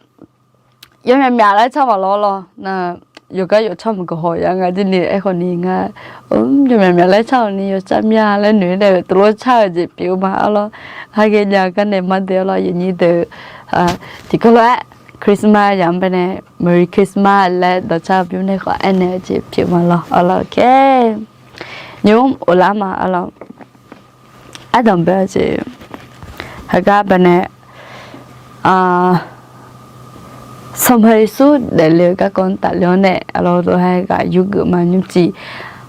yawmyaq myaq laer car maqlawr lawr nar, yawqgar yawqcar maqgeuf haw ya nga jir ni. Aerkhawf ni ngar yawmyaq myaq laer car-awq ni yawcar mya laer noeq-aer nae teulof car-eu jeq pyeuf ma arlawr. Haghae nya gar nae mar de arlawr, aqyawf nyir deuq tiqkawv lof-aer Christmas yamq baenae Merry Christmas laer dawqcar bymr nae khawf aernaeq-eu jeq pyeuf ma lawr arlawr. Nymr of lar ma arlawr. Ardanq bae-eu jeq heugar baenae Sanqpaq Yeqsur daefle-eu garkawv tafle-awr nae arlawr, lof-aer ghaq yurgeuf ma nymrcif,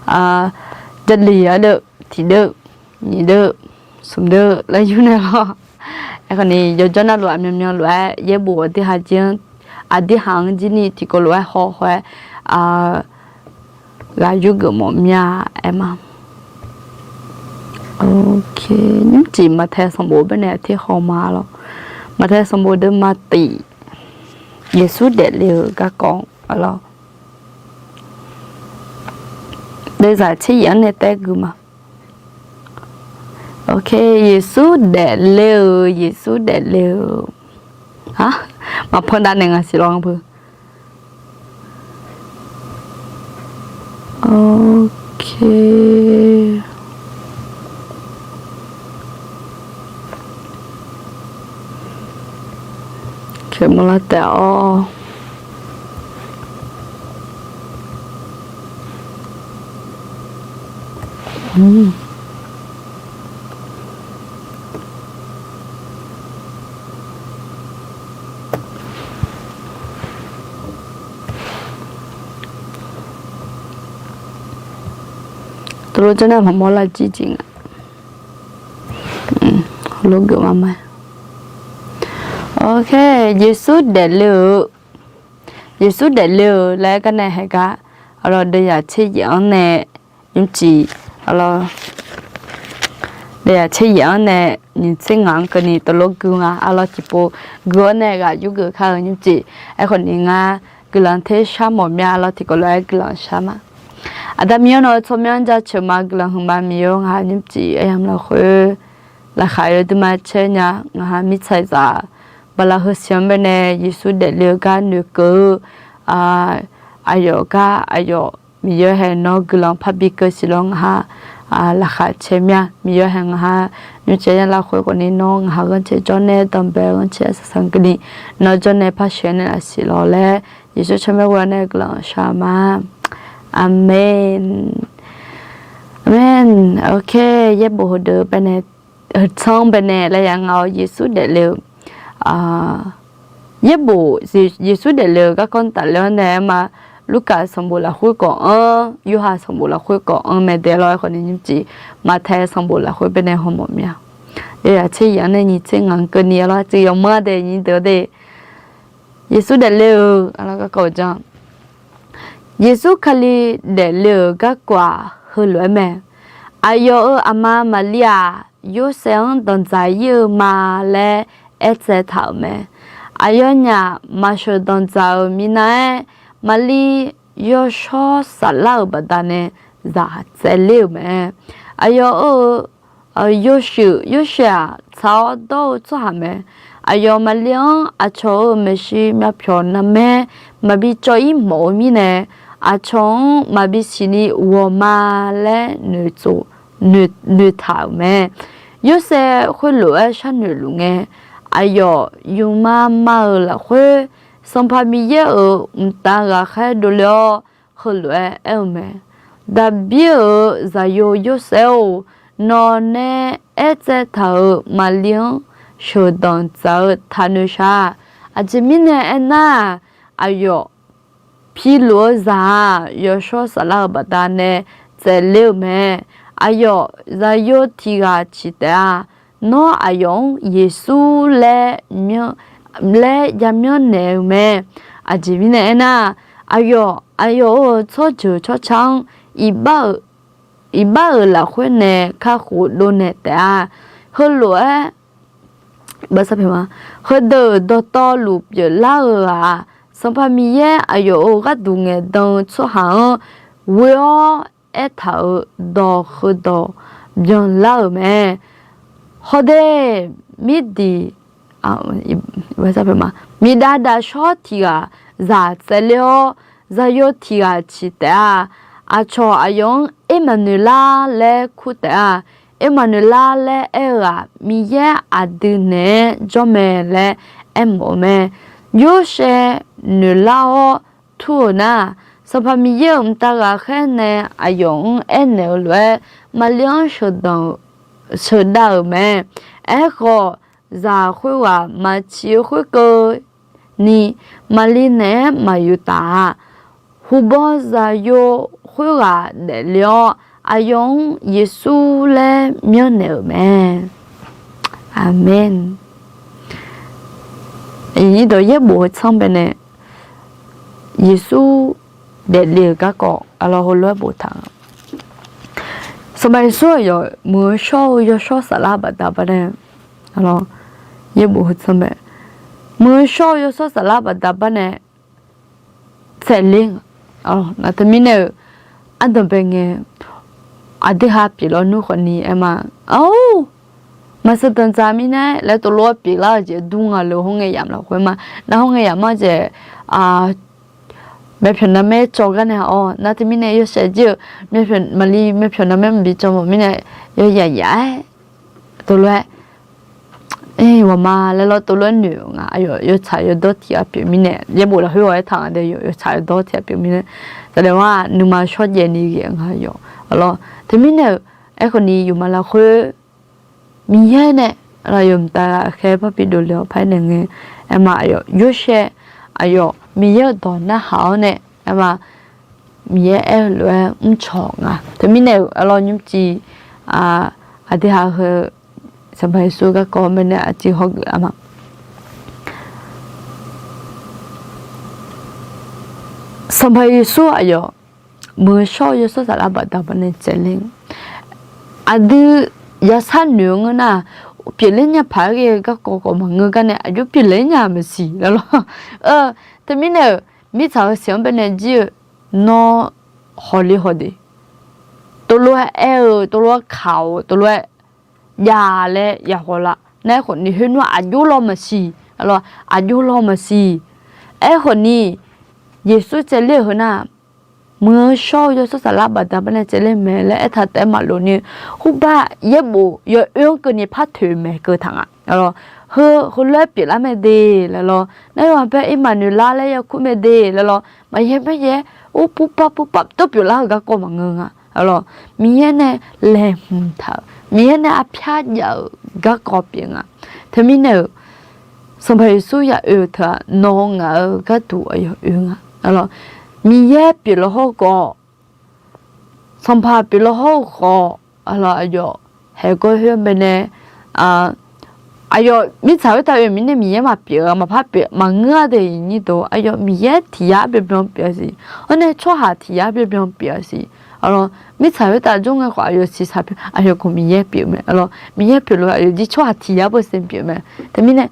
Jarlif ardeuv tiqdeuv nyiq deuv smq deuv laer yur nae lawr. Aerkhawf ni yawjawr navluf aqmyanmyan lof-aer yaerbof aqdui ha jir-anr, aqdui ha-anr jir ni tiqkawv lof-aer haw haw-aer ghaq yurgeuf mawf mya aer ma. Nymrcif Maqtaeq sanqbof baenae aqtir haw ma lawr. Maqtaeq sanqbof deuq ma tiq, Yeqsur daefle-euq garkawv arlawr, deuvzaq tser yaef-anr nae taer gui ma. Yeqsur daefle-euq, Yeqsur daefle-euq. Maqpan dav naeq ngaq siq lawr-anr beu. Kemur lar taef-awr. Teulof janr nar maqmawr lar jir jeq nga. Lof geuf ma ma. Yeqsur daefle-euq, Yeqsur daefle-euq laer gar nae haeq gar, arlawr, deuvzaq tser yaef-anr nae nymrcif, arlawr, deuvzaq tser yaef-anr nae nyiq tser ngaq-anr keuvni teulof gui nga, arlawr, tiqpov gui-awr nae ghaq yurgeuf kar-eu nymrcif. Aerkhawf ni ngar guiqlanq ter shar mawf mya, arlawr, tiqkawv lof-aer guiqlanq shar ma. Aqda Miqyaer nawq-eu tsawrmyanr jaceuq ma, guiqlanq huiqma Miqyaer-or, ngaq ha nymrcif aryamq lafkhoer laqkhaq yawduima caer nya, ngaq ha mirtsaqzaq baqlaq heu siq-anr baenae Yeqsur daefle-eu gar noeqkeuv-eu, aqyawf gar aqyawf Miqyaer hae nawr guiqlanq parbi keuv siq lawr ngaq ha laqkhaq cae mir-a. Miqyaer hae ngaq ha nymrcae yar lavkhoer khawfni nawr ngaq ha ghanrcae jawrnae danqbae ghanrcae saqsaq keuvni nawr jawrnae par sheuq naeqlaf siq lawr laer Yeqsur tsawrmyanr ghoe-awr nae guiqlanq shar ma. Aqmeq. Aqmeq. Ok, yaerbof heudeuq baenae, heu tsanr baenae laer ya nga-awr Yeqsur daefle-eu yaerbof, Yeqsur daefle-eu garkawv tafler-awr nae aer ma, Lurkaf sanqbof lafkhoer kawv-anr, Yorhaq sanqbof lafkhoer kawv-anr mae dae lawr-aer khawfni nymrcif, Maqtae sanqbof lafkhoer baenae hawmawf mir-a. Yawzaq tser yif-anr nae nyiq tser ngaq-anr keuvni-a lawr, aqcuiv yawmawr dae nyiq deuq-awr de. Yeqsur daefle-eu garkawv-eu jan Yeqsur Kali daefle-euq garkawv-aq heulof-aer mae. Aqyawf-euq aqma Maqlir-aq, Yorsaev-anr danqdzaq ir-eu ma laer aertsaev taq-euq mae. Aqyawfnyaf maqsheuq danqdzaq-euq minav-aer, Maqlir yawshawr saflar-euq baqdanae zaq tsaevler-euq mae. Aqyawf-euq yawshuif Yorsaev-aq, tsaq-awr dawr-eu tsawrhaq mae. Aqyawf Maqlir-anr aqcawq-euq maeqshi myavpyawq narmaer maqbi cawv-ir mawf-eu mirnae, aqcawq-anr maqbi siqni ghawq ma laer noeqtsof, noeqtaq-euq mae. Yorsaev khoerlof-aer sharnoeq luf ngae, aqyawf yufma ma-euq lafkhoer, Sanqpaq Miqyaer-euq mqtav ghaqkhaer dovle-awr, heulof-aer aer-eu mae. Daqbir-euq zaqyo Yorsaev-or, nawq nae aertsaev taq-euq Maqlir-anr sheuqdanq dzaq-eu taqnoeq shaq. Aqjeq mirnae aernar, aqyawf piluf-eu zaq-aq, yawshawr saflar-euq baqdanae tsaevler-euq mae. Aqyawf zaqyo tiq ghaq ciq taef-a. Nawr aqyawf-anr Yeqsur laer yamyanr naeq-eu mae. Aqjeq mirnae aernar, aqyawf, aqyawf-euq tsawrjeuq tsawrca-anr iqbax-euq lafkhoer nae kakhof dovnaeq taef-a. Heulof-aer, heudeuq dawqtawvluf pyeuflar-eu-aq, Sanqpaq Miqyaer aqyawf-euq gharduq ngaeqdan-eu tsawrhaq-anr ghoe-awr aertaq-euq dawq heudawq byanlar-euq mae. Hawde, mirdiq, miqdav daqshawr tiq ghaq zaq tsaevler-awr, zaqyo tiq ghaq ciq taef-a. Aqcawq aqyawf-anr Ermaqnoeqlar laer kur taef-a. Ermaqnoeqlar laer aer-eu-aq, Miqyaer aqdui naeq-aer jawr mae laer aermawf-eu mae. Yorsaev noeqlar-awr tur-euq nar, Sanqpaq Miqyaer-euq mqtav ghaqkhaer nae aqyawf-anr aernaeq-eu lof-aer, Maqlir-anr sheuqdav-euq mae. Aerkhawf, zaq khoerghaq maqciq-eu khoerkeuvni, Maqlir naeq-aer maqyuf taf-a. Huqbawr zaqyo khoerghaq daefle-awr, aqyawf-anr Yeqsur laer myanrnaeq-euq mae. Aqmeq. Yaerbof heu tsanr baenae Yeqsur daefle-euq garkawv aqlawq heulof-aer boftaq nga. Sanqpaq Yeqsur aqyawf muiq-eu shawr-eu yawshawr saflar baqda baqnae, yaerbof heu tsanr bae, muiq-eu shawr-eu yawshawr saflar baqda baqnae tsaevler nga. Nar teumirnae-euq ardanqbae ngae aqdui ha pyeuf lawnmr khawfni aer ma. Or, maqsheuq danqdzaq mirnae laer tov lof-aer pyeuflar-eu jeq dur nga le, hawr ngae yamq lafkhoer ma. Nar hawr ngae yamq ma jeq, myavpyawq narmaer cawv gar nae-awr, nar teumirnae yawshaef jir-eu, Maqlir myavpyawq narmaer maqbi cawv mawf mirnae, yawyaq yaf-aer tov lof-aer, ghawqma laer lawr tov lof-aer noeq-eu nga. Aqyawf yawtsaq yawdawr tiq ghaq pyeuf mirnae, yaerbof lafkhoer-awr aertaq nga de, yawtsaq yawdawr tiq ghaq pyeuf mirnae, tafdaef-a nuima shawrjaev ni ghae nga yawf. Aqlawr teumirnae-euq aerkhawfni yawqma lafkhoer Miqyaer nae aqyawf mqtav ghaqkhaer parbi dovle-awr par-aer naeq ngae, aerma aqyawf Yorsaev, aqyawf Miqyaer-euq dawq narhaq-awr nae, aerma Miqyaer aer-eu lof-aer mrcawq nga. Teumirnae-euq aqlawr nymrciv, aqdui ha heu Sanqpaq Yeqsur garkawv baenae aqcif hawgeuf-a ma. Sanqpaq Yeqsur aqyawf muiq-eu shawr-eu yawshawr saflar baqda baqnae tsaevler. Aqdui yashar noeq-eu ngeur nar, pyeufler nya paq-aer ghae-eu garkawv khawf maqngeur gar nae aqjox pyeufler nya maqsiq lawr. Teumirnae-euq mirtsaq-eu siq-anr baenae jir-eu nawr hawle hawde, tov lof-aer aer-eu, tov lof-aer kaq-eu, tov lof-aer jav laer yaqhaw la. Nar aerkhawfni khoer nmr aqjox lawr maqsiq. Arlawr, aqjox law maqsiq. Aerkhawf ni, Yeqsur caevler-euq heu nar, muiq-eu shawr-eu yawshawr saflar baqda baqnae caevler mae laer aertaq taef-aer maqlof ni, hurbav yaerbof yawoer-anr keuvni par toeq maeq keuv taq nga. Arlawr, heu heulof-aer pyeuflar mae de laer lawr, nar yawqha bae Irmaqnoeqlar laer yakur mae de laer lawr, maqyaer maqyaer, or purpav purpav tov pyeuflar-eu garkawv maqngeur nga. Arlawr, Miqyaer nae laeqhmq taq-euq, Miqyaer nae arpyar jav-euq garkawv pyeuf nga. Teumirnae-euq, Sanqpaq Yeqsur ya oe-euq teu-aq, nawq-eu ngaq-eu gharduq aqyawf oe nga. Arlawr, Miqyaer pyeuflar hawr khawf, Sanqpaq pyeuflar hawr-eu khawf, arlawr, aqyawf haeqgawr khoer-anr baenae, aqyawf mirtsaq khoertav oe-euq mirnae Miqyaer maqpyeuf-a, maqpar pyeuf maqngeur-a de. Iqnyir deuq, aqyawf Miqyaer tiq yar byanbyan pyeuf-a siq. Hawr nae tsawrhaq tiq yar byanbyan pyeuf-a siq. Arlawr, mirtsaq khoertav jawr ngae khawf aqyawf siqsaq pyeuf, aqyawf khawf Miqyaer pyeuf mae. Arlawr, Miqyaer pyeuflof-aer aqyawf jir tsawrhaq tiq yar percent pyeuf mae. Teumirnae,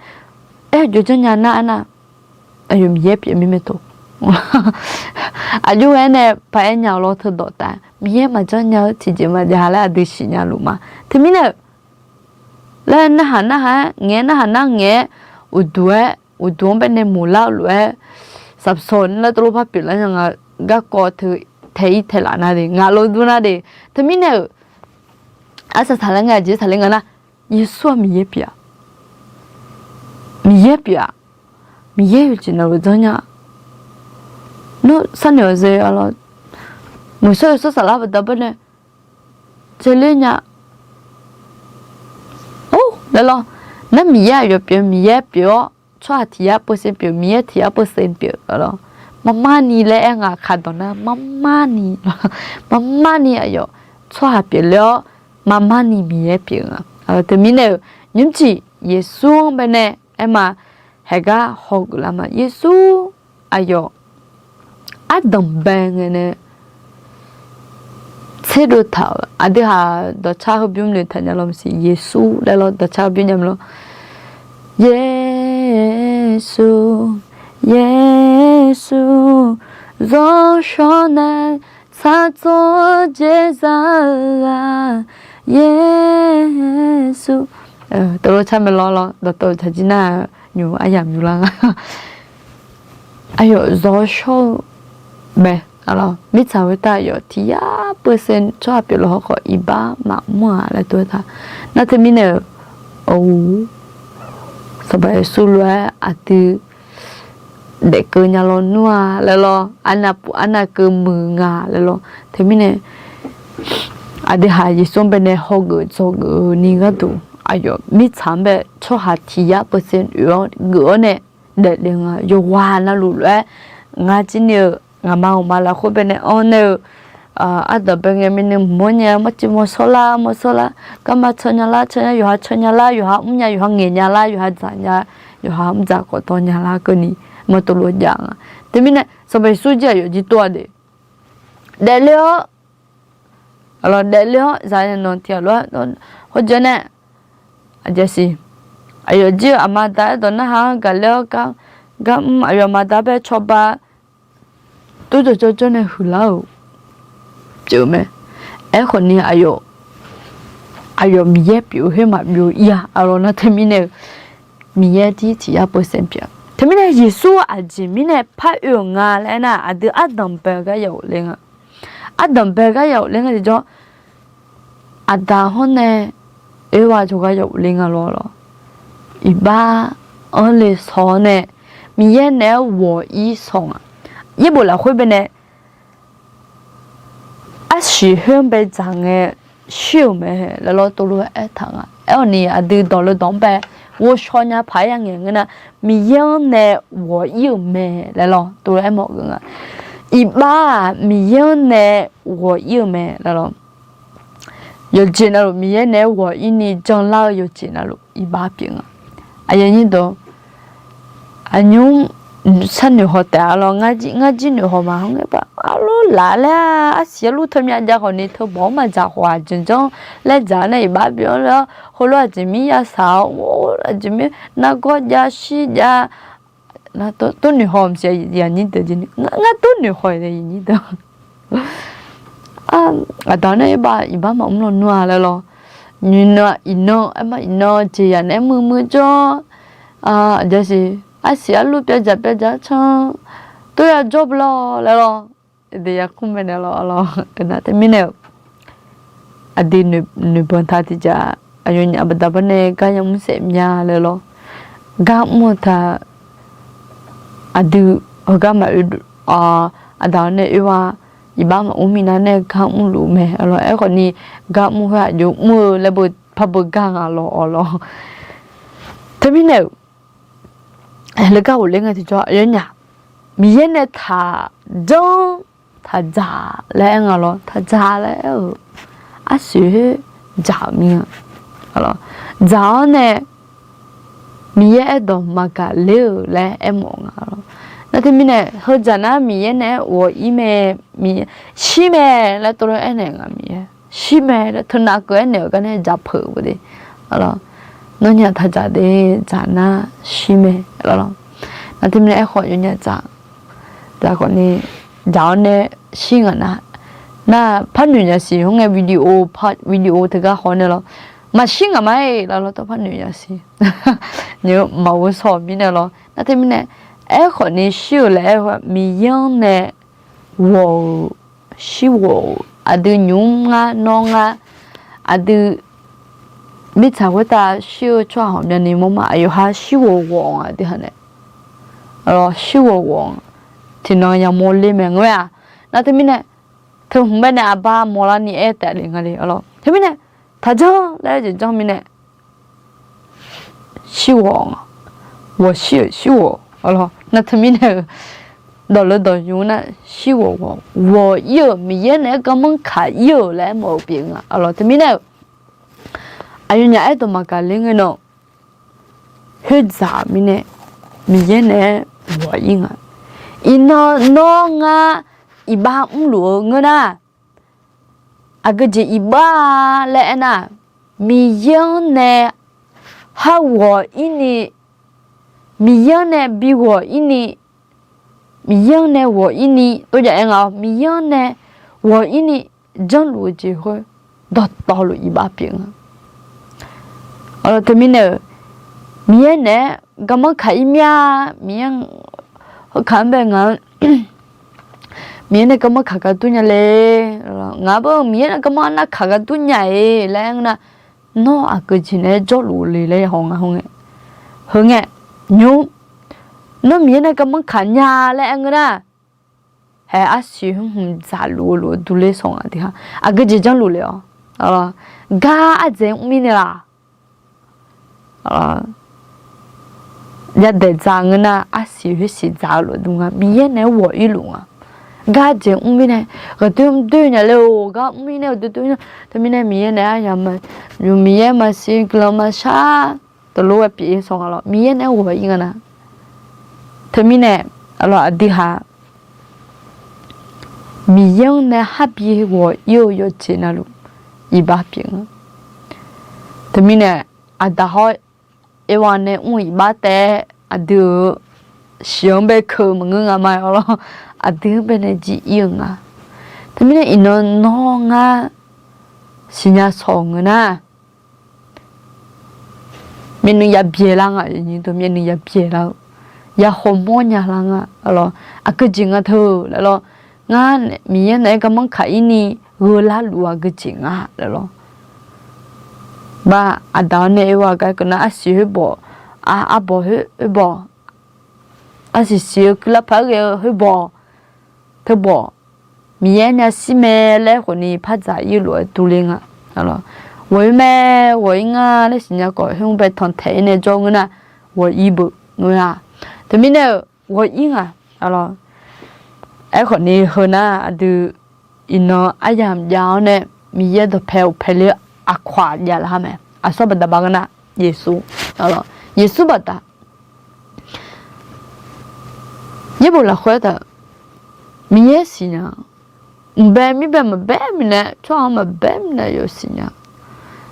aer-eu jawrjanr nya nar aernar, aqyawf Miqyaer pyeuf mirmae to. Aqjox-aer nae paq-aer nya-awq lawr teudawq taef, Miqyaer maqjanr nya-eu tiqjeq maqjav laer aqdui siqnya luf ma. Teumirnae-euq, laer narhaq narhaq-aer ngaeq-aer narhaq nar ngaeq-aer, uqduq-aer uqduq-anr baenae muiqlar-eu lof-aer, saqsawq ni laer tov lof par pyeuflar nya nga. Garkawv teu tae-ir taelaf nar de, ngaq lof dur nar de. Teumirnae-euq, arsaq taqler nga, aqjeq taqler nga nar, Yeqsur-aq Miqyaer pyeuf-a. Miqyaer pyeuf-a. Miqyaer yawqjeq navluf janrnya. Nawr sharnoeq-awq ze, arlawr, muiq shawr-eu yawshawr saflar baqda baqnae caevler nya. Or laer lawr, nar Miqyaer aqyawf pyeuf, Miqyaer pyeuf-awr tsawrhaq tiq yar percent pyeuf, Miqyaer tiq yar percent pyeuf, arlawr, marmar ni laer aer nga. Kaqdawq nar marmar ni, marmar ni aqyawf tsawrhaq pyeufler-awr, marmar ni Miqyaer pyeuf nga. Teumirnae-euq, nymrcif Yeqsur-anr baenae aerma, haeqgar hawgeuf lar ma. Yeqsur aqyawf ardanqbae ngae nae tserdov taq-euq, aqdui haq dawqcar heubymr noeqtaq nya lawr maqsiq. Yeqsur laer lawr, dawqcar heubymr nya ma lawr. Yeqsur, Yeqsur, zawrshawr nae tsaqtsov jeq za-eu-aq, Yeqsur. Teulof car mae lawr lawr, dawqtawvluf taqjir nar nymq aryamq yurlar nga. Aqyawf zawshawr-eu mae. Arlawr, mirtsaq khoertav aqyawf tiq yar percent tsawrhaq pyeuflar hawr khawf iqbax maqmr-a laer tov-aer taq. Nar teumirnae-euq, or, Sanqpaq Yeqsur lof-aer aqdui daefkeuv nya lawnmr-a laer lawr, arnav puf arnav keuv muiq nga laer lawr. Teumirnae aqdui haq Yeqsur-anr baenae hawgeuf dzawgeuf-eu ni gharduq, aqyawf mirtsaq-anr bae tsawrhaq tiq yar percent oe-awr geuf-awr nae daefle nga. Yawqghaq navluf lof-aer ngar jir ni-euq ngaqma uqma lafkhoer baenae anr nae-eu, ardanqbae ngae myavnuiv mawrnya, mawrciv mawrshawr lar mawrshawr lar, garma caw nya lar caw nya, yawqha caw nya lar yawqha mrnya, yawqha ngaeq nya lar yawqha dzaq nya, yawqha mrdzaq khawf dawr nya lar keuvni mawr tov lof jav nga. Teumirnae Sanqpaq Yeqsur jir aqyawf jir tov-a de. Daefle-awr, daefle-awr zaq-a nan tiq ghaq lof-aer hawjeq nae, aqjeq siq, aqyawf jir-eu aqma da-aer dawq narhaq-anr gaqler-awr gar, gar mr, aqyawf aqma da bae cawba tov jawrjawr jawr nae huiqlar-euq pyeuf mae. Aerkhawf ni aqyawf, aqyawf Miqyaer pyeuf-eu khoer maqbyov ir-a. Arlawr nar teumirnae-eu, Miqyaer jir tiq yar percent pyeuf-a. Teumirnae Yeqsur aqjeq mirnae par oe-euq nga laer aernar, aqdui ardanqbae-eu gar ya ghofle nga. Ardanqbae-eu gar ya ghofle nga tiqjawr, Aqda hawr nae Erwa jawrgar ya ghofle nga lawr lawr. Iqbax-anr le shaw-awr nae Miqyaer naeq-aer ghawq-ir shaw nga. Yaerbof lafkhoer baenae arsiq khoer-anr bae dzaq ngae shir-euq mae laer lawr tov lof aertaq nga. Aerkhawf ni aqdui dawq le dawq-anr bae ghovshaw nya paq-aer ya ngaeq ngeur nar, Miqyaer-anr nae ghawq-ir-euq mae laer lawr tov lof aermawf geuf nga. Iqbax-aq Miqyaer-anr nae ghawq-ir-euq mae laer lawr. Yawqjeq navluf Miqyaer naeq-aer ghawq-ir ni janlar-eu yawqjeq navluf iqbax pyeuf nga. Aqyuif aqnyir deuq, aqnymr sharnoeq haw taef-a lawr. Ngar jir noeq haw ma hawr ngae ba, arlawr laf laer-a, arsiq arlur teumyav jav khawf ni teubawq-anr maqdzaq khawf-aq, janrjanr laer dzaq-awr nae iqbax pyeuf-awr laer-awr, heulof aqjeq mir yasaq-awr, aqjeq mir nargawr jav shir jav, tov noeq haw maqsiq, aqnyir deuq jeq ni ngar tov noeq haw-iq aqnyir deuq. Aqda nae aer ba iqbax maqmr lawnmr-a laer lawr. Nymq nan iqnan aer ma, iqnan jeqzaq naeq-aer muiqmuiq jawr-awr, Aqjeq siq, arsiq arluf pyavdzaq pyavdzaq can, tov ya jawr beu lawr laer lawr. Aqdui ya kmr mae nae lawr lawr. Teumirnae-euq aqdui noeqbanq ta tiqjaq aqyawfnyaf baqda bawr nae gar yamr saef mya laer lawr. Gar mr-eu ta aqdui heugar maqoe, aqdaq-awr nae oe-a, iqbax maqmr minav nae gar mrluf mae lawr. Aerkhawfni gar mr khoer aqjox mr-eu laer beu par beu gar nga lawr lawr. Teumirnae-euq, leugar ghofler ngae tiqjawr aqyawfnyaf Miqyaer nae taqjanr taqdzaq laer aer nga lawr. Taqdzaq laer aer-euq arsiq khoer dzaq-euq mir nga. Dzaq-awr nae Miqyaer aerdawq maqgaq ler-euq laer aermawf nga lawr. Nar teumirnae heudzaq nar Miqyaer nae aer ghawq-ir mae, shir mae laer tov lof aernaeq nga Miqyaer. Shir mae laer teunav keuv aernaeq-euq gar nae dzaq peuq-eu de. Nawnyaf taqdzaq de, dzaq nar shir mae lawr. Nar teumirnae aerkhawf yawnyaf dzaq, dzaq khawfni dzaq-awr nae shir ngaq nar, nar par noeq nya siq hawr ngae video teugar haw nae lawr. Maqshir ngaq ma-iq laer lawr tawr par noeq nya siq. Nymr maqghov shaw-euq mirnae lawr. Nar teumirnae aerkhawfni shir-euq laer aer-eu Miqyaer-anr nae ghawq-euq, shir ghawq-euq aqdui nymr ngar nawr ngar aqdui mirtsaq khoertav shir-eu tsawrhaq ghawqmyani mawrma aqyawf ha shir ghawq ghawq-anr aqdui ha nae shir ghawq ghawq-anr tiqnan yamawr ler mae ngeur-aq. Nar teumirnae teu hmq bae nae aqbar mawrlarni aer taef le nga le lawr. Teumirnae taqjanr laer jeq janr mirnae shir ghawq-anr, ghawq shir-euq shir ghawq lawr. Nar teumirnae-euq dawqleu dawq nymr nar shir ghawq ghawq ghawq-ir-euq Miqyaer naeq-aer garmanr kaq-ir-euq laer aermawf-eu pyeuf nga lawr. Teumirnae-euq aqyawfnyaf aerdawq maqgaq ler ngae nan khoerdzaq-euq mirnae Miqyaer naeq-aer ghawq-ir nga. Iqnan nawr ngar iqbax mrluf-eu ngeur nar, aqgeujeq iqbax-a laer aernar, Miqyaer-anr nae har ghawq-ir ni, Miqyaer-anr nae bi ghawq-ir ni, Miqyaer-anr nae ghawq-ir ni, tov jaf-aer nga-awr Miqyaer-anr nae ghawq-ir ni janrluf-eu jeq khoer dawqtawvluf iqbax pyeuf nga. Teumirnae-euq Miqyaer naeq-aer garmanr kaq-ir mir-a, Miqyaer heuka-anr bae ngaq-anr Miqyaer nae garmanr kaq gar dur nya le. Ngaq-anr bae Miqyaer nae garmanr arnav kaq gar dur nya-iq laer aer ngeur nar, nawr aqgeujeq naeq-aer jawrluf le laer ya haw nga hawngae. Heungae, nymr, nawr Miqyaer nae garmanr kaq nya laer aer ngeur nar, hae arsiq hmq dzaqluf-eu lof-eu durler sawq nga tiqha. Aqgeujeq janrluf le-awr, gar ardzaeq-aer mr mirnae laq? Yadaeq dzaq ngeur nar arsiq khoersiq dzaq-eu lof dur nga, Miqyaer naeq-aer ghawq-ir luf nga. Gar ardzaeq mr mirnae, ghaqdoer mr doer nya le-or, gar mr mirnae ghaqdoer doer nya. Teumirnae Miqyaer naeq-aer aryamq ma, yawq Miqyaer maqsiq guiqlanq maqshar, teulof-aer pyeuf-ir sawq nga lawr, Miqyaer naeq-aer ghawq-ir nga nar. Teumirnae, aqlawq aqdui ha Miqyaer-anr nae har bi ghawq-ir-eu yawqjeq navluf iqbax pyeuf nga. Teumirnae, aqdaq hawr Erwa nae mr-eu iqbax taef-aer aqdui-euq shiq-anr bae keuv maqngeur nga ma-aer awr lawr, aqdui-anr bae nae jir-ir-eu nga. Teumirnae iqnan nawr ngar siqnya sawq-euq ngeur nar, myavnuiv yabyaeq lar nga, myavnuiv yabyaeq lar-eu, ya hawmawr nya lar nga lawr, aqgeujeq nga teu laer lawr, ngar Miqyaer naeq-aer garmanr kaq-ir ni gheu larluf-eu aqgeujeq nga laer lawr. Bar aqdaq-awr nae oe-aq gar keuv nar arsiq khoerbawq, arbawq khoerbawq, arsiq siq-eu kuirlar paq-aer ghae-eu khoerbawq, teubawq, Miqyaer nae shir mae laer khawfni par dzaq-ir-eu lof-aer durler nga. Ghawq-ir mae, ghawq-ir nga laer siqnya khawf khoer mr bae tanqtaeq-ir nae jawr ngeur nar, ghawq-ir beu ngeur-a. Teumirnae-euq ghawq-ir nga. Aerkhawfni heu nar aqdui iqnan aryamq jav-awr nae Miqyaer dawqpae uqpae ler-eu aqkawq-aq javlar-a mae. Aqsur baqda bar ngeur nar, Yeqsur, Yeqsur baqda yaerbof lafkhoer taq Miqyaer siqnya, mqbae mirbae maqbae mirnae, tsawrhaq-anr maqbae mirnae yawf siqnya,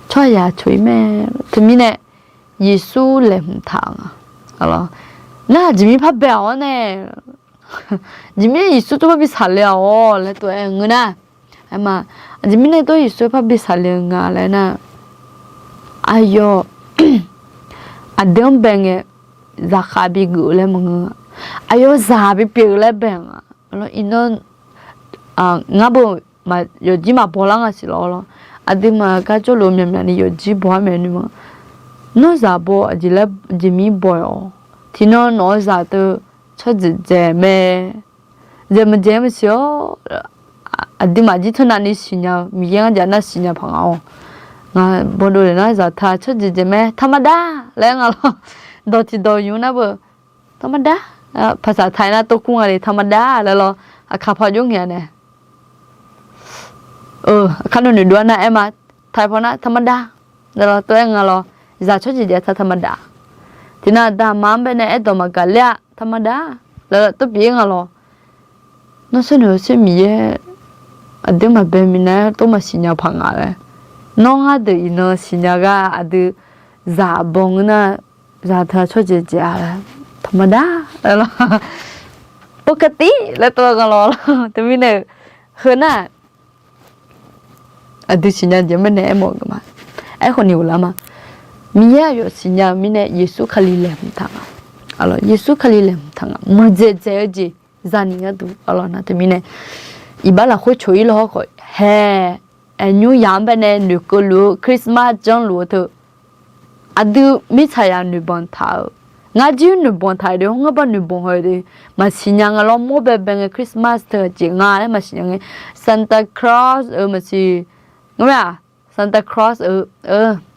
tsawrhaq yaq coq-ir mae. Teumirnae Yeqsur laeqhmq taq nga. Nar aqjeq mirnae par bae-awr nae, aqjeq mirnae Yeqsur tov par bi saqle-awq laer tov-aer ngeur nar, aerma, aqjeq mirnae tov Yeqsur par bi saqle-eu nga laer nar, aqyawf aqdui-anr bae ngae, zaqkhav bigeuf-eu laer maqngeur-a. Aqyawf zaq bipyeuf-eu laer bae nga. Iqnan ngar beu yawqjir maqbaw lar nga siq lawr lawr. Aqduimaf gar jawrluf-eu myaqmyaq ni yawqjir baw-ar maeq nuima. Nawr zaq baw aqjeq laer jeq mir baw-awq. Tiqnan nawq-eu zaq teu tsawrdzaeq dzaeq mae. Dzaeq maqdzaeq maqsiq-awr, aqduimaf jir teunav ni siqnya-eu Miqyaer ngar jaq nar siqnya paq nga-awr. Ngaq bawdov daef nar zaqtaq tsawrdzaeq dzaeq mae ธรรมดา laer nga lawr. Dawq tiqdawq ymq nar beu ธรรมดา, paqsaq taiq nar tov kur nga le ธรรมดา laer lawr. Aqkaq paw jov ngaeq-a nae, aqkaq noeq noeqdov-a nar aer ma, taiq paw nar ธรรมดา laer lawr tov-aer nga lawr. Zaq tsawrdzaeq dzaeq taq ธรรมดา. Tiqnan aqda aqma-anr bae nae aerdawq maqgaq ler-a ธรรมดา laer lawr tov pyeuf-ir nga lawr. Nawr sharnoeq-eu sher Miqyaer aqdui maqbae minav-aer tov maqsiqnya paq nga laer. Nawr ngar deuq iqnan siqnya gar aqdui zaq baw ngeur nar, zaqtaq tsawrdzaeq dzaeq-a laer ธรรมดา laer lawr. ปกติ laer tov-aer nga lawr. Teumirnae-eu heu nar aqdui siqnya jeq-anr bae nae aermawf-eu geuf ma. Aerkhawf ni ghoflar ma. Miqyaer aqyawf siqnya-eu mirnae Yeqsur Kali laeqhmq taq nga. Yeqsur Kali laeqhmq taq nga. Muiqdzaeq dzaeq-eu jeq zani gharduq arlawr nar teumirnae, iqbax lafkhoer coq-ir lawr hawrkhawf hae, aqnymr yaq-anr bae nae noeqkeuv luf-eu Christmas janrluf-eu teu aqdui mirtsaqzaq noeqbanq taq-eu, ngar jir noeqbanq taq-eu de, ngar ba noeqbanq haw-eu de, maqsiqnya nga lawr. Mawr baebae ngae Christmas teu aqjeq nga laer maqsiqnya ngae, Santa Claus-eu maqsiq, ngar-aq, Santa Claus-eu,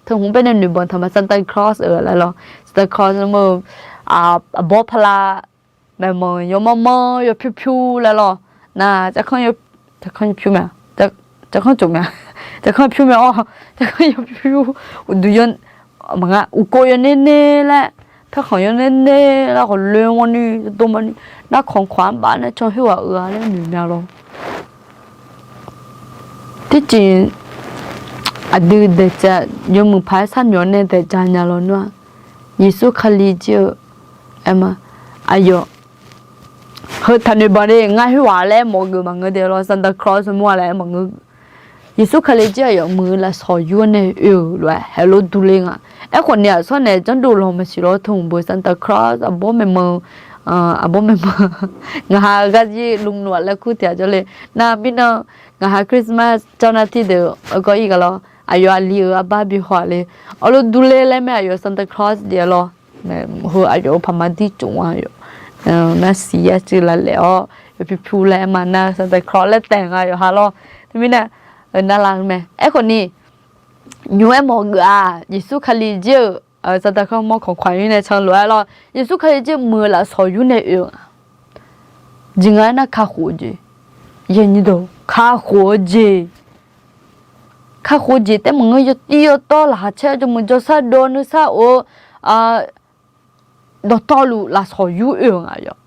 teu hmq bae nae noeqbanq taq ma Santa Claus-eu laer lawr. Santa Claus mr-eu, aqbawr pala, maeqmanq yawmanr manr yawpyur pyur laer lawr. Nar, carkanr yawpyur mae, carkanr tsof mae, carkanr pyur mae-awr, carkanr yawpyur pyur, uqduq, maqnga, uqkov yawner ner laer, paerkhanq yawner ner laer khawf loe mawrni dov mawrni, narkhanq khawq-anr baf nae can khoerghaq-eu-a laer noeq mya lawr. Tiqjeq aqdui daeqja, yawmuiq paq-aer sharnoeq-awr nae daeqja nya lawr nar-aq, Yeqsur Kali jir-eu aer ma, aqyawf heu taqnoeq banq de, ngar khoerghaq laer mawf-eu geuf maqngeur de lawr, Santa Claus mawr-a laer maqngeur. Yeqsur Kali jir aqyawf muiq-eu lafsawq yur-awr nae oe-euq lof-aer haeq lof durler nga. Aerkhawf ni aqsawr naeq janrdov lawq maqsiq lawr, teu hmq beu Santa Claus aqbawr maeqmanq, aqbawr maeqmanq, ngaqha-eu gar jir lmluf-aq laer kur tiq ghaq jawrle. Nar mirnan, ngaqha Christmas เจ้าหน้าที่ deuq-eu gawr ir ghaq lawr, aqyawf aqli-euq arbar bi haw-aq le, awq lof durler laer mae, aqyawf Santa Claus jeq lawr. Heu aqyawf-euq paqma dir tsof-a yawf. Nar siq yar cuiv laf laef-awr yawpyur pyur laer aer ma nar Santa Claus laer taef nga yawqha lawr. Teumirnae, nar la mae. Aerkhawf ni, nymq-aer mawf-eu geuf-aq, Yeqsur Kali jir-euq Santa Claus mawr khanqkaq-ir nae can lof-aer lawr, Yeqsur Kali jir-eu muiq-eu lafsawq yur nae oe-eu nga. Jeq nga aernar kakhof-eu jeq, kakhof-eu jeq, kakhof-eu jeq taef maqngeur, yawtiv yawtawv laqkhaq caer jawrmuiq jawrsar dov nuisar of-eu dawqtawvluf lafsawq yur oe-eu nga yawf.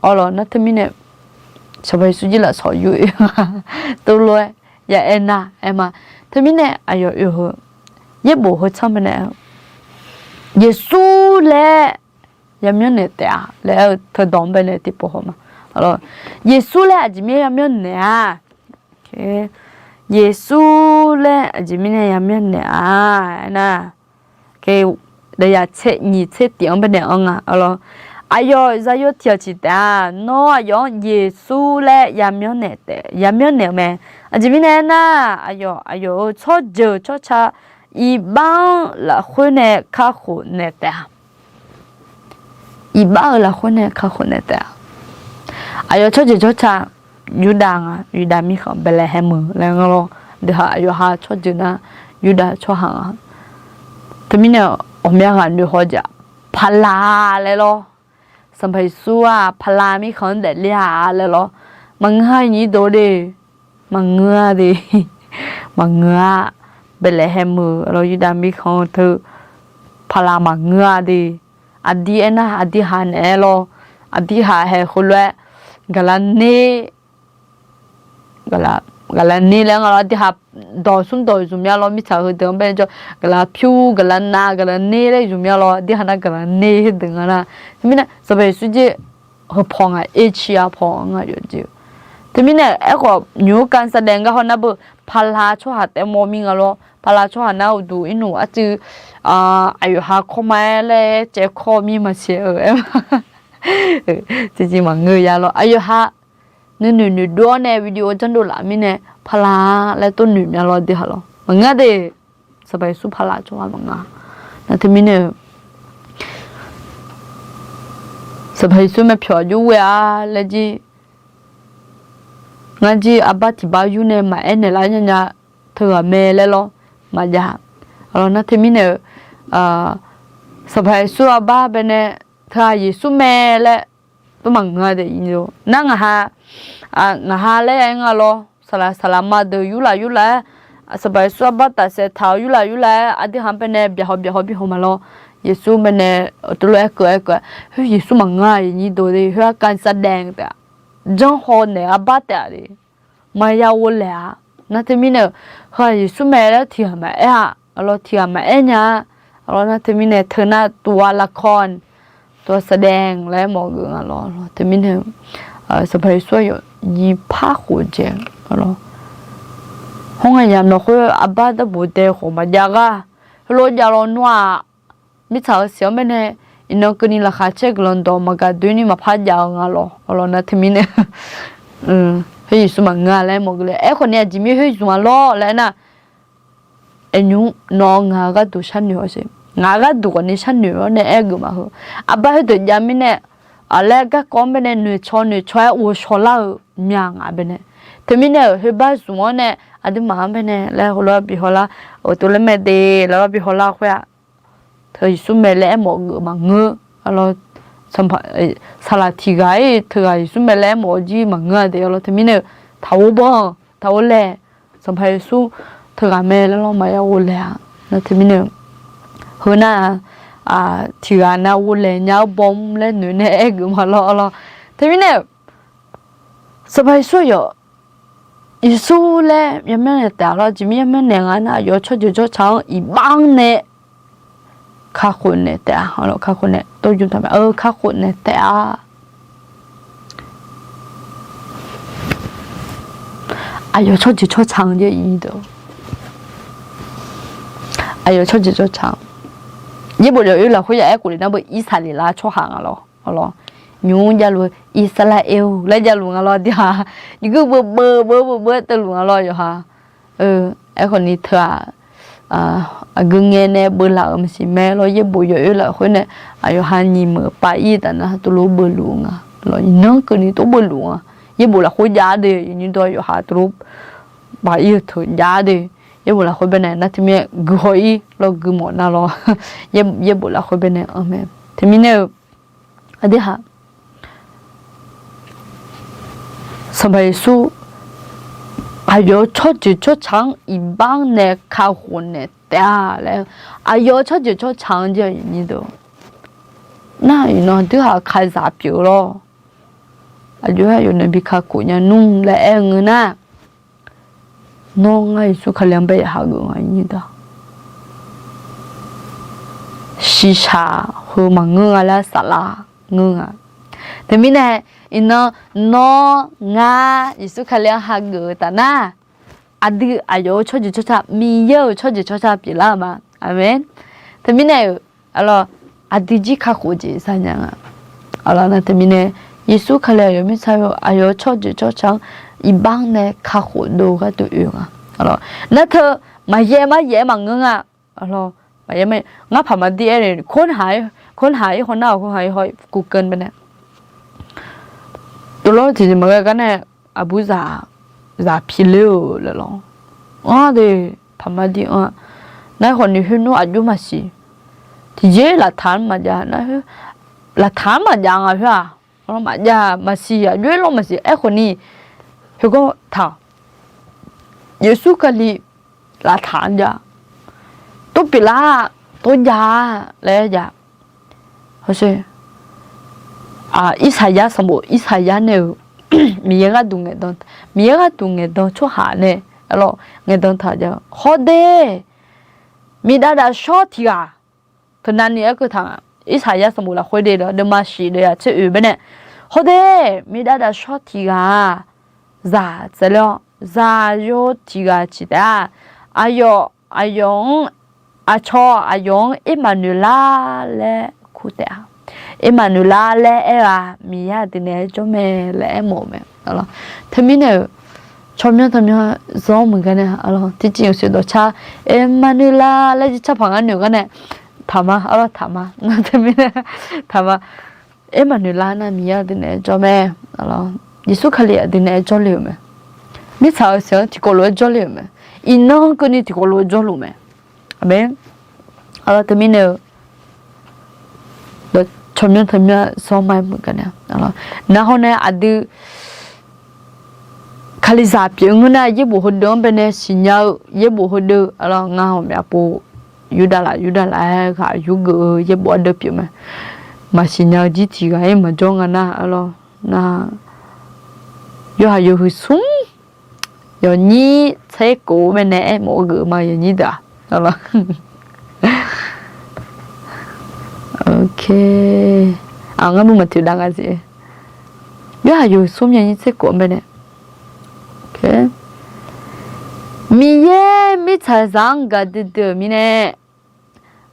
Awrlawq nar teumirnae, Sanqpaq Yeqsur jir lafsawq yur oe-eu nga. Tov lof-aer ya aer nar aer ma. Teumirnae aqyawf oe-eu heu, yaerbof heu tsanr mae nae, Yeqsur laer yamyanr naeq taef-a laer aer-eu teudawq-anr bae nae tiqpov haw ma. Yeqsur laer aqjeq mirnae yamyanr naeq-a. Yeqsur laer aqjeq mirnae yamyanr naeq-a aernar, daqyaq tser nyiq tser tiq-anr bae nae anr nga. Aqyawf zaqyo tiq-awq ciq taef-a. Nawr aqyawf-anr Yeqsur laer yamyanr naeq taef, yamyanr naeq-eu mae. Aqjeq mirnae aernar, aqyawf, aqyawf-euq tsawrjeuq tsawrca iqbax-anr lafkhoer nae kakhof naeq taef-a. Iqbax-euq lafkhoer nae kakhof naeq taef-a. Aqyawf tsawrjeuq tsawrca Yurdav nga, Yurdav mirkhanq Baeqlaeqhaeq meuq laer ngar lawr. Deuq ha aqyawf ha tsawrjeuq nar, Yurdav tsawrhaq nga. Teumirnae ghawqmya ghaq noeqhaw jeq-aq, paqlaq laer lawr. Sanqpaq Yeqsur-aq paqlaq mirkhanq-anr daefler-a laer lawr. Maqngeur-a nyiq dov de. Maqngeur-a de. Maqngeur-a. Baeqlaeqhaeq meuq lawr Yurdav mirkhanq teu paqlaq maqngeur-a de. Aqdir aernar aqdir ha naeq-aer lawr. Aqdir ha haeq heulof-aer gaqlaq ner, gaqlaq ner laer nga lawr. Aqdir ha dawq smr dawq zmq mya lawr. Mirtsaq heudeuq-anr bae jawr gaqlaq pyur gaqlaq nav gaqlaq ner laer zmq mya lawr. Aqdir ha nar gaqlaq ner heudeuq nga nar. Teumirnae Sanqpaq Yeqsur jir heu paw nga, erciv-a paw nga yawqjeq-eu. Teumirnae aerkhawf nymq-mr การแสดง gar haw nar beu, pala tsawrhaq taef mawf mir nga lawr. Pala tsawrhaq nar uqduq irnuq arcuiv aqyawf ha kawr ma-aer laer caev kawr mir maqsiq-eu aer ma. Tiqjeq maqngeur ya lawr. Aqyawf ha nuinoeq noeqdov-awr nae video janrdov laf mirnae pala laer tov noeq mya lawr de ha lawr. Maqngeur de. Sanqpaq Yeqsur pala tsawrhaq maqngeur. Nar teumirnae-eu Sanqpaq Yeqsur mae pyawq aqjox ghoe-a laer jir, ngar jir arbar tiq bar yur nae maqaer naeq lar nya nya teughaq mae laer lawr maqjav. Nar teumirnae-eu Sanqpaq Yeqsur arbar baenae teughaq Yeqsur mae laer tov maqngeur-a de. Nar ngaq ha, ngaq ha laer aer nga lawr. Saqlaq saqlaqma deuq yurlaf yurlaf-aer, Sanqpaq Yeqsur arbar tafsaef taq-awr yurlaf yurlaf-aer aqdui ha baenae byaqhaw byaqhaw bi haw ma lawr. Yeqsur baenae tov lof-aer keuv-aer keuv-aer, khoer Yeqsur maqngeur-a, aqnyir deuq de, khoer-aq การแสดง taef-a, janrhaw naeq-eu arbar taef-a de. Maqya ghov laeq-a. Nar teumirnae-eu heu-aq Yeqsur mae laer tiqghaq maqaer-a. Aqlawr tiqghaq maqaer nya-a. Aqlawr nar teumirnae teu nar ตัวละคร ตัวแสดง laer mawf geuf nga lawr. Teumirnae-eu Sanqpaq Yeqsur aqyawf nyiq par khof dzaeq-a lawr. Hawr nga yamq nawq khoer arbar darbof dae khawf maqjav gar, heulof jav lawnmr-aq, mirtsaq-euq siq-anr baenae iqnan keuvni laqkhaq caer guiqlanq dawq maqgaq doeni maqpar jav-eu nga lawr. Aqlawr nar teumirnae khoer Yeqsur maqngeur-a laer mawf geuf le. Aerkhawf ni aqjeq mir khoer zmq-a lawr laer aernar, Aqnymr nawq-eu ngaq-euq gharduq sharnoeq-awr sher. Ngaq-euq gharduq khawf ni sharnoeq-awr nae aer geuf maqheu. Arbar khoerdeuq jav mirnae, aq laer garkawv-anr baenae noeqcaw noeqcaw-aer ghovshaw lar-eu mya ngaq baenae. Teumirnae-euq khoerbar zmq-awr nae aqduimaf-anr baenae laer heulof-aer bi hawlar, uqtov laer mae de laer bi hawlar khoer-aq, teu Yeqsur mae laer aermawf geuf maqngeur. Aqlawr saqlaq tiqghaq-ir teughaq Yeqsur mae laer aermawf-eu jir maqngeur-a de. Aqlawr teumirnae-eu taqghov bawr-anr taqghov laeq. Sanqpaq Yeqsur teughaq mae laer lawr maqya ghov laeq-a. Nar teumirnae-eu heu nar-aq, tiqghaq nav ghov laeq nya-eu bawr-anr laer noeq nae aer geuf ma lawr. Aqlawr teumirnae-eu Sanqpaq Yeqsur aqyawf Yeqsur laer yamyanr naeq taef-a lawr. Aqjeq mir yamyanr naeq nga nar, aqyawf tsawrjeuq tsawrca-anr iqbax-anr nae kakhof naeq taef-a. Kakhof naeq tov yur taq mae. Kakhof naeq taef-a. Aqyawf tsawrjeuq tsawrca-anr jaer-ir deuq, aqyawf tsawrjeuq tsawrca-anr, yaerbof yawoer lafkhoer ya aerkhof le nar beu Irsaqleqlav tsawrhaq nga lawr. Aqlawr nymq-mr javluf-eu Irsaqlaer-eu laer javluf nga lawr. Aqdui ha yawgui beu beu beu beu beu teuv luf nga lawr yawqha. Aerkhawf ni teu-aq, aqgeu ngae nae beuvlaf-euq maqsiq mae lawr. Yaerbof yawoer lafkhoer nae aqyawf ha nyiq meuq pav-ir-eu taf nar tov lof beuvluf-eu nga lawr. Iqnan keuvni tov beuvluf nga. Yaerbof lafkhoer jav de, iqnyir dawr yawqha tov lof pav-ir-eu teu jav de. Yaerbof lafkhoer baenae nar teumirnae guihaw-ir lawr gui mawf nar lawr. Yaerbof lafkhoer baenae anr mae. Teumirnae-eu aqdui ha Sanqpaq Yeqsur aqyawf-eu tsawrjeuq tsawrca-anr iqbax-anr nae kakhof naeq taef-a laer, aqyawf-eu tsawrjeuq tsawrca-anr jaer-eu iqnyir deuq, nar iqnan aqdui ha kazaq pyeuf-eu lawr. Aqjox-aer aqyawf nae bi kakhof nya nmr laer aer-eu ngeur nar, nawr ngar Yeqsur Kali-anr bae ya hageuf nga iqnyir deuq, shiqshaq heu maqngeur nga laer saflar ngeur nga. Teumirnae iqnan nawr ngar Yeqsur Kali-anr hageuf-eu taf nar, aqdui aqyawf-eu tsawrjeuq tsawrca, Miqyaer-euq tsawrjeuq tsawrca pyeuflar-eu ma. Aqmeq. Teumirnae-euq aqlawr aqdui jir kakhof jeq sharnya nga. Aqlawr nar teumirnae Yeqsur Kali aqyawf mirtsaq-eu aqyawf-eu tsawrjeuq tsawrca-anr iqbax-anr nae kakhof dov-eu gharduq oe nga. Aqlawr nar teu maqyaer maryaer maqngeur nga. Aqlawr maqyaer ma, ngar paqma dir aer le, ค้นหา ค้นหา ir haw nar-awq, ค้นหา ir haw Google baenae tov lawr tiqjeq maqghae gar nae aqbur zaq zaq piler-euq laer lawr. Anr de, paqma dir anr-a. Nar aerkhawf ni khoer nmr aqjox maqsiq. Tiqjeq laqtaq-anr maqjav nar, laqtaq-anr maqjav nga khoer-aq. Maqjav maqsiq, aqjox-aer lawr maqsiq. Aerkhawf ni khoergar taq, Yeqsur Kali laqtaq-anr jav, tov pyeuflar, tov jav laer jav. Hawsher, Irsaqyar sanqbof Irsaqyar nae-euq Miqyaer gharduq ngaeqdan, Miqyaer gharduq ngaeqdan tsawrhaq nae, aqlawr ngaeqdan taq jav-eu hawr de, miqdav dafshawr tiq ghaq, teunavni aerkeuv taq nga. Irsaqyar sanqbof lafkhoer de, deuvma shif deuv yaq tser oeq baenae, hawr de, miqdav dafshawr tiq ghaq-aq, zaq tsaevler-awr, zaqyo tiq ghaq ciq taef-a. Aqyawf, aqyawf-anr, aqcawq aqyawf-anr Ermaqnoeqlar laer kur taef-a. Ermaqnoeqlar laer aer-aq, Miqyaer aqdui naeq-aer jawr mae laer aermawf-eu mae. Teumirnae-euq tsawrmyanr tawmyanr zanr muiq gar nae, tiqjeq-euq siq dawqcar, Ermaqnoeqlar laer jircar paq ngar noeq gar nae, taqma, arlawr taqma, teumirnae, taqma. Ermaqnoeqlar nar Miqyaer aqdui naeq-aer jawr mae. Yeqsur Kali aqdui naeq-aer jawrle-euq mae. Mirtsaq-euq siq-anr tiqkawv lof-aer jawrle-euq mae. Iqnan keuvni tiqkawv lof-aer jawrluf mae. Aqmeq. Arlawr teumirnae-eu tsawrmyanr tawmyanr zanr ma-aer muiq gar nae, nar hawr nae aqdui Kalizaq pyeuf ngeur nar, yaerbof heudeuv-anr baenae siqnya-eu yaerbof heudeuv, arlawr, ngar hawq myavpov yurdavlaf yurdavlaf-aer ghaq yurgeuf-eu yaerbof ardeuv pyeuf mae. Maqsiq nya-eu jir tiq ghaq-ir maqjawr nga nar, arlawr, nar, yorhaq yawhuiq smr yawnyir tser kof-eu baenae aermawf-eu geuf ma, yawnyir deuq-aq, arlawr. Ngar mr maqtoeq dav nga siq. Yorhaq yawhuiq smr yawnyir tser kof-anr baenae, Miqyaer mirtsaqzaq-anr gaqdui dui-euq mirnae,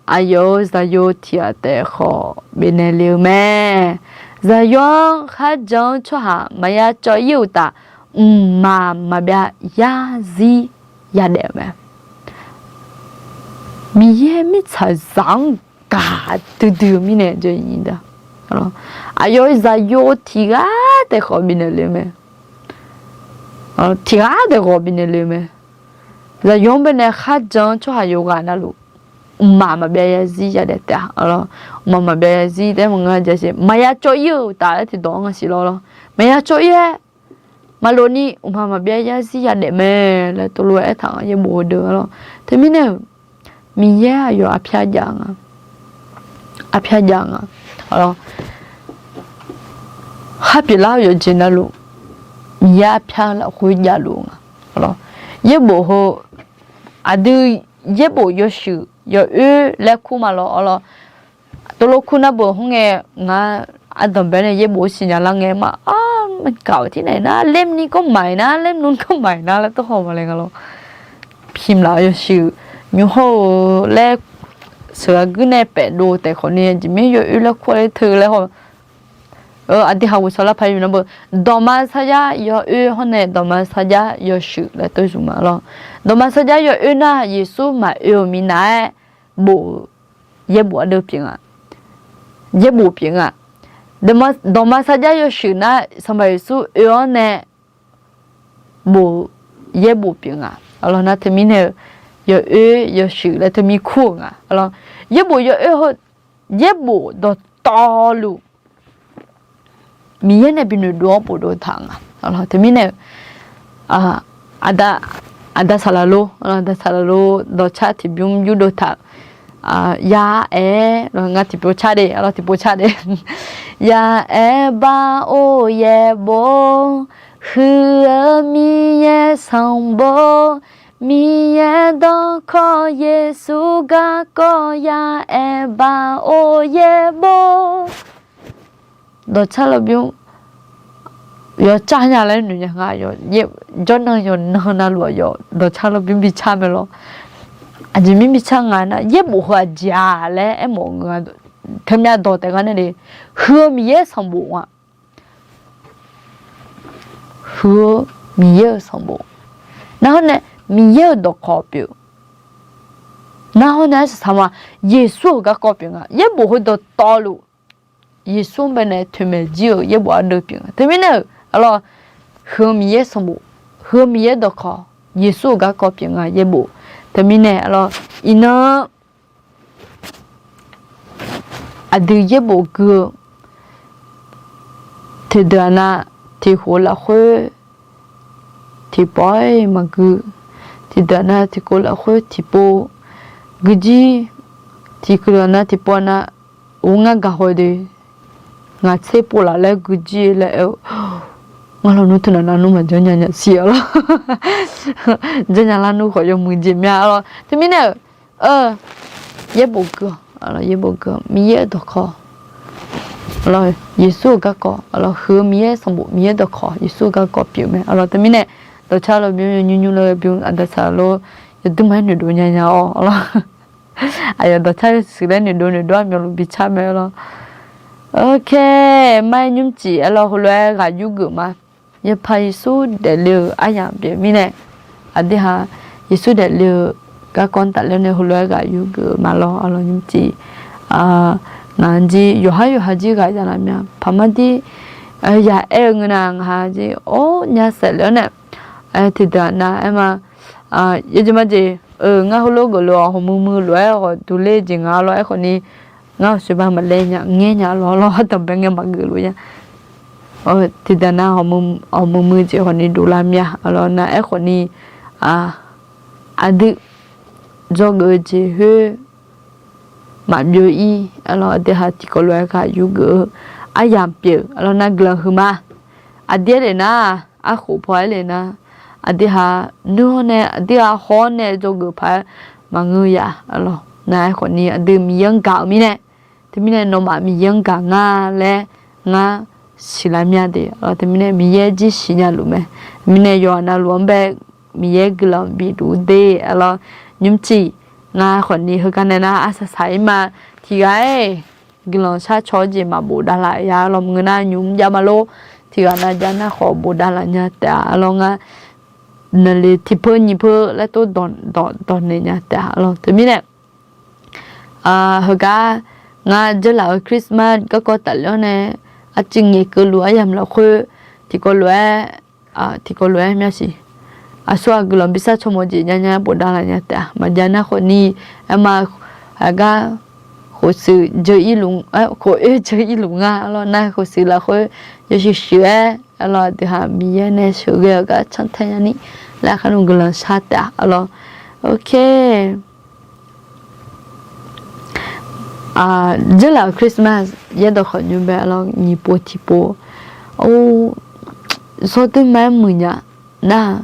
aqyawf-euq zaqyo tiq ghaq taef khawf bifnaeq le-eu mae. Zaqyo-anr kharjan-eu tsawrhaq maqya cawv-ir-euq uqtaf, mqmaq maqbyav yarzir yadaef-euq mae. Miqyaer mirtsaqzaq-anr gaqdui dui-eu mirnae, aqyawf-euq zaqyo tiq ghaq taef khawf bifnaeq le-eu mae. Tiq ghaq taef khawf bifnaeq le-eu mae. Zaqyo-anr baenae kharjan-eu tsawrhaq yawqghaq navluf, mqmaq maqbyav yarzir yadaef taef-a, arlawr. Mqmaq maqbyav yarzir taef-aer maqngeur-a, jasiq maqya cawv-ir-euq uqtaf-aer tiqdawq-anr ngasiq lawr, lawr. Maqya cawv-ir-aer maqlof ni mqmaq maqbyav yarzir yadaef mae laer tov lof-aer aertaq nga, yaerbof heudeuq, arlawr. Teumirnae-euq Miqyaer aqyawf arpyar jav nga, arpyar jav nga, arlawr. Khar pyeuflar-eu yawqjeq navluf, Miqyaer arpyar lafkhoer javluf-eu nga, arlawr. Yaerbof heu, aqdui yaerbof yawshuif yawoer laer kur ma lawr, arlawr. Tov lof kur nar beu hmr ngae, ngar ardanqbae nae yaerbof-anr siqnya lar ngae ma, armar gaq-euq tirnaeq nar, lemni kawr maiq nar, lemnu kawr maiq nar laer tawrhaw ma laer nga lawr. Pimlaf-eu yawshuif nymr hawr-eu laer sheuqghae guir nae paefdov taef khawf ni, aqjeq mir yawoer laer kur-a laer teu laer haw. Aqdui haq ghoeqshaq lar paq yuf nar beu, dawqma sarjax yawoer hawr nae dawqma sarjax yawshuif laer tov zmq ma lawr. Dawqma sarjax yawoer nar Yeqsur maqoe-euq minav-aer bof-eu yaerbof ardeuv pyeuf nga. Yaerbof pyeuf nga. Dawqma sarjax yawshuif nar Sanqpaq Yeqsur oe-awr nae bof-eu yaerbof pyeuf nga. Arlawr, nar teumirnae-eu yawoer yawshuif laer teumir kur-euq nga. Arlawr, yaerbof yawoer, yaerbof dawqtawvluf Miqyaer nae binoeqdov-awr bofdov taq nga. Teumirnae-eu aqda, aqda saqlaq lor, aqda saqlaq lor, dawqcar tiqbymr yurdov taq. Yaaer, ngar tiqpov car de, arlawr, tiqpov car de. Yaaer bar or yaerbof, huiq-eu Miqyaer sanqbof, Miqyaer dawqkawq Yeqsur garkawv, yaaer bar or yaerbof. Dawqcar lawrbymr yawcar nya laer noeq nya nga. Jawrnan yawqnan navluf-aq yawf dawqcar lawrbymr bicar mae lawr. Aqjeq mir bicar nga nar, yaerbof heu aqjeq-a laer aermawf-eu nga. Teumyav dawq taef gar nae le, huiq-eu Miqyaer sanqbof nga. Huiq-eu Miqyaer-euq sanqbof. Nar hawr nae Miqyaer-euq dawqkawq pyeuf. Nar hawr nae arsaq saq ma, Yeqsur-euq garkawv pyeuf nga. Yaerbof heu dawqtawvluf Yeqsur-anr baenae toeqmaeq jir-euq yaerbof ardeuv pyeuf nga. Teumirnae-euq arlawr, huiq-eu Miqyaer sanqbof, huiq-eu Miqyaer dawqkawq, Yeqsur-euq garkawv pyeuf nga yaerbof. Teumirnae arlawr, iqnan aqdui yaerbof gui-eu, tiqdeuq-aq nav tiqkhof lafkhoer tiqpov-aer maqgui, tiqdeuq-aq nav tiqkhof lafkhoer tiqpov guijir, tiqdeuq-aq nav tiqpov-aq nav, or ngar gaq haw de, ngaq tser pov laf laer guijir laer aer-eu, ngar lawnmr teu nav navnmr maqjanr nya nya siq arlawr. Janrnya larnmr khawf yawmuiq jeq mya arlawr. Teumirnae-euq yaerbof gui-awq, yaerbof gui-awq, Miqyaer-euq dawqkawq, Arlawr, Yeqsur-euq garkawv, arlawr, huiq-eu Miqyaer sanqbof, Miqyaer dawqkawq, Yeqsur-euq garkawv pyeuf mae. Arlawr, teumirnae dawqcar lawr bymr nymrnymr laer bymr aqdaqsaq lawr, yawduir ma-aer noeqdov nya nya-awr, arlawr. Aqyawf dawqcar yawshuif laer noeqdov noeqdov-aer myawq luf bicar mae, arlawr. Oke, mar-aer nymrcif, arlawr, heulof-aer ghaq yurgeuf ma. Yawpaq Yeqsur daefle-eu aryamq pyeuf mirnae, aqdui ha, Yeqsur daefle-eu garkawv tafler nae heulof-aer ghaq yurgeuf ma lawr, arlawr, nymrcif. Ngaq-anr jir yawqhar yawqha jir ghaq ya laf mya paq mar dir, ya aer-eu ngeur nar ngaq-anr jir or nya saef le-awr nae, tiqdeuq-aq nav aer ma, yawjeq majeq, ngar heulof geufle-awq, hawq muiq muiq lof-aer ghawq duq ler jeq nga lawr, aerkhawf ni, ngar-euq sheuqba maqlaer nya ngaer nya lawr, lawr, ardanqbae ngae maqgeuf lof ya. Tiqdeuq nav hawq muiq muiq jeq khawf ni dovlar mya, arlawr, nav aerkhawf ni, aqdui dzawgeuf-eu jeq khoer maqbyov-ir, arlawr, aqdui ha tiqkawv lof-aer ghaq yurgeuf-eu aryamq pyeuf, arlawr, nav guiqlanq huiqma. Aqdui-aer le nar, arkhof paw-aer le nar, aqdui ha nuir-awr nae, aqdui ha haw-awr nae dzawgeuf paq-aer maqngeur ya, arlawr, nav aerkhawf ni aqdui Miqyaer-anr gaq-euq mirnae, teumirnae nawmaf Miqyaer-anr gaq nga laer ngar siqlar mya de, arlawr, teumirnae Miqyaer jir siqnya luf mae. Mirnae yawqha navluf-anr bae Miqyaer guiqlanq bif luf-eu de, arlawr, nymrcif. Ngar khawf ni heugar nae nar arsaq saq-ir ma. Tiqghaq-aer guiqlanq sharcaw-eu jeq maqbof davlaf ya, arlawr, maqngeur nar nymr jav ma lor. Tiqghaq nav jav nar khawf bof davlaf nya taef-a, arlawr, ngar naqle tiqpeu nyiq peu laer tov dawq dawq dawq naeq nya taef-a, arlawr, teumirnae heugar ngar dzeurlaf-eu Christmas garkawv tafler-awr nae, arcuiv ngaeqkeuv luf aryamq lafkhoer, tiqkawv lof-aer, tiqkawv lof-aer myasiq, aqsur ghaq guiqlanq bi sharcaw mawf jeq nya nya-aer bof davlaf nya taef-a. Maqjav nar khawf ni, aer ma, aqgar khof shuif jeur-ir luf, khof oer jeur-ir luf nga, arlawr, nar khof shuif lafkhoer yawshuif shuif-aer, arlawr, aqdui ha Miqyaer nae sheuqghae-eu gar cantae nyani laer aqkar nmr guiqlanq shar taef-a, arlawr. Oke. Dzeurlaf-euq Christmas yaerdawq khawf nymr bae, arlawr, nyiq pov tiq pov, or, zawr doer ma-aer muiq nya nar,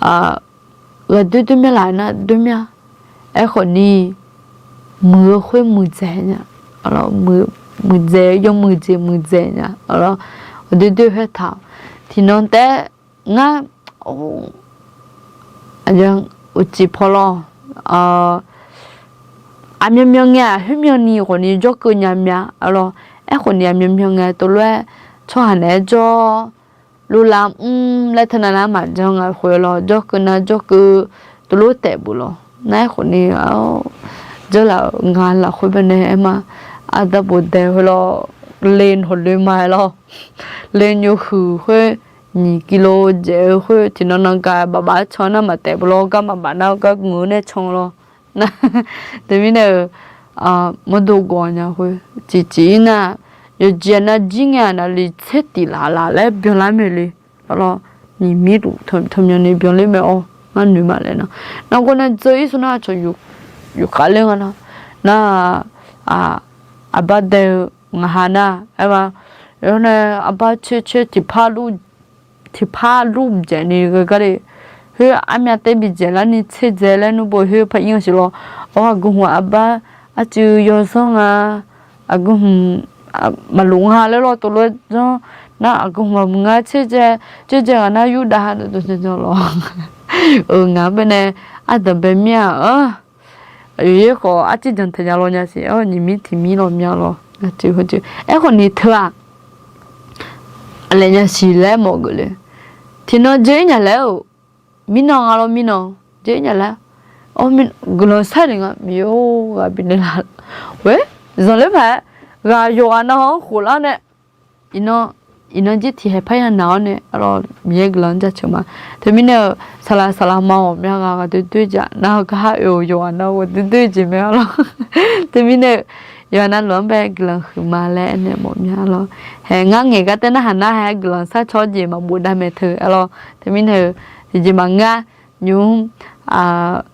ghaqdoer doer mya laf nar doer mya. Aerkhawf ni, muiq-eu khoer muiqdzaeq nya, muiqdzaeq yawmuiq jeq muiqdzaeq nya, aqdoer doer khoer taq-awq. Tiqnan taef-aer ngar uqcif paw lawr, aqmyanmyan ngae-aq khoermyan ni khawf ni jawrkeuv nya mya, arlawr. Aerkhawf ni aqmyanmyan ngae tov lof-aer tsawrhaq naeq-aer jawr luvlav mr laer teunav nar maqjan nga khoer lawr, jawrkeuv nar jawrkeuv tov lof taef buf lawr. Nar aerkhawf ni, dzeurlaf-euq nga lafkhoer baenae aer ma, ardanr bof dae khoer lawr, le hawq le ma-aer lawr, le nymr huiq khoer, nyiq kilo dzaeq-eu khoer tiqnan nan gaq baf baf-aer can nar maqtaef buf lawr, gar maqbaf nar gar ngeur nae can lawr. Teumirnae-euq, mawrdo gawv nya khoer ciqciq-ir nar, yawqjeq aqnav jir ngae aqnav le tser tif laf laf laer byanlar mae le. Arlawr, nyiq mir luf tawmyanni byanler mae-awr ngar noeq ma laer nar, nargawr nar dzeur-ir sar nar aqcawq yufkhav ler nga nar, nar, aqbar dae-eu ngaq ha nar aer ma, aernar aqbar coer coer tiqpar luf tiqpar luf byaeq ni ghae gar le, khoer armyav taer bi dzaeq larni tserdzae laer nmr bo khoer par ir-anr siq lawr. Awr, aqgeu hmq aqbar arcuiv yawzanr nga, aqgeu hmq maqlof nga laer lawr tov lof-aer zanr nar, aqgeu hmq maqmuiq nga tserdzae, tserdzae ghaq nar yurdav-a dawqdawq lawr. Euq ngaq-anr baenae ardanq bae mir-aq, aqyawf yaer khawf arcuiv janq taeq nya lawr nya siq, nyiq mir tiq mir lawr mya lawr. Aerkhawf ni teu-aq, aqlaeq nya siq laer mawf geuf le. Tiqnan dzeur-ir nya laer-euq, mirnan nga lawr mirnan dzeur-ir nya laer, guiqlanq sharle nga Miqyaer-or, ghaq bifnaeq laf. Ghae, zanqler paq-aer ghaq yawqghaq navhaw-anr khoflar nae, iqnan jir tiqhaeq parya naq-awr nae, arlawr, Miqyaer guiqlanq-anr jaceuq ma. Teumirnae-euq saqlaq saqlaq ma ghawqmya ghaq ghaq doer doer jeq-aq, nar-eu gar oe-euq yawqghaq nar ghaq doer doer jeq mae, arlawr. Teumirnae-euq yawqghaq navluf-anr bae guiqlanq huiqma laer aernaeq mawf mya, arlawr. Hae, ngar ngaeq gar tae narhaq narhaq-aer guiqlanq sharcaw-awr jeq maqbof dav mae teu, arlawr. Teumirnae-euq tiqjeq maqngeur-a, nymq-mr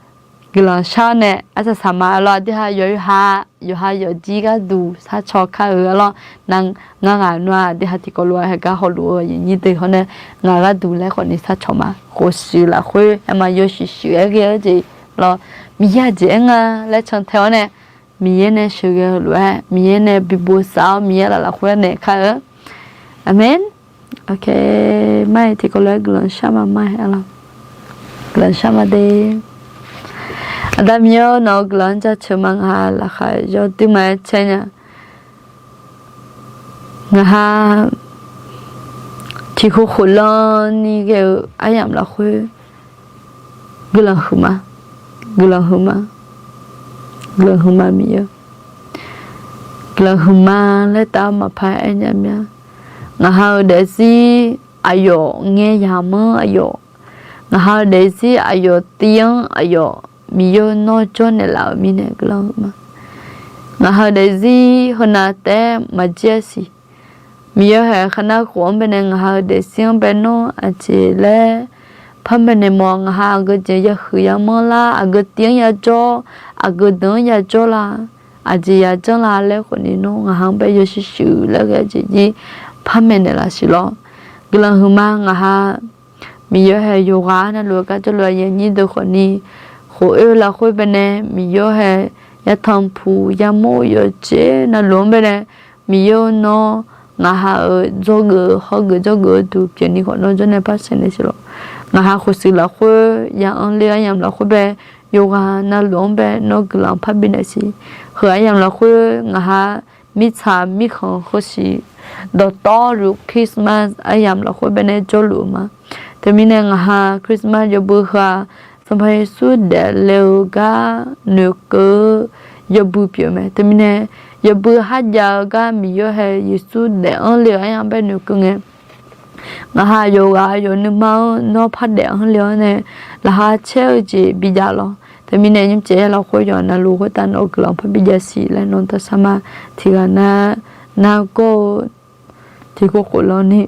guiqlanq shar-awr nae arsaq saq ma, arlawr. Aqdui ha yawqha yawqha yawqjir gharduq sharcaw kar-eu, arlawr. Nar, ngar ghaq nar-aq aqdui ha tiqkawv lof-aer haegar hawluf-eu aqyuif nyir deuq hawr nae, ngaq gharduq laer khawf ni sharcaw ma. Khofshuif lafkhoer aer ma, yawshuif shuif-aer ghae-eu jeq, arlawr, Miqyaer-aq jeq aer nga laer cantae-awr nae, Miqyaer nae sheuqghae-eu lof-aer, Miqyaer nae bi bosav-awr, Miqyaer laf lafkhoer naeq kar-eu. Aqmeq. Mar-iq tiqkawv lof-aer guiqlanq shar ma mar-aer arlawr. Guiqlanq shar ma de. Aqda Miqyaer-or, nawq-euq guiqlanq-anr jaceuq ma. Ngaq ha laqkhaq yawduir ma-aer caer nya. Ngaq ha tiqkhof khof lanni ghae-eu aryamq lafkhoer guiqlanq huiqma, guiqlanq huiqma, guiqlanq huiqma Miqyaer. Guiqlanq huiqma laer taf-awr maqpar aer nya mir-a. Ngaq ha-euq daefzir aqyawf ngae yamq-anr aqyawf, ngaq ha-euq daefzir aqyawf tiv-anr aqyawf, Miqyaer-or, nawr jawrnaeq laf-euq mirnae guiqlanq huiqma. Ngaq ha-euq daefzir heunav taef-aer maqjir-a siq. Miqyaer haeq khar nar khof-anr baenae ngaq ha-euq daefzir-anr bae nawr aqjeq laer par maeqnaeq mawf. Ngaq ha aqgeu jeq yahuiq yamanr lar, aqgeu tiv-anr yajawr, aqgeu deuq-anr yajawr la, aqjeq yajanr la laer khawfni nawr ngaq ha-anr bae yawshuif shuif laer ghae jeq jir par maeqnaeq laf siq lawr. Guiqlanq huiqma. Ngaq ha Miqyaer haeq yawqghaq navluf-eu gar jawrluf aqyuif aqnyir deuq khawfni, khof oer-eu lafkhoer baenae Miqyaer haeq yatanq puq yamawr-eu yawqjeq navluf-anr baenae, Miqyaer-or, nawr ngaq ha-euq dzawgeuf hawgeuf dzawgeuf-eu duq pyeufni khawf nawr jawrnae par saeqnaeq siq lawr. Ngaq ha khof shuif lafkhoer ya anr ler-eu aryamq lafkhoer bae, yawqghaq navluf-anr bae nawr guiqlanq par bifnaeq siq. Heu aryamq lafkhoer ngaq ha mirtsaq mirkhanq heusiq dawqtawvluf Christmas aryamq lafkhoer baenae jawrluf-eu ma. Teumirnae ngaq ha Christmas yawbui heu-aq, Sanqpaq Yeqsur daefle-eu gar noeqkeuv-eu yawbui pyeuf mae. Teumirnae yawbui kharjav-eu gar Miqyaer haeq Yeqsur daef-anr le-eu aryamq bae noeqkeuv ngae, ngaq ha yawqghaq yawqnuima-anr nawr par daef-anr le-awr nae laqkhaq caer-eu jeq bijav lawr. Teumirnae nymrcaev-aer lafkhoer yawqha navluf khoertav nawq-euq guiqlanq par bijav siq laer nawr taqsar ma. Tiqghaq nar nargawr-eu tiqkhof khof lanni,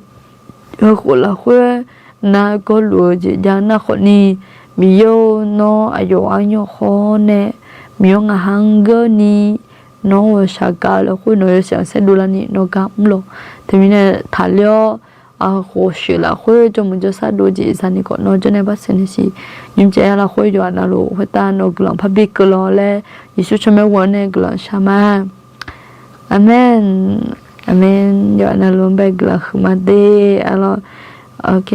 heu khof lafkhoer nargawr luf-eu jeq jav nar khawfni, Miqyaer-or, nawr aqyawf-anr yawkhaw-awr nae, Miqyaer ngaq ha-anr geurni, nawr-euq shaqgaq-eu lafkhoer nawq-euq yawshaef-anr saerdov larni nawr gar mr lawq. Teumirnae taqler-awr, khof shuif lafkhoer jawrmuiq jawrsar dov-eu jeq zani khawf nawr jawrnae par saeqnaeq siq. Nymrcaev-aer lafkhoer yawqha navluf khoertav nawq-euq guiqlanq par bi keuv lawr laer Yeqsur tsawrmyanr ghov-awr nae guiqlanq shar ma. Aqmeq. Aqmeq. Yawqha navluf-anr bae guiqlanq huiqma de. Arlawr, ok,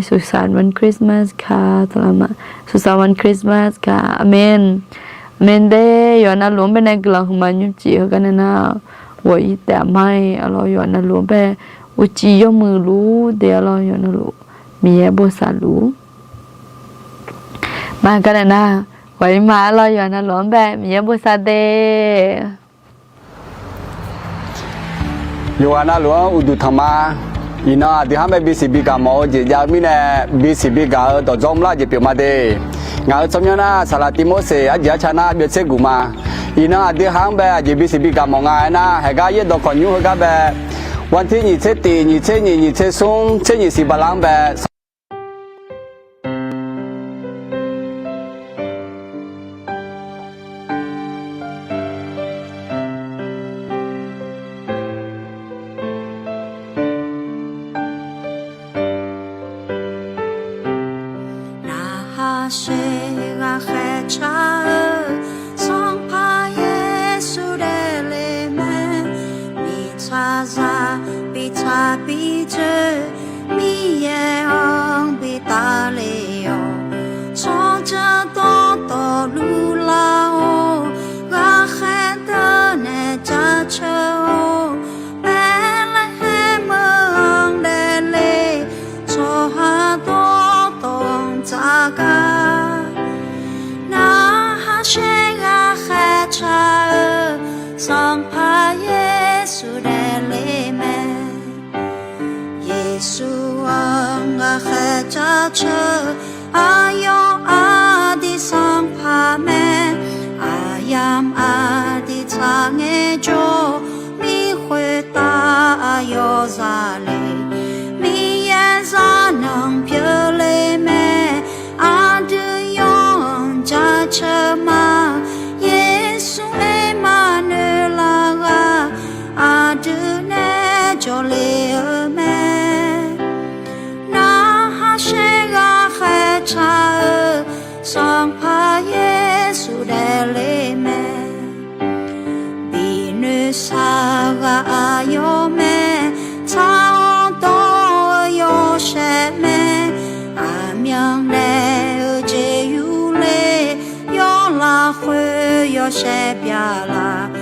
สุขสันต์วันคริสต์มาสค่ะ taqlama. สุขสันต์วันคริสต์มาสค่ะ Aqmeq. Aqmeq de. Yawqha navluf-anr bae nae guiqlanq huiqma nymrcif heugar nae nar, ghawq-ir taef-a ma-iq arlawr yawqha navluf-anr bae uqcif yawmuiq luf de arlawr yawqha navluf Miqyaer bosav luf. Mar gar nae nar, ghawq-ir ma arlawr yawqha navluf-anr bae Miqyaer bosav de. Yawqghaq navluf-anr uqduq tanq ma. Iqnan aqdui har bae bisiq bigaq mawf-eu jeq jav-eu mirnae, bisiq bigaq-eu dawqdzawr mrlar jeq pyeuf ma de. Ngaq-euq tsawrmyanr nar saqlaq tiq Morseq arjeq arca nar byov tser guq ma. Iqnan aqdui har-anr bae aqjeq bisiq bigaq mawf nga aernar, haeqgar yaerdawq kawq nymr heugar bae, วันที่ nyiq tser nyiq, nyiq tser smr, tser nyiq siq bala-anr bae Narhaq shaer ghaqkhaer car-eu Sanqpaq Yeqsur daefle mae. Miqtsaq zaq biqtsaq bidzeur Miqyaer-anr bi tafle-awq. Tsawrjeuq dawqtawvluf lar-awr ghaqkhaer deuq nae jaceuq-awr, Baeqlaeqhaeq meuq-anr daefle tsawrhaq dawqtawv-anr tsaqgar. Narhaq shaer ghaqkhaer car-eu Sanqpaq Yeqsur daefle mae. Yeqsur-anr ghaqkhaer jaceuq-eu aqyawf aqdui Sanqpaq mae. Aqyamq aqdui tsaq ngaejawr, mir khoertav aqyawf zale. Miqyaer zaqnanq pyeufle mae. Aqdui yawqha-anr jaceuq ma. Yeqsur Aqmaqnoeqlaf ghaq aqdui nae jawrle-eu mae. Narhaq shaer ghaqkhaer car-eu Sanqpaq Yeqsur daefle mae. yawshaef pyaq laf.